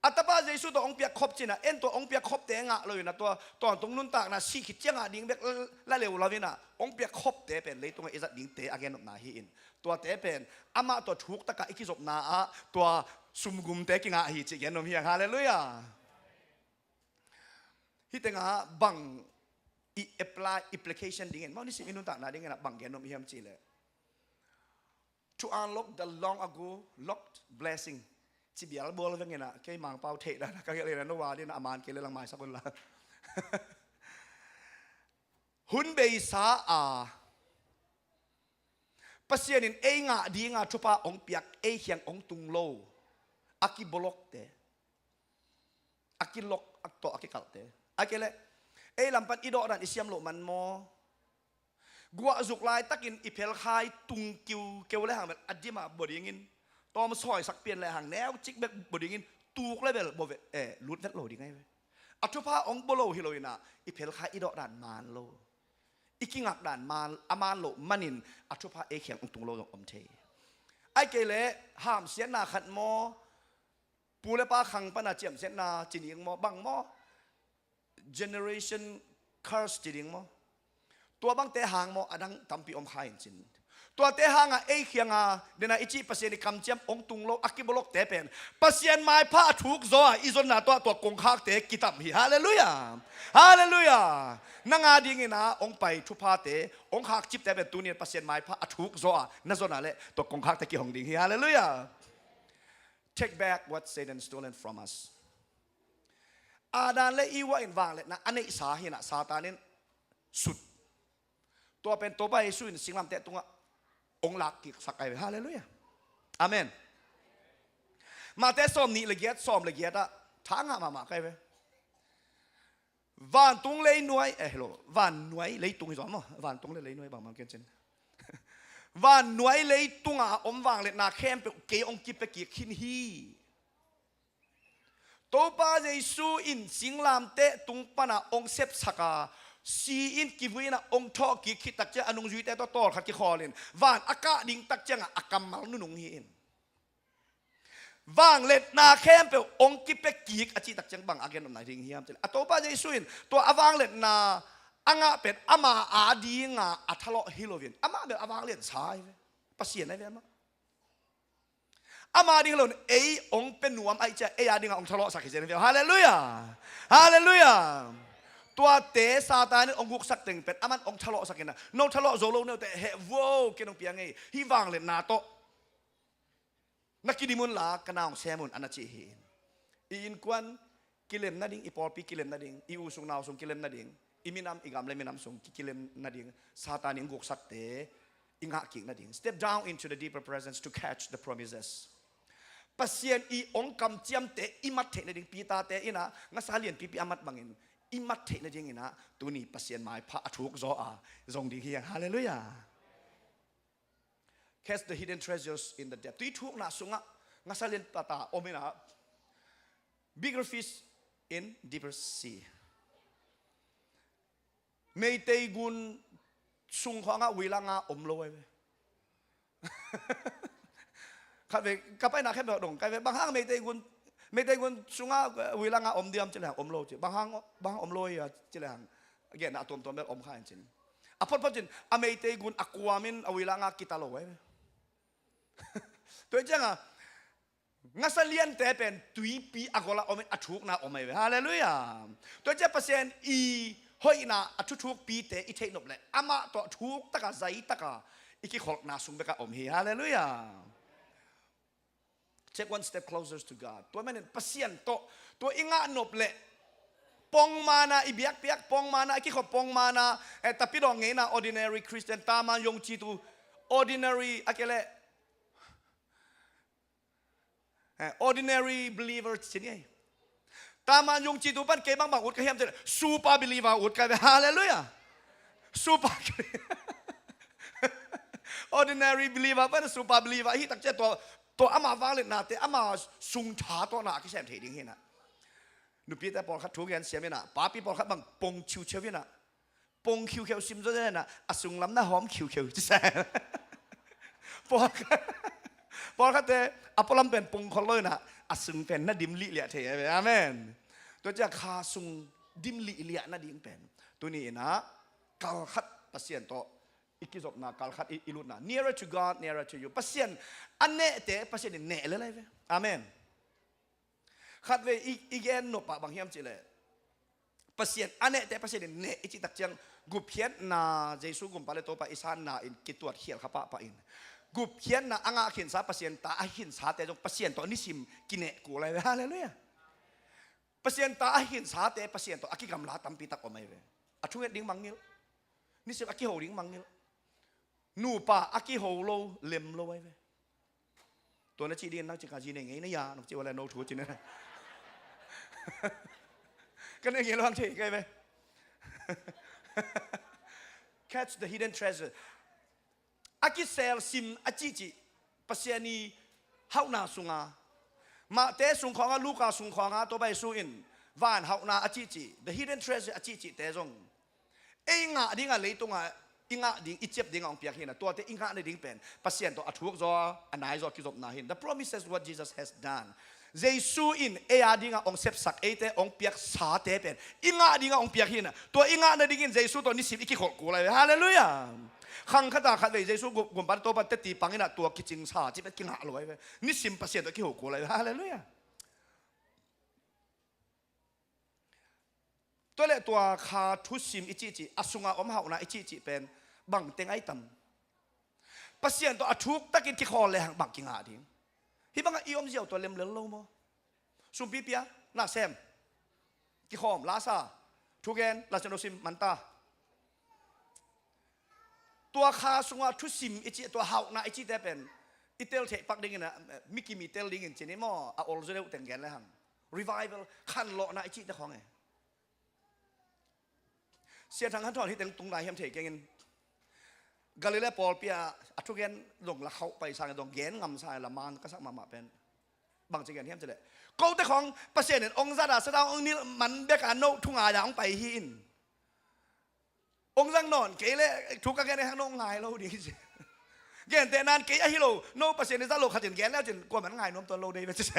A tapa Jesu tawh hong piak khop cinah, en tawh hong piak khopte ngah lo inah, tua tawntung nuntakna sih khit ciangah ding bek la leu lo inah, hong piak khopte pen leitungah i zat dingte a gennopna hi in, tuate pen amah tawh thuk takah i kizopna ah tua sumgumte kingah hi cih gennom hi hang. Halleluiah. Hih tengah bang i apply, application dingin, mau nisim i nuntakna dingin ah bang gennom hiam cihleh, to unlock the long ago locked blessing. Ci bial bual veng inah, kei Mangpau theih dan a ka gelh inah, no wa ding inah a man kei le lang maisak un la. Hun beisa a Pasian in ei ngah dinga thupha hong piak, ei khiang hong tung lo a kibolokte, a kilok, a tawh a kikalhte, a kei leh ei lam pan i dawhdan i siam loh man maw? Guahzuk laitakin i phelkhai tung kiukeu le hang bel a dima bua dingin, tawm sawisak pian le hang neucik bek bua dingin, tuk le bel bua ve, eh, lut vet lo ding ai ve. A thupha hong bua lo hi lo inah i phelkhai i dawhdan man lo, i kingakdan man, a man loh manin a thupha ei khiang hong tung lo zong om thei. Ai kei leh hamsiatna khat maw, pu le pa khang pana ciamsiatna ci ding maw, bang maw, generation curse ci ding maw, tua bangte hang maw, a dang tampi om kha in cin. Tuate hangah ei khianga dena i cih Pasian i kamciam hong tung lo a kibolokte pen Pasian maipha a thuk zaw a i zonna tawh tua kongkhakte kitam hi. Halleluiah. Halleluiah. Nang a dingin ah hong pai thuphate, hong khakcipte pen tuni in Pasian maipha a thuk zaw a na zonna le tua kongkhakte kihong ding hi. Halleluiah. Take back what Satan stolen from us. Adam le Eva in vangliatna a neihsa hi inah Satan in sut. Tua pen Topa Jesu in singlamteh tungah hong lak kiksak ai ve. Halleluiah. Amen. Mate sawm nih le giat, sawm le giat ah tha ngah mahmah kai ve. Vantung leinuai, eh, hello, vannuai leitung hi zaw maw? Vantung le leinuai bangmah ken cin. Vannuai leitungah a om vangliatna khempeuh kei hong kipia kik khin hi. Topa Jesu in singlamteh tung pana hong sepsak a, si in kivui inah hong thawh kik khit tak ciang a nungzuite tawh tawlkhat kikhawl in van a kah ding tak ciangah a kammal nunung hi in, vangliatna khempeuh hong kipia kik a cih tak ciang bang a gennopna ding hiam cihleh, a Topa Jesu in tua a vangliatna a ngah pen ama a dinga a thalawh hi loin, amah bel a vangliatsa hi ve. Pasian ahi ve amah. Ama ding hi loin ei hong pia nuam ahih ciang ei a dinga hong thalawhsak hi zen hi ve. Halleluiah. Halleluiah. Tuate Satan in hong guksak teng pen aman hong thalawhsak inah, no thalawh zo lo neuteh heh vuo, ken hong pia ngei, hih vangliatna tawh na kidim unla ka na hong sem un, a na ci hi in. I innkuan kilem nading, i pawlpi kilem nading, i u sung nau sung kilem nading, i minam, i gam le minam sung ki, kilem nading, Satan in guksakte i ngahkik nading. Step down into the deeper presence to catch the promises. Pasian i hong kamciamte i mat theih nading, Peter-te inah ngasa lianpipi a mat bangin i mat theih nading inah tuni Pasian maipha a thuk zaw a zong ding hi hang. Halleluiah. Catch the hidden treasures in the depth. Tui thukna sungah ngasa lian pata om inah, bigger fish in deeper sea. Meitei gun sung khawngah uila nga om lo ai ve. Khat ve ka paina khempeuh dong kai ve, bang hang Meitei gun, Meitei gun sungah uila nga om diam ci le hang om lo ci. Bang hang, bang hang om lo ia ci le hang, genna a tuamtuam bel om kha in cin. A photphot cin a Meitei gun a kuamin a uila nga kita lo ai ve. Tua ciangah ngasa liante pen tuipi a golah omin a thukna om ai ve. Halleluiah. Tua ciah Pasian i hoihna a thuthukpite i theihnop leh amah tawh thuk taka zai taka i kikholhna sung bekah om hi. Halleluiah. Take one step closer to God. Tua manin Pasian tawh tua i ngahnop leh pongmana i biakpiak, pongmana i kikhop, pongmana, eh, tapidawng ngeina, ordinary Christian, taman yong citu, ordinary a kei leh, eh, ordinary believer ci ni ei. Aman yung citu pan kei bangbang ut ka hiam cih leh super believer ut ka ve. Halleluiah. Super. Ordinary believer pan super believer ahi takciang tua, tua ama vangliatnate ama sung tha tawh na a kisem thei ding hi na. Nupite pawlkhat thu gen siam hi na, papi pawlkhat bang pong ciuciau hi na. Pong khiukheu sim zaw hi na, a sunglam na hawm khiukheu ci sa. Pawlkhat, pawlkhatte a pualam pen pong khol lo hi na, a sung pen na dim lihliah thei hi ve. Amen. Tua ciang kha sung dim lihliah nading pen tuni in ah kalkhat Pasian tawh i kizopna, kalkhat i, i lutna, nearer to God, nearer to you. Pasian a nehte Pasian in neh lel hi ve. Amen. Khatvei i, i gen nop ah bang hiam cih leh Pasian a nehte Pasian in neh i cih takciang gupkhiatna, Jesu gumpa le Topa i sanna in kituat khial kha pahpah in, gupkhiatna a ngah khinsa Pasian ta a hinsate zong Pasian tawh nisim kineh kul hi ve. Halleluiah. Pasian ta a hinsate Pasian tawh a kigamla tampi tak om hi ve. A thunget ding mangngilh. Nisim a kiho ding mangngilh. Nupa a kiho lo, lem lo hi ve. Tua na cih dingin nang cih ka zi nei ngei na ya, nong cih ua le no thu cih na. Ka nei ngei lo hang thei ka hi ve. Catch the hidden treasure. A kisel sim a cihcih Pasian i hauhna sunga, Mate sung khawnga, Luka sung khawnga, Topa Jesu in van hauhna a cihcih, the hidden treasure a cihcihte zong ei ngah dinga, leitunga i ngah ding, i ciap dinga hong piak hi na. Tuate i ngah nading pen Pasian tawh a thuk zaw, a nai zaw kizopna hi na. The promises, what Jesus has done. Jesu in ei a dinga hong sepsak, eite hong piaksate pen i ngah dinga hong piak hi na. Tua i ngah nadingin Jesu tawh nisim i kikholh kul hi ve. Halleluiah. Khang khata khatvei Jesu gu-, gumpa Topa teti pang in ah tua kicingsa cih pen kingah lo hi ve. Nisim Pasian tawh kiho kul hi ve. Halleluiah. Tua leh tua kha thusim i cihcih, a sunga om hauhna i cihcih pen bang teng ai tam? Pasian tawh a thuk takin kikhawl le hang bang kingah ding? Hih bangah i om ziau tua lemlel lo maw? Sumpi pia, na sem, kikhawm, la sa, thugen, la cin lo sim, manta. Tua kha sunga thusim i cih, tua hauhna i cihte pen i tel theih pak dingin ah, mi kim i tel dingin cin i maw, a ol zaw deuh teng gen le hang. Revival, khanlawhna i cihte khawng e. Sia Thang Han Thawn hih teng tung lai hiam thei kengin, Galilee pawlpi ah a thugen zong la khauh pai sangin zong gen ngam sa la man ka sak mahmah pen bang ci gen hiam cih leh, kote khawng Pasian in hong zat a, Satan hong nilh man bek a, no thu ngai a hong pai hi in. Hong zang nawn kei leh thu ka gen hang no ngai lo ding ci. Gentehna in kei ahi lo, no Pasian in zat lo khat in gen le cin kuaman ngai nuam tuan lo dei ve ci.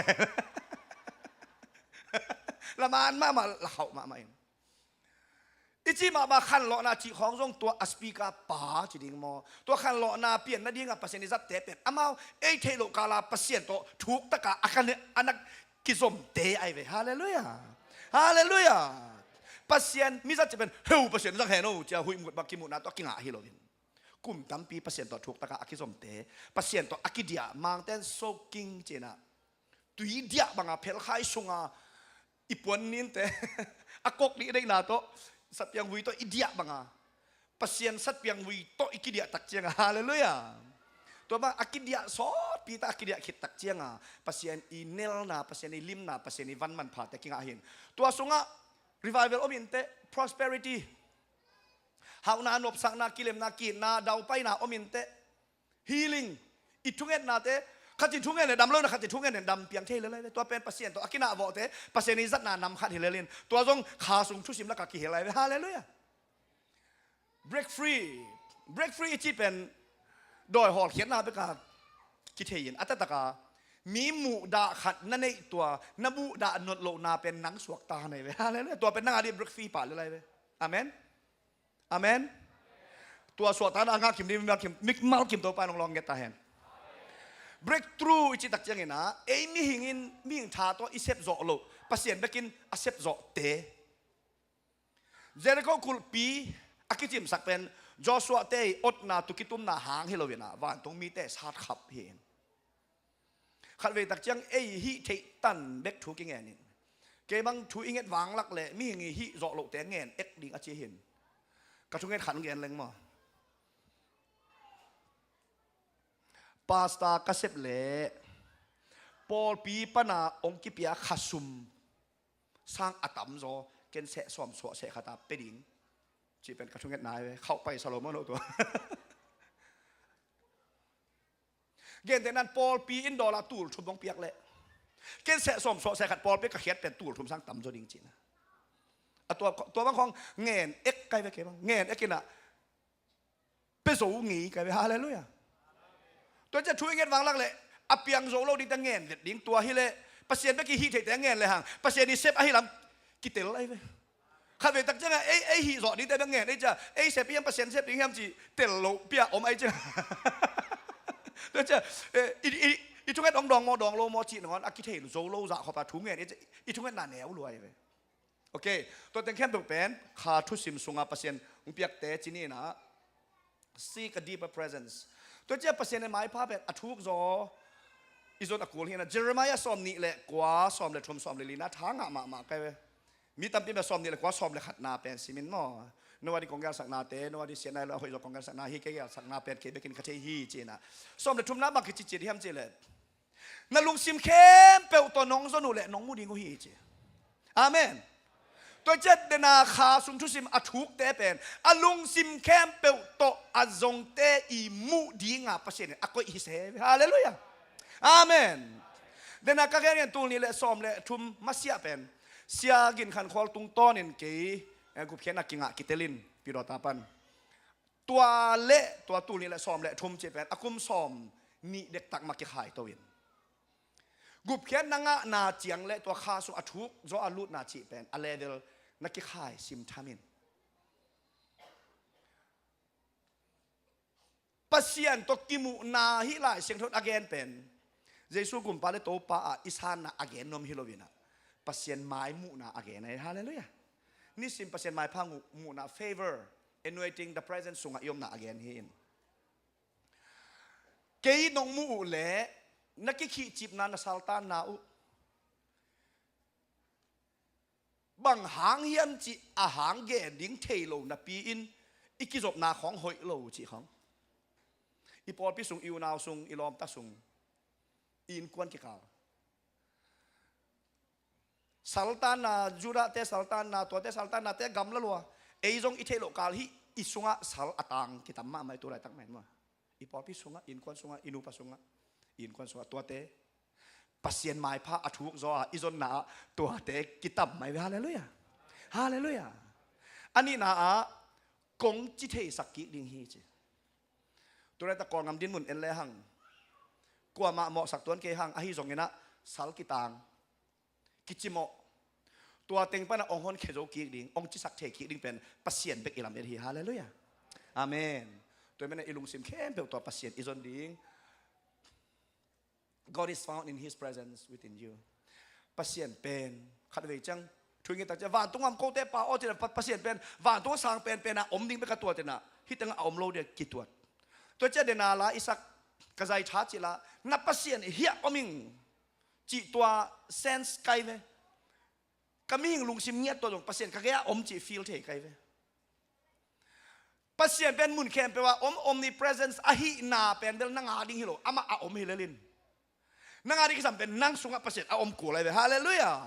La man mahmah, la khauh mahmah in. I cih mahmah khanlawhna cih khawng zong tua a speaker pa ci ding maw? Tua khanlawhna pian nadingah Pasian i zatte pen amau ei theih loh kala Pasian tawh thuk taka a khan a nak kizomte ai ve. Halleluiah. Halleluiah. Pasian mi zat cih pen heu Pasian zang hen o cia huih mut bak kimuhna tawh a kingah hi loin, kum tampi Pasian tawh thuk taka a kizomte, Pasian tawh a kidiah, Mangten soaking cihna, tui diah banga phelkhai sunga i puan ninte a kok dih deihna tawh satpiang vui tawh i diah banga Pasian satpiang vui tawh i kidiah tak cianga, halleluiah. Tua bang a kidiah sawtpi ta a kidiah khit tak cianga Pasian i nelna, Pasian i limna, Pasian i van manphate kingah hin. Tua sungah revival om inteh, prosperity, hauhna, nopsakna, kilemna, kiitna, daupaina om inteh, healing, i thungetnate, khat in thungen le dam lo na, khat in thungen le dam piang thei le lai ve. Tua pen Pasian tawh a kinah vawhte, Pasian i zatna nam khat hi lelin, tua zong kha sung thusim laka kihi lai ve. Halleluiah. Break free. Break free i cih pen dawi hawlkhiatna beka kithei in, a taktak a mi muhdah khat na neih, tua na muhdah notlohna pen nang suakta nei ve. Halleluiah. Tua pen nang a dih break free pah le lai ve. Amen. Amen. Tua suahtakna a ngah kim dih, mimal kim, mimal kim Topa nong lawng nget ta hen. Breakthrough i cih tak ciangin ah, ei mihingin, mihing tha tawh i sep zawh loh, Pasian bekin a sep zawhte. Jericho kulhpi a kicimsak pen Joshua te i otna, tukitumna hang hi loin ah, vantung mite satkhap hi in. Khatvei tak ciang ei hih theih tan bek thu kingen in, kei bang thu i nget vanglak le mihing i hih zawh lohte ngen ek ding a ci hin. Ka thunget khat ngen leng maw? Pastor ka sep le pawlpi pana hong kipia khasum sang a tamzaw, ken seh sawm suah seh khat a pia ding cih pen ka thungetna hi ve. Khauh paisa lo maw no tua. Gentehna in pawlpi in dollar tul thum hong piak leh, ken seh sawm suah seh khat pawlpi ka khiat pen tul thum sang tamzaw ding cihna. A tua, tua bang khawng ngen ek kai ve kei bang. Ngen ek in ah pia zo ngei kai ve. Halleluiah. Tua ciah thu i nget vanglak leh a piang zo lo dingte ngen vet ding. Tua hileh Pasian bek i hih theite ngen lehang Pasian i sep ahi lam kitel ahi ve. Khatvei tak ciangah ei, ei hih zawh dingte bek ngen ei ciah, ei sep hiam Pasian sep ding hiam cih tel loh pia om ahi ciah. Tua ciah, eh, i, i, i thunget hong dawng maw dawng lo maw cih nangawn a kithei zo lo zah khawpa thu ngen ei ciah i thungetna neu lua ahi ve. Ok, tua teng khempeuh pen kha thusim sungah Pasian hong piakte ci ni in ah, seek a deeper presence. Tua ciah Pasian in maipha pen a thuk zaw i zon a kul hi in ah, Jeremiah sawm nih le kua, sawm le thum, sawm le lina tha ngah mahmah kai ve. Mi tampi mah sawm nih le kua, sawm le khatna pen simin maw, no a di kong gelsaknate, no a di siatna lo a hoih zaw kong gelsakna hi, kei gelsakna pen kei bekin ka thei hi ci in ah. Sawm le thumna bang kici ciat hiam cih leh, na lungsim khempeuh tawh nong zon uh leh nong mu ding uh hi ci. Amen. Tua ciat dena kha sung thusim a thukte pen a lungsim khempeuh tawh a zongte i muh dinga Pasian in a koih hi se. Halleluiah. Amen. Dena ka gen gen tul nih le sawm le thum masiah pen Sia Gin Khan Khual tungtawnin kei, eh, gupkhiatna kingah kitelin Pidawta pan. Tua le tua tul nih le sawm le thum cih pen a kum sawm nih dektak mah kikhai to in, gupkhiatna ngahna ciang le tua kha sung a thuk zaw a lutna cih pen a level na kikhai simtham in, Pasian tawh kimuhna hih Lai Siangtho in a gen pen Jesu Gumpa le Topa ah i sanna a gen nuam hi lo in ah, Pasian mai muhna a gen ahi. Halleluiah. Nisim Pasian maipha muhna, favor, anointing, the presence sungah i omna a gen hi in. Kei nong muh uh leh na kikhihcipna, na saltanna uh bang hang hiam cih a hang gen ding thei lo napi-in i kizopna khawng hoih lo cih khawng. I pawlpi sung, i unau sung, i lawmta sung, i innkuan kikal saltanna, Judahte saltanna, tuate saltannate gamla lua. Ei zong i theih loh kal hih i sungah sal a tang kitam mahmah i tu laitak mah in maw. I pawlpi sungah, i innkuan sungah, i nupa sungah, i innkuan sungah tuate Pasian maipha a thuk zaw a i zonna ah tuate kitam mai ve. Halleluiah. Halleluiah. A nihna ah kong ci theisak kik ding hi ci. Tu laitak Kawlngam dinmun en lehang kuamah mawhsak tuan kei hang, ahi zongin ah sal kitang, kicimawh, tua teng panah hong honkhia zo kik ding, hong cisak thei kik ding pen Pasian bek i lamet hi. Halleluiah. Amen. Tua hi manin i lungsim khempeuh tawh Pasian i zon ding. God is found in his presence within you. Pasian pen khatvei ciang thu i nget tak ciang, vantung a om kote Pa aw ci-in ah, Pa, Pasian pen vantung a sang penpen a om ding bek a tuat in ah, hih tengah a om lo ding a kituat. Tua ciang dena la Isaac, ka zai tha cih la, na Pasian hiah om ing cih tua sense kai ve. Ka mihing lungsim ngiat tawh zong Pasian ka gei-ah om cih feel thei kai ve. Pasian pen mun khempeuh ah om, omnipresence ahihna pen bel na ngak ding hi lo, amah a om hi lel in. Na ngak ding kisam pen nang sungah Pasian a om kul ahi ve. Halleluiah.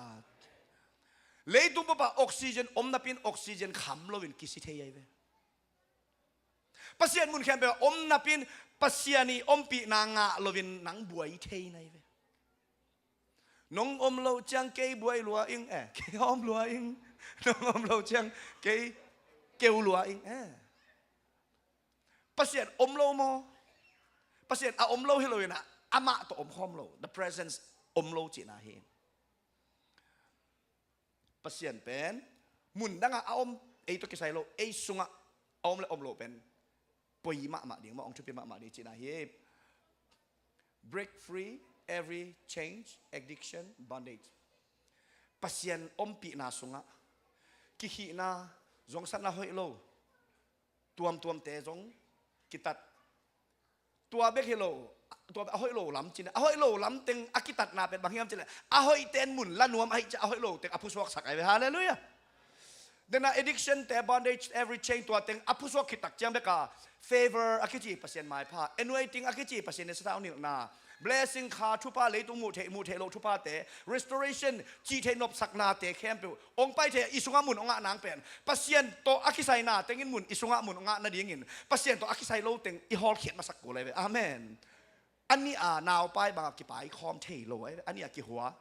Leitung bup ah oxygen om napi-in oxygen kham loin kisi thei ahi ve. Pasian mun khempeuh ah om napi-in Pasian i ompihna ngah loin nang buai thei na hi ve. Nong om lo ciang kei buai lua ing, eh, kei om lua ing. Nong om lo ciang kei keu lua ing, eh. Pasian om lo maw? Pasian a om lo hi lo in ah, amah tawh om khawm lo, the presence om lo cihna hi. Pasian pen mun dangah a om, ei tawh kisai lo, ei sungah a om le om lo pen poi mahmah ding maw, hong thupi mahmah ding cihna hi. Break free every change, addiction, bondage. Pasian ompihna sungah kihihna, zongsatna hoih lo, tuamtuamte zong kitat. Tua bek hi lo, tua a hoih lo lam cin, a hoih lo lam teng a kitatna pen bang hiam cih leh, a hoihte in mun la nuam ahih ciang a hoih lo teng a phusuaksak ahi ve. Halleluiah. Dena addiction te, bondage, every chain, tua teng a phusuak khit tak ciang beka favor a kici Pasian maipha, anointing a kici Pasian in sathau nilhna, blessing kha, thupha, leitung muh theih muh theih loh thuphate, restoration, cih theih nopsaknate khempeuh hong pai thei a, i sungah mun hong ngah nang pen Pasian tawh a kisaina tengin mun i sungah mun hong ngah nadingin Pasian tawh a kisai lo teng i hawlkhiat masak kul ahi ve. Amen. A nih a naupai bangah kipai khawm thei lo ahi ve. A nih a kihua.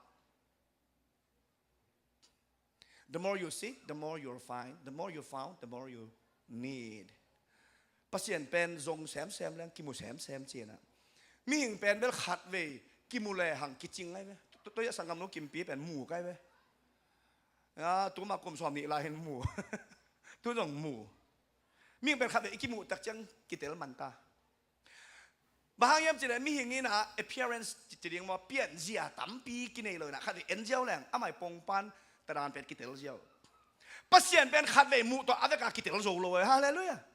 The more you seek, the more you'll find. The more you found, the more you need. Pasian pen zong semsem leng kimu semsem ci-in ah, mihing pen bel khatvei kimu lehang kicing ahi ve. Tu, tu, tu, sanggam nu Kimpi pen mu kai ve. Ah, tu mah kum sawm nih lai hin mu. Tu zong mu. Mihing pen khatvei i kimuh tak ciang kitel man ta. Bang hang hiam cih leh mihing in ah appearance ci, ci ding maw, pianzia tampi kinei lo in ah, khat i en ziau leng amah i pongpan tadan pen kitel ziau. Pasian pen khatvei muh tawh a vek a kitel zo lo. Halleluiah.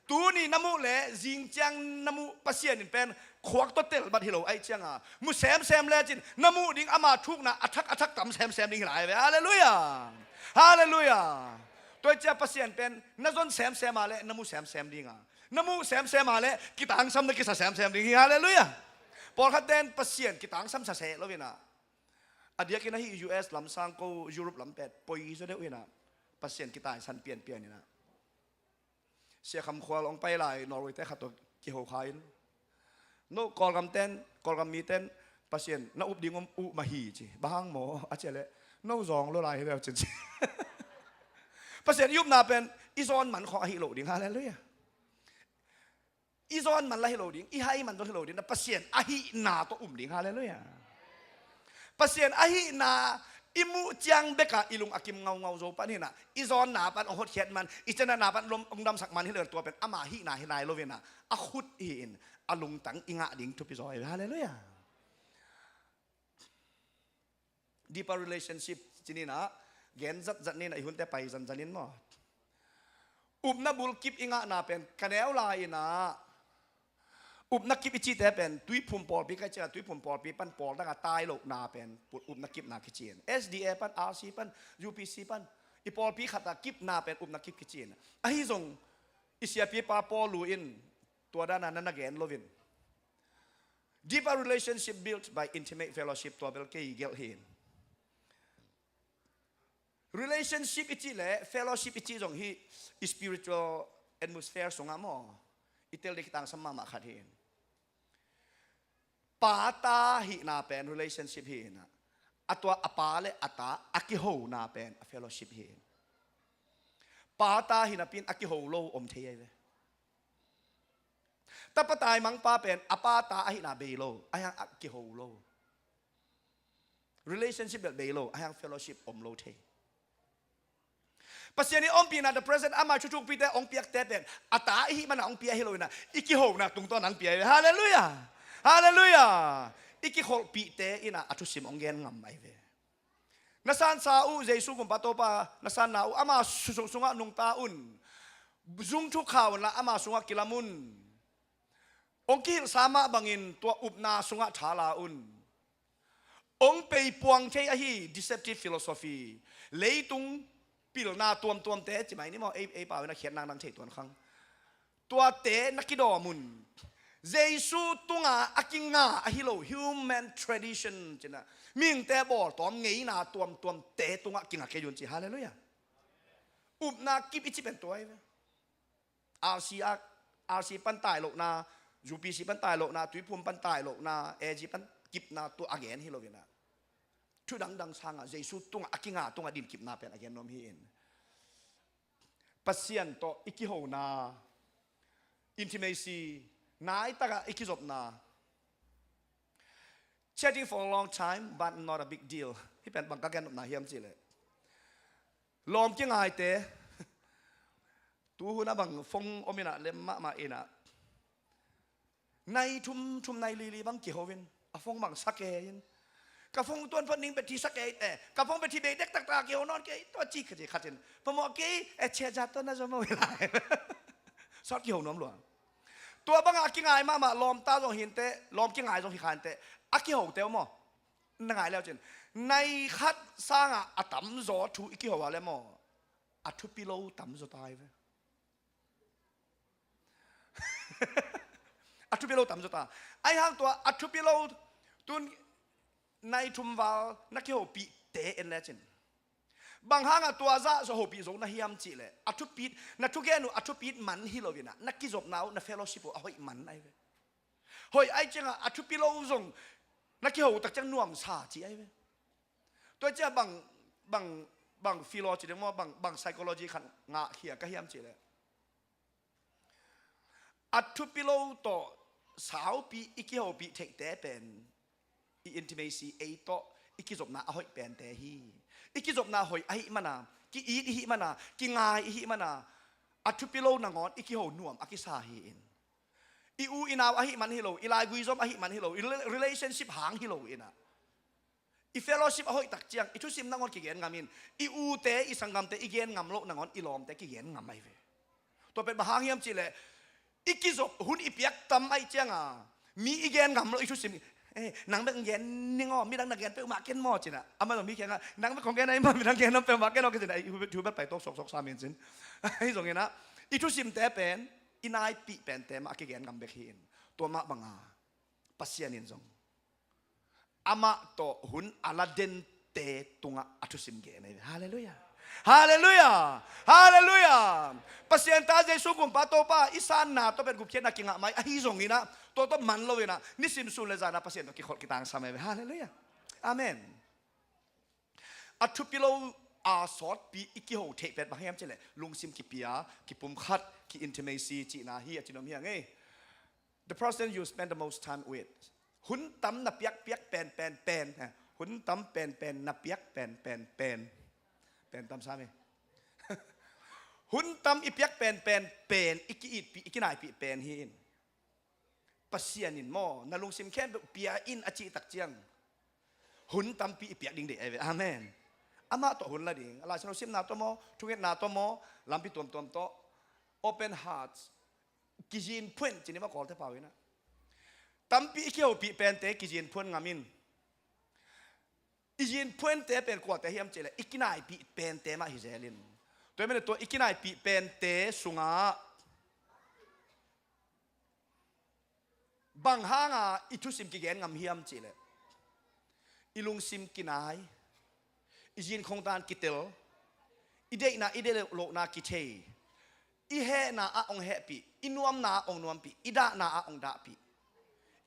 Tuni na muh leh zing ciang na muh Pasian in pen khuak tawh tel bat hi lo ahih ciangin, mu semsem lecin na muh ding ama thukna a thak a thak tam semsem ding hi lai ve. Halleluiah. Halleluiah. Tua ahih ciang Pasian pen na zon semsem a leh na mu semsem ding a, na muh semsem a leh kitangsam na kisa semsem ding hi. Halleluiah. Pawlkhat ten Pasian kitangsam sa seh lo in ah, a diakin ahi U S lam sang ko Europe lam pet poi zaw deuh in ah, Pasian kitaisan pianpian in ah. Sia Kham Khual hong pai lai Norway te khat tawh kiho kha in, no Kawlgam ten, Kawlgam mi ten Pasian na up ding om uh mah hi ci. Bang hang maw a cih leh, no zawng lo lai hi leu cin ci. Pasian i upna pen i zawn man khawng ahi lo ding. Halleluiah. I zawn man la hi lo ding, i hai man zong hi lo ding, na Pasian ahihna tawh um ding. Halleluiah. Pasian ahihna i muh ciang beka i lung a kim ngaungau zo pan hi in ah, i zawnna pan hong hotkhiat man, i cianatna pan hong damsak man hi lo, tua pen ama ahihna hi nai lo in ah, a khut hi in, a lungtang i ngah ding thupi zaw hi. Halleluiah. Deeper relationship ci-in ah gen zatzat ni in ah, i hunte pai zanzan in maw. Upna bulkip i ngahna pen ka neu lai in ah, upna kip i cihte pen Tuiphum pawlpi ka cih a, Tuiphum pawlpi pan pawl dang a tai lohna pen upna kipna kici in, S D A pan, R C pan, U P C pan, i pawlpi khat a kipna pen upna kip kici in. Ahi zong i siapipa Paul Lu in tua dan a na na gen lo in, deeper relationship built by intimate fellowship, tua bel kei gelh hi in. Relationship i cih leh fellowship i cih zong hi, i spiritual atmosphere sungah maw, i tel ding kitangsam mahmah khat hi in. Pa ta hihna pen relationship hi in ah, a tua a pa le a ta a kihona pen a fellowship hi in. Pa ta hi napi in a kiho lo om thei ahi ve. Tapa taimangpa pen a pa ta ahihna bei lo, ahi hang a kiho lo. Relationship bel bei lo, ahi hang fellowship om lo thei. Pasian i ompihna, the present, ama thuthukpite hong piakte pen a ta i hih mana hong pia hi lo in ah, i kihona tungtawn hong pia hi ve. Halleluiah. Halleluiah. I kikholhpihte in ah a thusim hong gen ngam ahi ve. Na sansa uh, Jesu kumpa Topa na sanna uh, ama su-, sungah nungta un. Zung thuk kha unla ama sungah kilam un. Hong kihilhsa mah bangin tua upna sungah thala un. Hong peipuang thei ahi deceptive philosophy, leitung pilna tuamtuamte ci mai ni maw, ei, ei pau in a khiat nang nang thei tuan khang. Tuate na kidawm un. Jesu tunga a kinga ahi lo, human tradition ci-in ah, mihingte bawltawm ngeina tuamtuamte tungah kinga kei un ci. Halleluiah. Upna kip i cih pen tua hi ve. R C a, R C pan tai lohna, U P C pan tai lohna, Tuiphum pan tai lohna, A G pan kipna tua a gen hi lo in ah, thu dangdang sangah Jesu tungah a kinga tungah din kipna pen a gen nuam hi in. Pasian tawh i kihona, intimacy, naitakah i kizopna. Chatting for a long time, but not a big deal. Hih pen bang ka gen nopna hiam cih leh, lawm kingaite, tuhun a bang phone om in ah, lem mahmah in ah, nai thum thum, nai li li bang kiho in, a phone bang sa kei in, ka phone tuan phot ning, battery sa kei, eh, ka phone battery bei dektak ta, kiho nawn kei, tua ci khat in, phamawh kei, eh, chia za tawh na zo maw hi lai. Sawt kiho nuam lua. Tua bangah a kingai mahmah lawmta zong hi inteh, lawm kingai zong hi kha inteh, a kihote uh maw, na ngai leu cin, nai khat sangah a tamzaw thu i kiho a le maw, a thupi lo tam zaw ta hi ve. A thupi lo tam zaw ta. Ahi hang tua a thupi lo tun nai thum val na kihopihte en lecin, bang hangah tua zah hopih zo na hiam cihleh, a thupit, na thugen uh a thupit man hi lo inah, na kizopna uh, na fellowship uh a hoih man ahi ve. Hoih ahi ciangah a thupi lo zong na kiho uh tak ciang nuamsa ci ahi ve. Tua ciah bang, bang, bang philo ci ding maw, bang, bang psychology khat ngahkhia ka hiam cihleh, a thupi lo tawh saupi i kihopih theihte pen i intimacy, ei tawh i kizopna a hoih pente hi. I kizopna hoih ahih mana, ki-it ihih mana, kingai ihih mana, a thupi lo nangawn i kiho nuam a kisa hi in. I u i nau ahih man hi lo, i laigui zom ahih man hi lo, i rela-, relationship hang hi lo inah, i fellowship a hoih tak ciang i thusim nangawn kigen ngam in. I ute, i sanggamte i gen ngam loh nangawn i lawmte kigen ngam ahi ve. Tua pen bang hang hiam cihleh, i kizop hun i piak tam ahi cianga mi i gen ngam loh i thusim, eh, nang bek gen ning aw, midang na gen peuhmah ken maw cinah, amah zong mi kiangah nang bek kong gen ahi mah, midang gen peuhmah ken aw ka cinah, i hu bek, hu bek pai tawk sawksawk sam in cin. Ahi zonginah i thusimte pen i naipih pente mah a kigen ngam bek hi in. Tua mah banga Pasian in zong amah tawh hun a la dente tungah a thusim gen ahi ve. Halleluiah. Halleluiah. Halleluiah. Pasian ta Jesu kumpa Topa i sanna tawh pen gupkhiatna kingah mai ahi zonginah, tua tawh man loinah nisim sun le zanah Pasian tawh kikholh kitangsam ahi ve. Halleluiah. Amen. A thupi lo a sawtpi i kiho theih pet bang hiam cihleh, lungsim kipia, kipumkhat, ki-intimacy cihna hi a cinom hi a ngei. The person you spend the most time with. Hun tam na piakpiak pen, pen, pen. Eh, hun tam pen, pen, na piak pen, pen, pen. Pen tam sam hi. Hun tam i piak pen, pen, pen, i ki-itpih, i kinaipih pen hi in. Pasian in maw, na lungsim khempeuh pia in a cih tak ciang, hun tampi i piak ding deih ahi ve. Amen. Amah tawh hun la ding. A Lai Siangtho simna tawh maw, thungetna tawh maw, lampi tuamtuam tawh, open hearts, kizin phuan cin i mah Kawlte pau inah. Tampi i kihopih pente kizin phuan ngam in. I zin phuante pen kuate hiam cihleh, i kinaipih pente mah hi zel in. Tua hi manin tua i kinaipih pente sungah bang hanga i thusim kigen ngam hiam cihleh, i lungsim kinai, i zin khongtan kitel, i deihna i deih lohna kithei, i hehna ah hong hehpih, i nuamna ah hong nuampih, i dahna ah hong dahpih,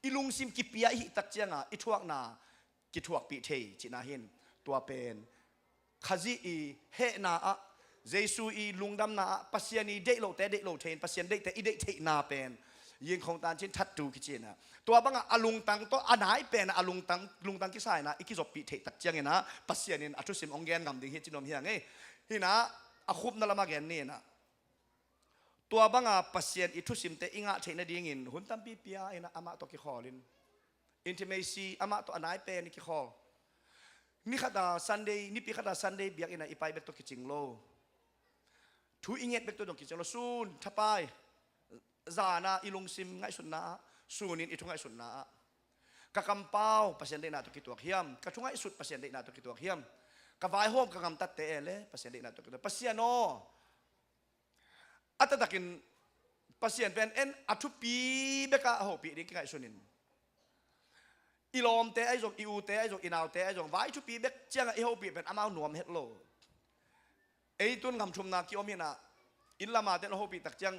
i lungsim kipia i hih tak cianga i thuakna kithuakpih thei cihna hi in. Tua pen Khazih i hehna ah, Jesu i lungdamna ah, Pasian i deih lohte deih lo thei in, Pasian deihte i deih theihna pen, zin khongtan cin thattu kici inah, tua bangah a lungtang tawh a nai pen a lungtang, lungtang kisa inah i kizoppih theih tak cianginah Pasian in a thusim hong gen ngam ding hi ci nuam hi a ngei. Hinah a khupna lamah gen ni inah, tua banga Pasian i thusimte i ngah theih nadingin hun tampi pia inah amah tawh kikhawl in. Intimacy, amah tawh a nai pen i kikhawl. Ni khata Sunday, nipi khata Sunday biakinn ah i pai bek tawh kicing lo. Thu i nget bek tawh dong kicing lo. Sun, thapai, zana i lungsim ngaihsutna ah, sunin i thu ngaihsutna ah, ka kampau Pasian deihna tawh kituak hiam? Ka thu ngaihsut Pasian deihna tawh kituak hiam? Ka vaihawm, ka gamtatte e le Pasian deihna tawh kituak? Pasian aw, a taktakin Pasian pen en a thupi bekah a hopih ding kingaihsunin. I lawmte ahi zong, i ute ahi zong, i naute ahi zong, vai thupi bek ciangah i hopih pen amau nuam het lo. Ei tun gam thumna kiom hinah, inn lama ten a hopih tak ciang,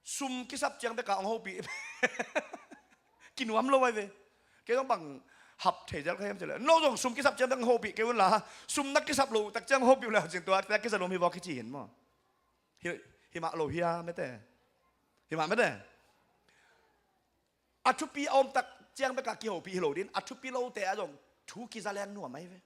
sum kisap ciang bekah hong hopih kinuam lo ahi ve. Kei zong bang hap thei zel ka hiam cih leh, no zong sum kisap ciang bekah hong hopih kei un la, sum na kisap lo tak ciang hong hopih uh le cin tua kisap lo hi vawk hi ci hin maw. Hi, hi mah lo hia mete. Hi mah mete. A thupi a om tak ciang bekah kihopih hi lo din, a thupi lote ah zong thu kizaleng nuam ahi ve.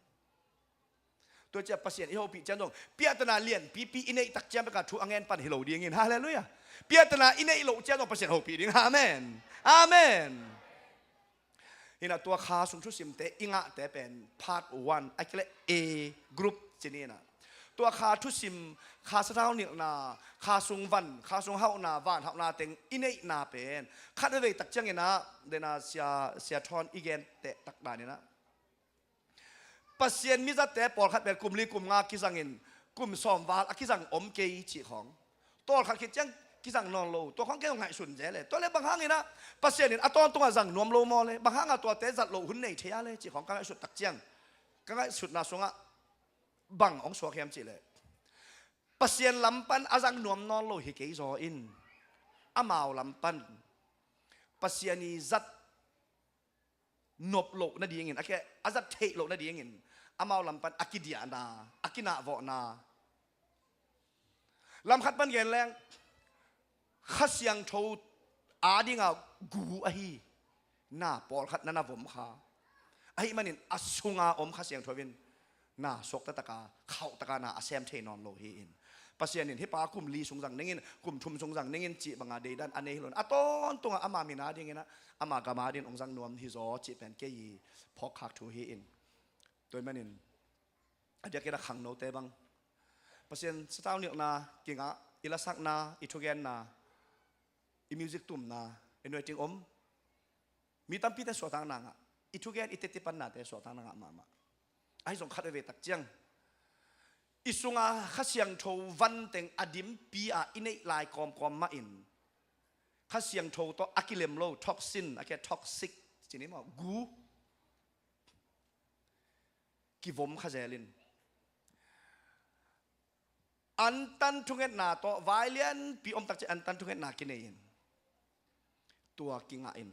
Tua ciah Pasian i hopih ciang zong piahtana lianpipi i neih tak ciang bekah thu a ngen pan hi lo dingin. Halleluiah. Piahtana i neih loh ciang zong Pasian hopih ding. Amen. Amen. Hinah tua kha sung thusimte i ngahte pen part one, a kileh A group ci ni inah. Tua kha thusim, kha sathau nilhna, kha sung van, kha sung hauhna, van hauhna teng i neihna pen khat vevei tak cianginah, dena sia, sia thawn i gen tehtak daninah, Pasian mizatte pawlkhat pen kum li kum nga kizangin kum sawm val a kizang om kei cih khawng, tawlkhat khit ciang kizang nawn lo, tua khawng kei ngaihsun zel e. Tua le bang hangin ah Pasian in a tawntungah zang nuam lo maw le, bang hangah tuate zat loh hun nei thei a le cih khawng ka ngaihsut tak ciang, ka ngaihsutna sungah bang hong suak hiam cih leh, Pasian lam pan a zang nuam nawn lo hi kei zaw in, amau lam pan Pasian i zat nop loh nadingin, a ke, a zat theih loh nadingin amau lam pan a kidiahna, a kinahvawhna. Lam khat pan gen leng, Kha Siangtho adinga gu ahi na pawlkhat na na vom kha. Ahih manin a sunga om Kha Siangtho in na suakta taka, khauh taka na a sem thei nawn lo hi in. Pasian in hih pa kum li sung zang ning in, kum thum sung zang ning in cih banga deidan a nei hi lo in, a tawntungah ama min adingin ah, ama gam adingin hong zang nuam hi zaw cih pen kei i phawkkhak thu hi in. Tua ahih manin a diakin a khangnote bang, Pasian sathau nilhna kingah, i lasakna, i thugenna, i music tumna, anointing om. Mi tampite suahtakna ngah, i thugen, i teti pannate suahtakna ngah mahmah. Ahi zong khat veve tak ciang, i sunga Kha Siangtho van teng a dimpi a i neih lai kawmkawm mahin, Kha Siangtho tawh a kilem lo, toxin, a ke toxic ci ni maw, gu kivom kha zel in, antan thungetna tawh, vai lianpi om tak ciang antan thungetna kinei in, tua kingah in,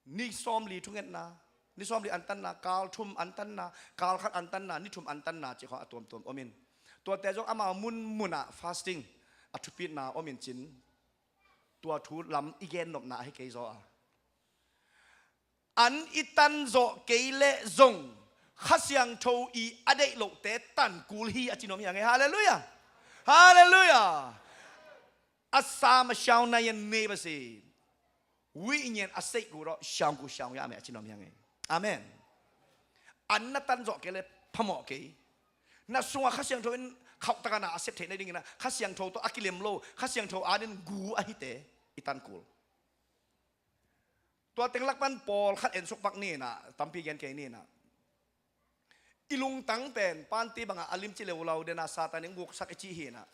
ni sawmli thungetna, ni sawmli antanna, kal thum antanna, kal khat antanna, ni thum antanna cih khawng a tuamtuam om in, tuate zong amau munmunah fasting, a thupitna om in cin, tua thu lam i gennopna ahi kei zaw a, an i tan zawh kei leh zong Kha Siangtho i a deih lohte tan kul hi a ci nuam hi hang e. Halleluiah. Halleluiah. A sam a siau na yan ne ba si. Wi i nyan a seih gu rawh siau gu siau ya me a ci nuam hi hang e. Amen. An na tan zawh kei leh phamawh kei. Na sungah Kha Siangtho in khauh taka na a sep theih nadingin ah, Kha Siangtho tawh a kilem lo, Kha Siangtho adingin gu ahite i tan kul. Tua teng lak pan pawlkhat ensuk pak ni in ah, tampi gen kei ni in ah, i lungtang pen panti bangah a limci leuleu den a Satan in guksak i cih hi in ah,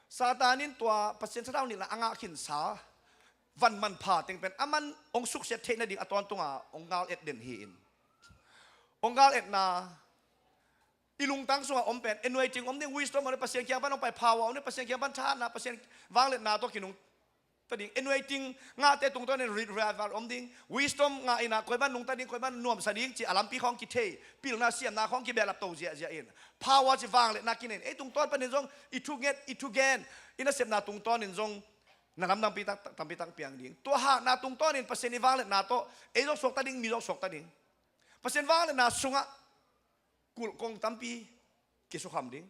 Satan in tua Pasian sathau nilhna a ngah khinsa van manpha teng pen a man hong suksiat theih nading a tawntunga hong gal et den hi in, hong gal etna, i lungtang sungah om pen anointing om ding, wisdom om ding, Pasian kiang pan hong pai power om ding, Pasian kiang pan thahatna, Pasian vangliatna tawh kinung ta ding, anointing ngahte tungtawn in re-, revival om ding, wisdom ngah in ah koi ban nungta ding, koi ban nuamsa ding ci a lampi khawng kithei, pilna siamna khawng kibehlap to ziahziah in, power ci vangliatna kinei in, ei tungtawn panin zong i thunget, i thugen, i nasepna tungtawn in zong na lamdang pi tak, tampi tak piang ding. Tua hatna tungtawn in Pasian i vangliatna tawh ei zong suakta ding, mi zong suakta ding. Pasian vangliatna sungah kulh kong tampi kisukham ding.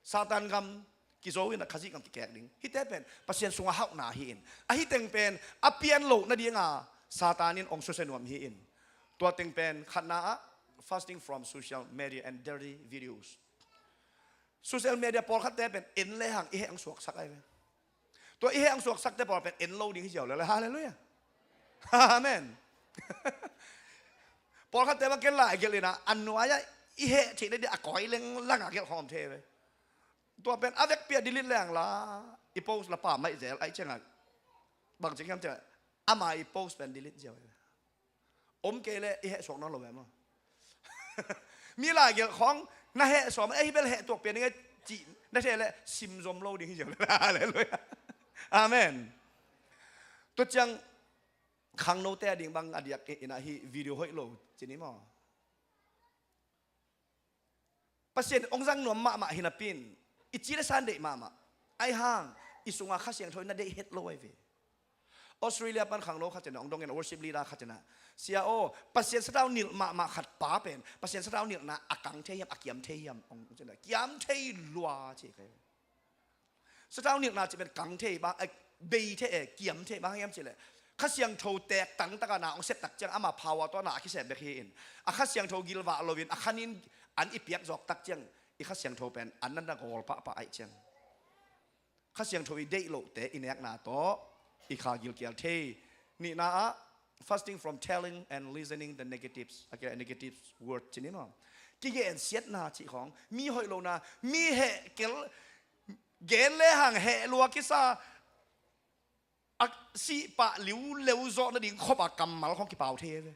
Satan gam kizo in a Khazih gam kikek ding. Hihte pen Pasian sungah hauhna hi in, ahi teng pen a pian loh nadinga Satan in hong susia nuam hi in. Tua teng pen khatna ah, fasting from social media and dirty videos. Social media pawlkhatte pen en lehang i heh hong suaksak ahi ve. Tua i heh hong suaksakte pawl pen en lo ding hi ziau lele. Halleluiah. Amen. Pawlkhatte bang ken lai gelh in ah, a nuai-ah i heh theih nading a koi lenglang a gelh khawm thei ve. Tua pen a vekpi a delete leng la, i post la pammaih zel ahih ciangah, bangci hiam ciangah, ama i post pen delete ziau ve. Om kei leh i heh suak nawn lo ve maw? Mi lai gelh khawng na heh suak mah, ei hi bel heh tuak pian ding e cih na thei leh sim zom lo ding hi ziau. Halleluiah. Amen. Tua ciang khangnote a ding bang a diak in ah hih video hoih lo ci ni maw? Pasian hong zang nuam mahmah hi napi in, i ci le san deih mahmah. Ahi hang i sunga Kha Siangtho in na deih het lo ahi ve. Australia pan khangno khat in ah hong dong in, worship leader khat in ah, "Sia aw, Pasian sathau nilh mahmah khat pa pen Pasian sathau nilhna a kang thei hiam, a kiam thei hiam?" Hong ci in ah, "Kiam thei lua," ci kei. Sathau nilhna cih pen kang thei bang, eh, bei thei, eh, kiam thei bang hiam cih leh, Kha Siangtho teek tangtaka na hong sep tak ciang ama power tawh na a kisem bek hi in, a Kha Siangtho gilvah loin a khanin an i piak zawk tak ciang, i Kha Siangtho pen an nan na gawl pahpah ahih ciang, Kha Siangtho i deih lohte i nekna tawh i kha gilkial thei. Nihna ah, fasting from telling and listening the negatives, a kila negative word ci ni maw? Kigensiatna cih khawng, mi hoih lohna, mi hehkel, gen le hang heh lua kisa, a sih pah liuleu zawh nading khop a kammal khawng kipau thei ve.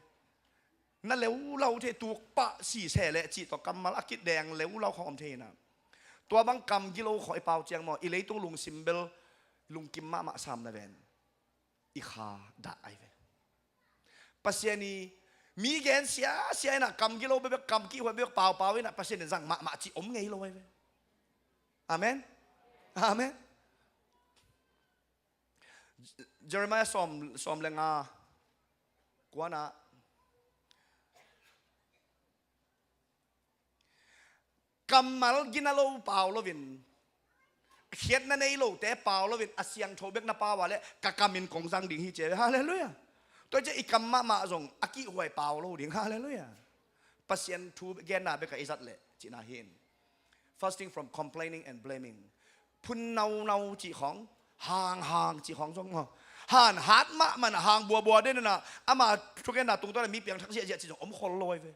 Na leulau thei, tuk pah siseh leh cih tawh kammal a kideng leulau khawng om thei na. Tua bang kam gilo khawng i pau ciang maw, i leitung lungsim bel lungkim mahmah sam na ven. I kha dah ai ve. Pasian i mi gen siasia inah kam gilo bekbek, kam kihhuai bekbek paupau inah Pasian in zang mahmah cih om ngei lo ai ve. Amen. Amen. Jeremiah sawm, sawm le nga kuanah, kammal gina lo pau loin, khiatna nei lote pau loin, a siangtho bek na pau a leh ka kam in kong zang ding hi ci ve. Halleluiah. Tua ciah i kam mahmah zong a kihhuai pau lo ding. Halleluiah. Pasian thu genna bek a i zat leh cihna hi in. Fasting from complaining and blaming. Phun naunau cih khawng, hang hang cih khawng zong maw, han hat mahmah na hang buabua den na, ama thugenna tungtawn a mi piangthak ziahziah cih zong om khol lo ai ve.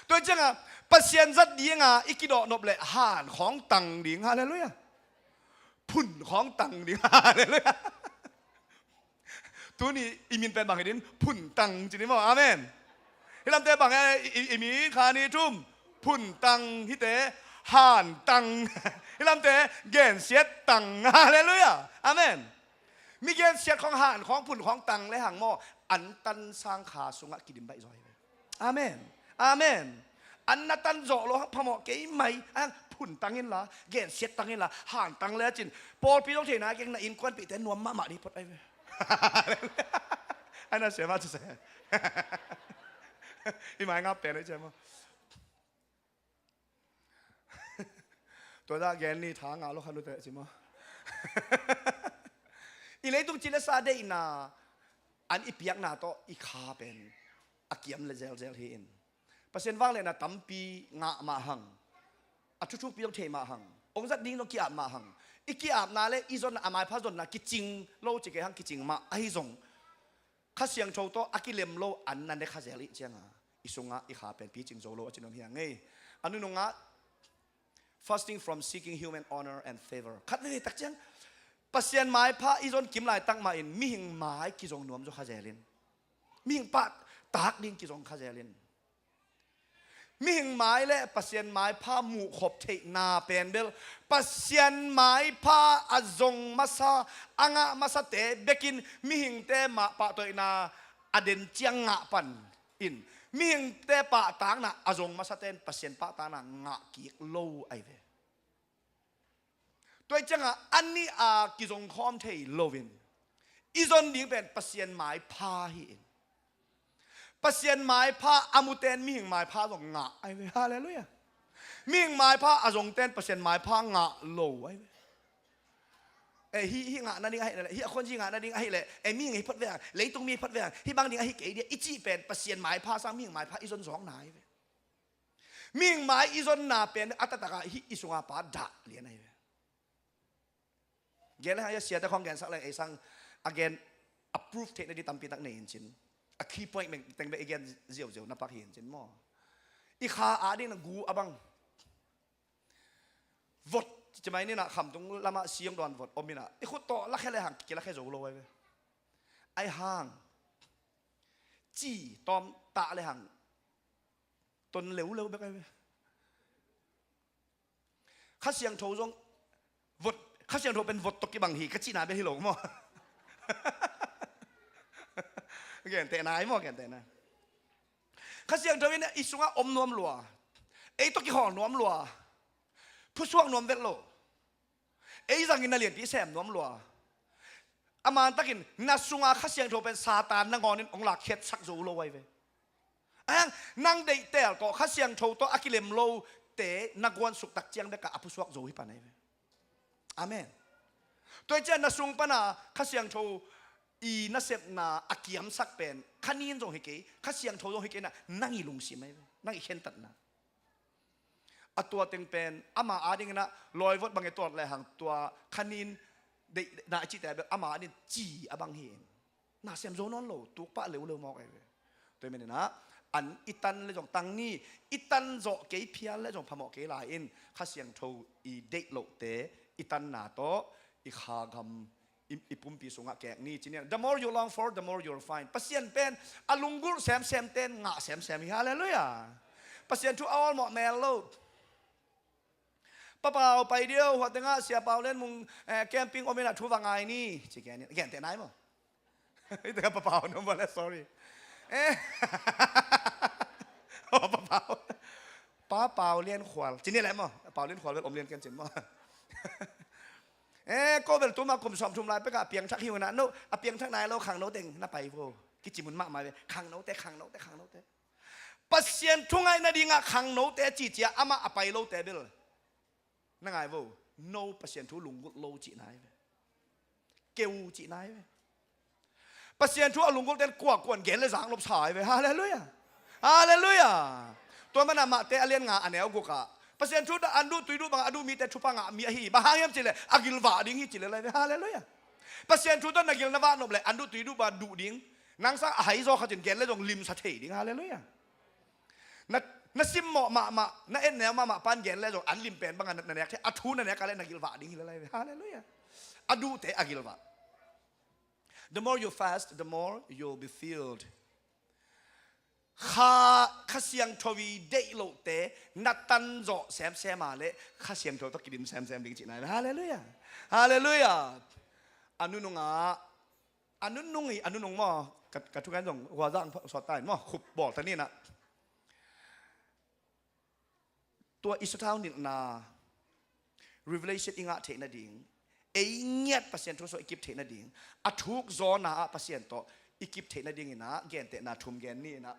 Tua ciangah Pasian zat dinga i kidawh nop leh han khawng tang ding. Halleluiah. Phun khawng tang ding. Halleluiah. Tuni i min pen bang hi din, Phuntang ci ni maw. Amen. Hi lamte bang e, i, i, i min kha ni thum, Phuntang hite, Hantang. Hi lamte, Gensiattang. Halleluiah. Amen. Mi gensiat khawng, han khawng, phun khawng tang le hang maw, an tan sang kha sungah kidim baih zaw hi ve. Amen. Amen. An na tan zawh lo hang phamawh kei mai, a hang phuntang inla, gensiattang inla, hantang le a cin. Pawlpi zong theihna keng na innkuanpihte nuam mahmah dih phot ai ve. Ai na sia mah ci se. I mai ngap pen ai cia maw. Tua dah gen ni tha ngah lo kha nute ci maw. I leitung ci le sa deihna an i piakna tawh i kha pen a kiam le zelzel hi in. Pasian vangliatna tampi ngah mah hang, a thuthukpi zong thei mah hang, ong zat ding zong ki-ap mah hang, i ki-apna le i zonna, a maipha zonna kicing lo ci kei hang, kicing mah ahi zong, Kha Siangtho tawh a kilem lo an na ne kha zel ih cianga i sungah i kha pen picing zo lo a ci nuam hi a ngei. A nunungah fasting from seeking human honor and favor. Khat veve tak ciang Pasian maipha i zon kim laitak mahin mihing mai kizong nuam zaw kha zelin, mihing pahtak ding kizong kha zelin, mihing mai le Pasian maipha muhkhop theihna pen bel Pasian maipha a zong masa, a ngah masate bekin mihingte mah pahtawina a den ciang ngah pan in, mihingte pahtakna a zong masate in Pasian pahtakna ngah kik lo ahi ve. Tua ih ciangah annih a kizong khawm thei loin i zon ding pen Pasian maipha hi in, Pasian maipha a muten mihing maipha zong ngah ahi ve. Halleluiah. Mihing maipha a zongten Pasian maipha ngah lo ahi ve. Eh, hih, hih ngah nading ahih leh, hih a khuanzi ngah nading ahih leh, eh, mihing hi phot ve ang, leitung mi hi phot ve ang, hih bang ding ahi kei dia i cih pen Pasian maipha sang mihing maipha i zon zawkna ahi ve. Mihing mai i zonna pen a taktakah hih i sunga pa dah lian ahi ve. Gen le hang, a siate khawng gensak le ei sang a gen, a proof theihna ding tampitak nei in cin, a key point meng teng bek i gen ziauziau na pak hi in cin maw. I kha a ding na gu a bang vot cimai nina khamtung lamah siang dawn vot om ina i khut tawh lakhia le hang kilakhia zo lo ahi ve. Ai hang ci tawm tah le hang ton leuleu bek ahi ve. Kha Siangtho zong vot, Kha Siangtho pen vot tawh kibang hi ka cihna bek hi lo maw. Gentehna hi maw, gentehna. Kha Siangtho in i sungah om nuam lua, ei tawh kihawl nuam lua, phusuak nuam vet lo, ei zangin na lianpi sem nuam lua. A mantakin na sunga Kha Siangtho pen Satan nangawnin hong lakkhiatsak zo lo ahi ve. Ahang nang deihtel tawh Kha Siangtho tawh a kilem lote na guansuk tak ciang bekah a phusuak zo hi pan ahi ve. Amen. Tua ih ciah na sung pana Kha Siangtho i nasepna a kiamsak pen kha nin zong hi kei, Kha Siangtho zong hi kei na, nang i lungsim ahi ve, nang i khentatna. A tua teng pen ama adinginah lawivot bangin tuat lehang tua kha nin deihna a cihte bel ama ading ci a bang hi in, na sem zo nawn lo, tukpah leuleu mawk ahi ve. Tua hi maninah an i tan le zong tang ni, i tan zawh kei phial le zong phamawh kei lai in, Kha Siangtho i deih lohte i tanna tawh i kha gam i, i pumpi sungah kek ni ci ni. The more you long for, the more you'll find. Pasian pen a lunggulh semsem ten ngah semsem hi. Halleluiah. Pasian thu a awlmawh mel lo. Pa Pau pai dih o, hua tengah Sia Pau Lian Mung, eh, camping om inah thu va ngai ni ci gen, genteh nai maw? Hih tengah Pa Pau number le, sorry. Eh. Oh, Pa Pau. Pa Pau Lian Khual ci ni le maw? Pau Lian Khual bel om lian ken cin maw? Eh, ko bel tuma kum sawm thum lai pekah a piangthak hi uh inah, no, a piangthak nai lo khangno teng na pai vo. Kici mun mahmah ve. Khangnote, khangnote, khangnote. Pasian thu ngaih nadingah khangnote cicia amah a pai lote bel na ngai vo. No Pasian thu lunggulh lo cihna hi ve. Keu cihna hi ve. Pasian thu a lunggulhten kuakuan gen le zang lopsa hi ve. Halleluiah. Halleluiah. Tua mana Mahte a lian nga a neu gukah Pasian thu an duh tui duh bangah a duh mite thupha ngah mi ahi. Bang hang hiam cihleh a gilvah ding hi ci le lai ve. Halleluiah. Pasian thu tawh na gil na vah nop le an duh tui duh bangah duh ding. Nang sang a hai zaw khatin gen le zong limsa thei ding. Halleluiah. Na, na simmawh mahmah, na etneu mahmah pan gen le zong an lim pen bangah na, na nek thei. A thu na nek a le na gilvah ding hi le lai ve. Halleluiah. A duhte a gilvah. The more you fast, the more you'll be filled. Kha, Kha Siangtho i deih lohte na tanzawh semsem a le Kha Siangtho tawh kidim semsem ding cihna hi. Halleluiah. Halleluiah. A nunungah, a nunung hi, a nunung maw? Ka, ka thugen zong huazang sawt ta in maw? Khup bawl ta ni inah. Tua i sathau nilhna Revelation i ngah theih nading, ei ngiat Pasian thu sawh i kip theih nading, a thuk zawna ah Pasian tawh i kip theih nading inah gentehna thum gen ni inah.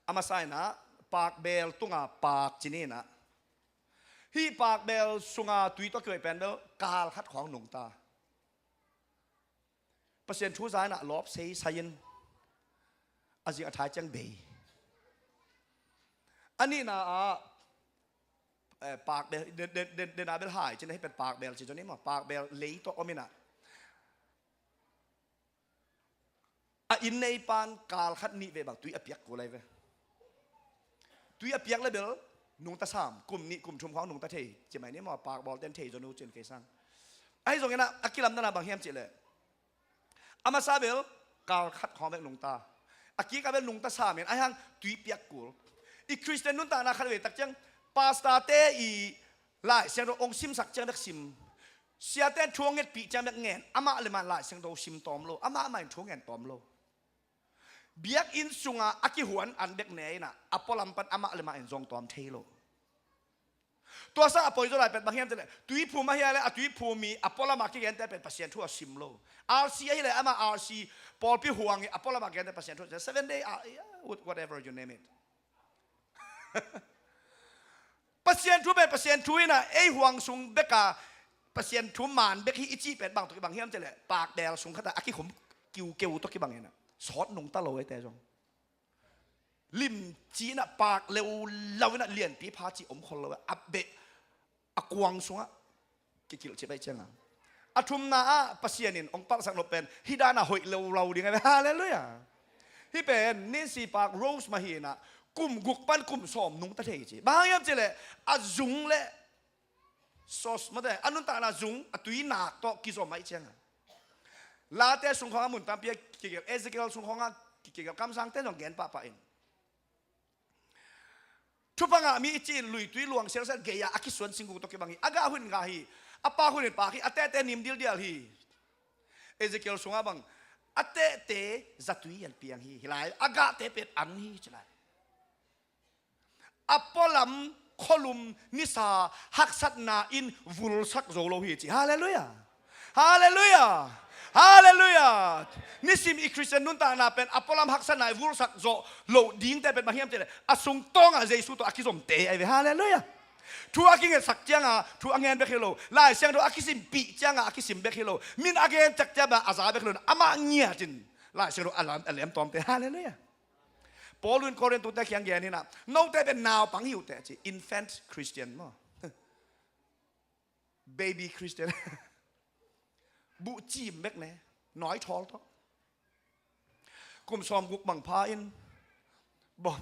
A masa inah pakbeel tunga paak ci ni inah. Hih pakbeel sunga tui tawh kihoih pen bel kal khat khawng nungta. Pasian thu za inah lawp sei sai in a zing a thai ciang bei. A nihna ah, eh, pakbeel, den, den, den, den a bel hai cin ahi pen pakbeel ci zon i maw, pakbeel lei tawh om inah. A inn neipan kal khat nih vei bang tui a piak kul lai ve. Tui a piak le bel nungta sam, kum nih kum thum khawng nungta thei ci mai ni maw, pakbawlten thei zon uh cin kei sang. Ahi zong inah a kilamdanna bang hiam cihleh, a masa bel kal khat khawng bek nungta, a kik a bel nungta sam in, ahi hang tui piak kul. I Khristian nuntakna khat vei tak ciang pastorte i Lai Siangtho hong simsak ciang bek sim, siaten thu hong ngetpih ciang bek ngen, amah le mah Lai Siangtho sim tawm lo, amah mah in thu ngen tawm lo. Biakinn sungah a kihuan an bek ne inah a pualam pan amah le mah in zong tawm thei lo. Tua sang a poizaw lai pen bang hiam cihleh, tuiphum ahi a le a tuiphum i a pualam a kigente pen Pasian thu a sim lo. R C ahi le amah R C, pawlpi huang i a pualam a kigente Pasian thu a sim, Seven Day, ah, yeah, what-, whatever you name it. Pasian thu pen Pasian thu inah ei huang sung beka Pasian thu man bek hi i cih pen bang tawh kibang hiam cihleh, pakbeel sung khatah a kikhum kiukeu tawh kibang inah sawt nungta lo eite zong. Lim ci inah paak leulau inah lianpi pha ci om khol lo a beh a kuang sungah kikilh cip ahi cianga. A thumna ah Pasian in hong palhsak nop pen hih dana hoih leulau ding ahi ve. Halleluiah. Hih pen Nancy Park Rose mah hi inah kum guk pan kum sawm nungta thei ci. Bang hang hiam cihleh a zung le sos mate, a nuntakna zung a tui nak tawh kizom ahi cianga. Late sung khawngah mun tampi a kigelh, Ezekiel sung khawngah kigelh, kamsangte zong gen pahpah in. Thupha ngah mi i cih in luitui luang sialsial gei-ah a kisuan singguk tawh kibang hi. A gah hun gah hi. A paak hun in paak hi. A tehte nim dildial hi. Ezekiel sungah bang, a tehte zatui an piang hi. Hih lai a gahte pen an hi ci lai. A pualam khualum nisa haksatna in vulsak zo lo hi ci. Halleluiah. Halleluiah. Halleluiah. Nisim i Khristian nuntakna pen a pualam haksatna i vulsak zawh loh dingte pen bang hiam cihleh, a sungtawngah Jesu tawh a kizomte ahi ve. Halleluiah. Thu a kingetsak cianga thu a ngen bek hi lo. Lai Siangtho a kisimpih cianga a kisim bek hi lo. Min a gen ciakciak bang a za bek hi lo. Amah ngiatin Lai Siangtho a lam, a lem tawmte. Halleluiah. Paul in Korin tute kiang gen hi inah, note pen naupang hi uh teh ci, infant Christian maw? Baby Christian. Buhcim bek ne, nawithawl tawh. Kum sawmguk bang pha in, Bawm.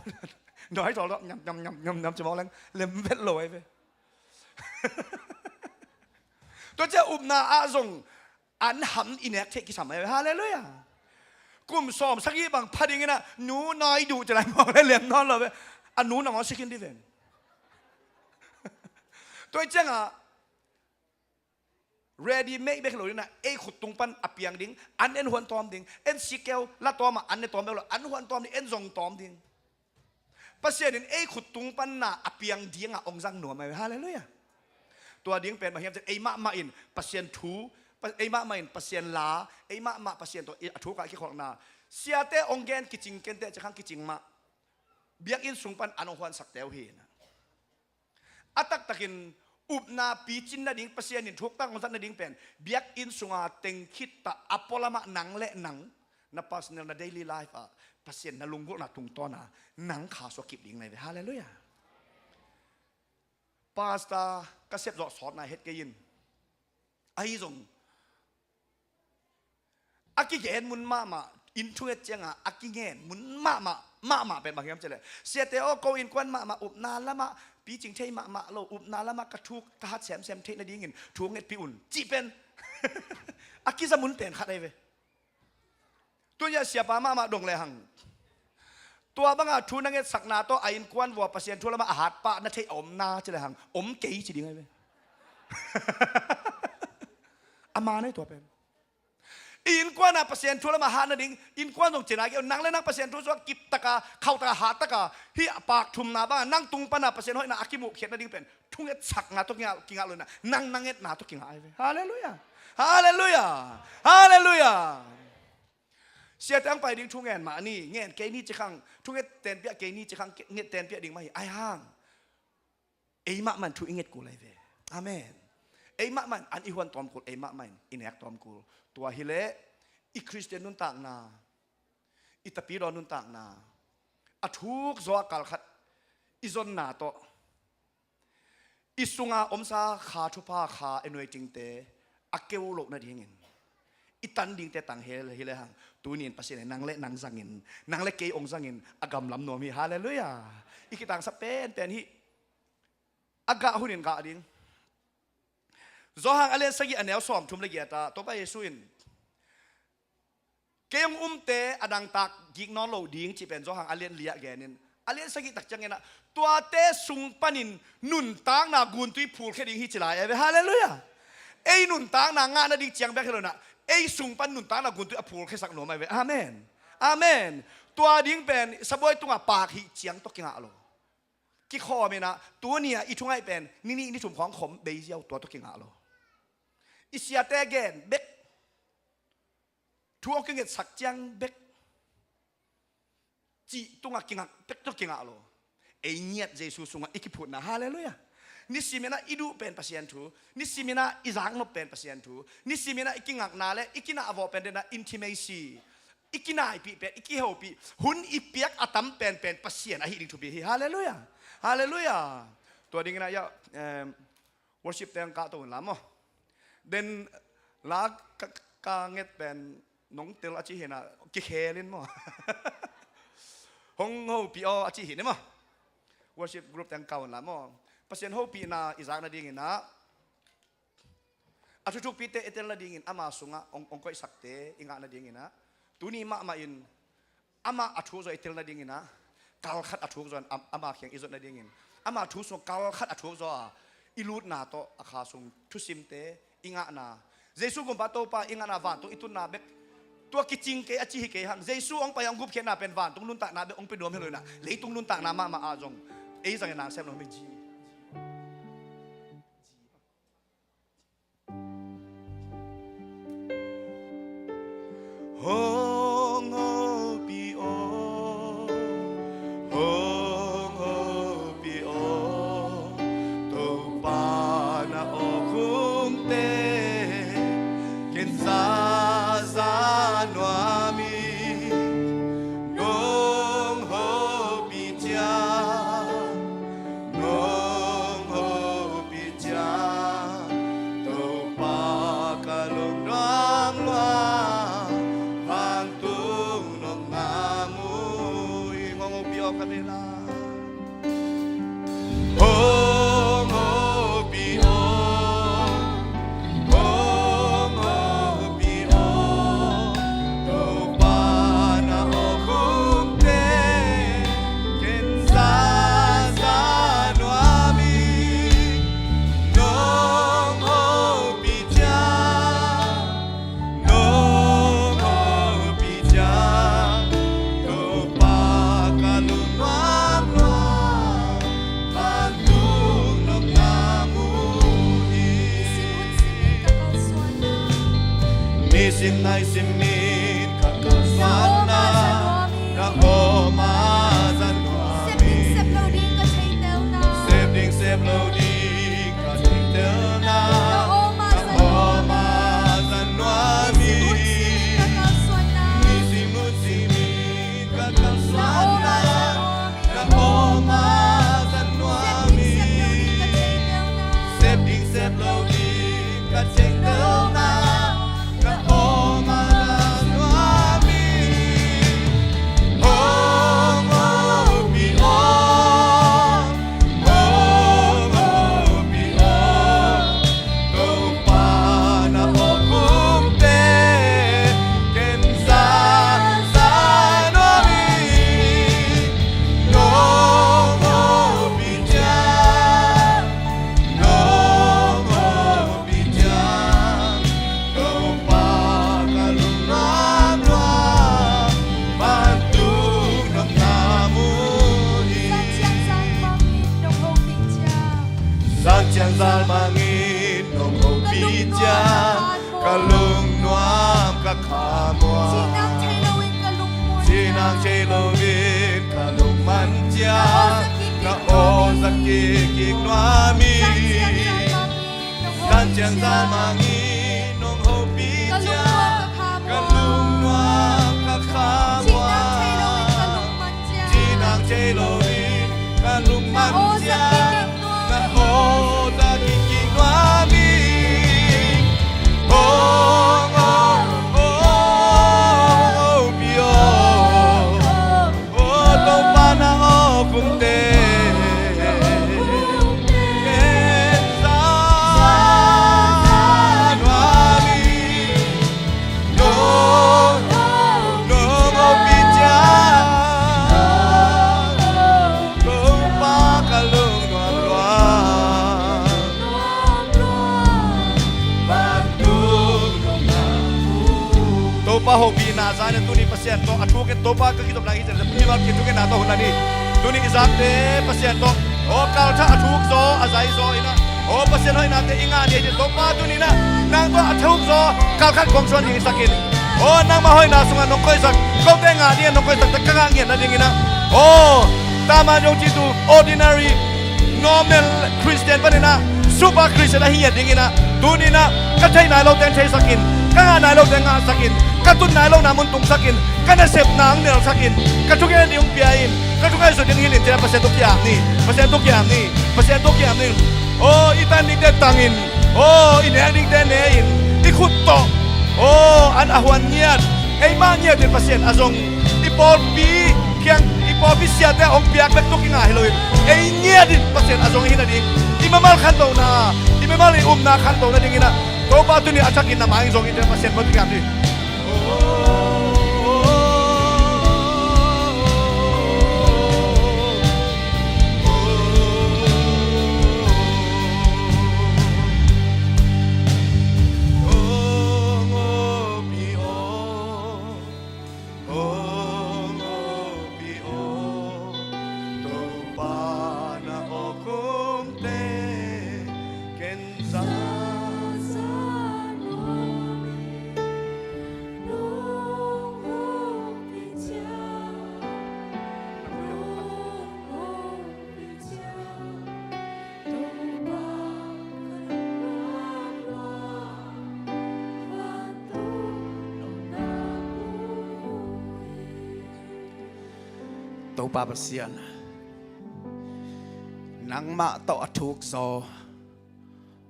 Nuai tawl tawh nyam nyam nyam nyam nyam ci mawk leng lem vet lo ahi ve. Tua ciah upna ah zong an ham i nek theih kisam ahi ve. Halleluiah. Kum sawm sagih bang pha dingin ah nu nuai duh ci lai mawk leng lem nawn lo ve. A nu nangawn si khin dih ven. Tua ciangah ready made bek lo ding a, ei khut tung pan a piang ding, an en huan tawm ding, en sikeu la tawm a, an ne tawm bek lo, an huan tawm ding, en zong tawm ding. Pasian in ei khut tung pan na a piang ding a ong zang nuam ahi. Halleluiah. Tua ding pen bang hiam cih leh ei mahmah in Pasian thu, pa-, ei mahmah in Pasian la, ei mahmah Pasian tawh a thu kah kikholhna. Siate ong gen kicing kente cih khang kicing mah. Biakinn sung pan an ong huansak teuh hi na. A taktakin upna picin nading, Pasian in thuktak ong zat nading pen biakinn sunga teng khit tah a pualamah nang le nang, na personal, na daily life ah Pasian na lunggulhna tungtawn a nang kha suak kip ding na hi ve. Halleluiah. Pastor ka sep zawh sawtna het kei in. Ahi zong a kigen mun mahmah, inn thunget ciangah a kingen mun mahmah, mahmah pen bang hiam cih leh, siate aw, ko innkuan mahmah, upna lamah picing thei mahmah lo, upna lamah ka thuk ka hat semsem theih nadingin thu ngetpih un cih pen a kiza mun pen khat ahi ve. Tun ah siapa mahmah dong le hang, tua banga thu na ngetsakna tawh a innkuan vua Pasian thu lamah a hat pah na theih a om na ci le hang, om kei ci ding ahi ve. A man ahi tua pen. I innkuan a Pasian thu lamah hat nading, innkuan zong cina kei, nang le nang Pasian thu sungah kiptaka, khauhtaka, hattaka, hih a pak thumna banga nang tung pana Pasian hoihna a kimuhkhiat nading pen thungetsakna tawh kingah, kingah lo in a, nang na ngetna tawh kingah ahi ve. Halleluiah. Halleluiah. Halleluiah. Siate ang pai ding thu ngen mah ni, ngen kei ni ci khang, thunget tenpiah kei ni ci khang, nget tenpiah ding mah hi. Ahi hang ei mahmah in thu i nget kul ahi ve. Amen. Ei mahmah in an i huan tawm kul, ei mahmah in i nek tawm kul. Tua hileh i Khristian nuntakna, i tapidaw nuntakna a thuk zaw a kal khat i zonna tawh, i sunga omsa kha thupha, kha anointingte a keu loh nadingin i tan dingte tang hi le, hi le hang, tuni in Pasian in nang le nang zangin, nang le kei ong zangin a gamlam nuam hi. Halleluiah. I kitangsap penpen hi. A gah hunin gah ding. Johan a lian sagih a neu sawmthum le giat ah Topa Jesu in, kei hong umte a dangtak gik nawn lo ding cih pen Johan a lian li ah genin, a lian sagih tak ciangin ah, tuate sung panin nuntakna guntui phulkhia ding hi ci lai ahi ve. Halleluiah. Ei nuntakna ngah nading ciang bek hi lo in ah, ei sung pan nuntakna guntui a phulkhiasak nuam ahi ve. Amen. Amen. Tua ding pen sabuai tungah pak hih ciang tawh kingah lo. Kikhawm in ah, tuni a i thungaih pen ni nih ni thum khawng khom bei ziau, tua tawh kingah lo. I siate gen bek, thu a kingetsak ciang bek cih tungah kingah bek tawh kingah lo. Ei ngiat Jesu sungah i kiphutna. Halleluiah. Nisim in ah i duh pen Pasian thu, nisim in ah i zaknop pen Pasian thu, nisim in ah i kingakna le i kinahvawh pen den ah intimacy, i kinaipih pen, i kihopih, hun i piak a tam penpen Pasian ahi ding thupi hi. Halleluiah. Halleluiah. Tua dingin ah, ya, em, worship teng kah to un la maw. Den la ka, ka nget pen nong tel a ci hi in ah, kikhel in maw. Hong hopih aw a ci hi ni maw. Worship group teng kah un la maw. Pasian hopihna i zak nadingin ah, a thuthukpite i tel nadingin ama sungah ong, ong koihsakte i ngah nadingin ah, tuni mahmah in amah a thuk zaw i tel nadingin ah, kal khat a thuk zaw in am-, ama kiang i zot nadingin, ama thu sung kal khat a thuk zaw a, i lutna tawh a kha sung thusimte i ngahna, Jesu gumpa Topa i ngahna vantung i tunna bek, tua kicing kei a ci hi kei hang, Jesu hong pai a hong gupkhiatna pen vantung nuntakna bek hong pia nuam hi lo in ah, leitung nuntakna mahmah ah zong ei zangin na sem lo hi ci. Hong hopih aw, hong hopih aw, Topa na awk hungte, ken zaza nuam hi. Nong hopih ciang, nong hopih ciang, Topa ka lungnuam lua, vang Thei loin ka lungman ciang na aw za kik nuam hi. Zan ciang zan mang hi. Nong hopih ciang ka lungnuam ka kham uh a. Cinang thei loin ka lungman ciang na aw za kik nuam hi. Oh, oh, oh, oh, hopih aw. Oh, Topa na aw kumte. Ken za nuam hi. No, no, no, pi ciang. Topa ka lungnuam lua. Topa hopihna zan in tuni Pasian tawh a thuk in Topa ka kizopna hi. Mimal kithukna tawh hun a ni. Tuni i zakte Pasian tawh aw kalthak a thuk zaw a zai zaw in ah, aw Pasian hoihnate i ngah ni hi. Topa tuni in ah nang tawh a thuk zaw kalkhat kong suan ding i sak in. Aw nangmah hoihna sungah nong koihsak, kote ngah dingin nong koihsak, ka ngah ngiat nadingin ah, aw tama jong citu ordinary normal Christian panin ah super Christian ahi ngiat dingin ah, tuni in ah ka theih nai lo teng theisak in, ka ngah nai lo teng ngahsak in, ka tun nai lo na mun tungsak in, ka nasepna hong nelsak in, ka thungetna ding hong pia in, ka thungetna sung ding hilh in, ci-in ah Pasian tawh ki-ap ni, Pasian tawh ki-ap ni, Pasian tawh ki-ap ni. Aw i tan dingte tang in, aw i nek dingte ne in, i khut tawh aw an a huan ngiat, eimah ngiat in Pasian a zong i pawlpi kiang, i pawlpi siate hong piak bek tuk i ngah hi lo in, ei ngiat in Pasian a zong hi nading, i mimal khantohna, i mimal i upna khantoh nadingin ah Topa tuni a thakin na mai zong in Pasian mawk piak ni. Hong awpih aw, Topa na aw kumte, ken za za nuam hi. Nong awpih ciang, nong awpih ciang. Topa Pasian, nangmah tawh a thuk zaw,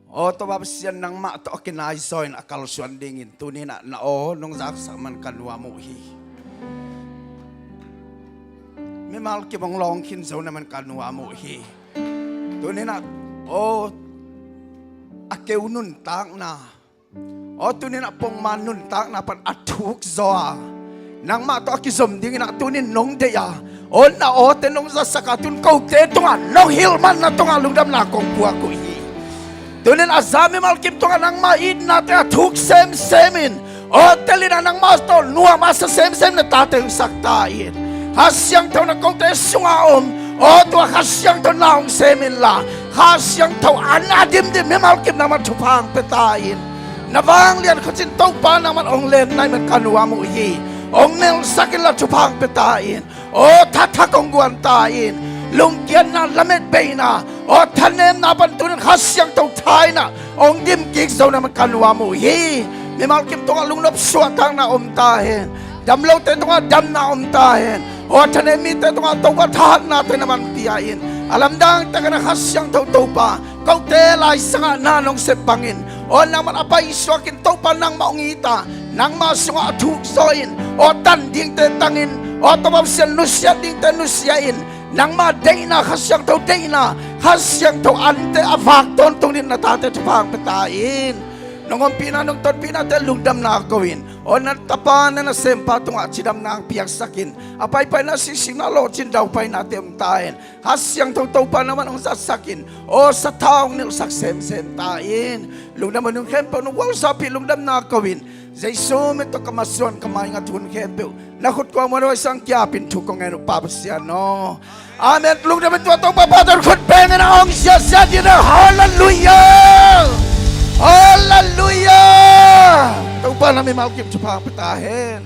aw Topa Pasian, nangmah tawh a kinai zaw in a kalsuan dingin tuni in ah na aw nong zaksak man ka nuam uh hi. Mimal kibang lawng khin zo na man ka nuam uh hi. Tuni in ah aw a keu nuntakna, aw tuni in ah pongman nuntakna pan a thuk zaw a, nangmah tawh a kizom dingin ah tuni in nong deih a, aw na awte nong zatsak a, tun kote tungah nong hilh manna tungah lungdamna kong puak uh hi. Tuni in a za mimal kim tungah nangmah itnate a thuk semsem in, aw tel in ah nangmah tawh nuam a sa semsem na tate hong sak ta in. Kha Siangtho na kote sungah om, aw tua Kha Siangtho na hong sem inla, Kha Siangtho an a dimdim mimal kim nangmah thupha hong pia ta in. Na vanglian khuacin Topa nangmah hong len nai man ka nuam uh hi. Hong nelsak inla thupha hong pia ta in. Aw thathak hong guan ta in. Lungkiatna, lametbeina, aw thanemna pan tuni in Kha Siangtho tha in ah hong dim kik zo na man ka nuam uh hi. Mimal kim tungah lungnop suahtakna om ta hen. Dam lote tungah damna om ta hen. Aw thanem mite tungah Topa thahatnate na man pia in. A lamdang takin a Kha Siangtho Topa, kote laisangah na nong sep bangin, aw nangmah a paisuak in Topa nangmah hong it a, nangmah sungah a thuk zaw in, aw tan dingte tang in, aw Topa Pasian nusiat dingte nusia in, nangmah deihna, Kha Siangtho deihna, Kha Siangtho ante a vak tawntung in na tate thupha hong pia ta in. Nong ompihna, nong tonpihnate lungdamna ko in, aw na tapa na nasempa tungah cidamna hong piaksak in, a paipaina, sisikna, lawhcin daupainate om ta in. Kha Siangtho Topa nangmah hong zatsak in, aw sathau hong nilhsak semsem ta in. Lungdam a nung khempeuh nong gualzawhpih lungdamna ko in, Jesu min tawh ka masuan ka maingat hun khempeuh na khut kuang muan huai sang kiapin thu kong ngen uh Pa Pasian aw. Amen. Lungdam in tua Topa pa tawh khut bengin a hong siasia dina. Halleluia. Halleluia. Topa na mimal kim thupha pia ta hen.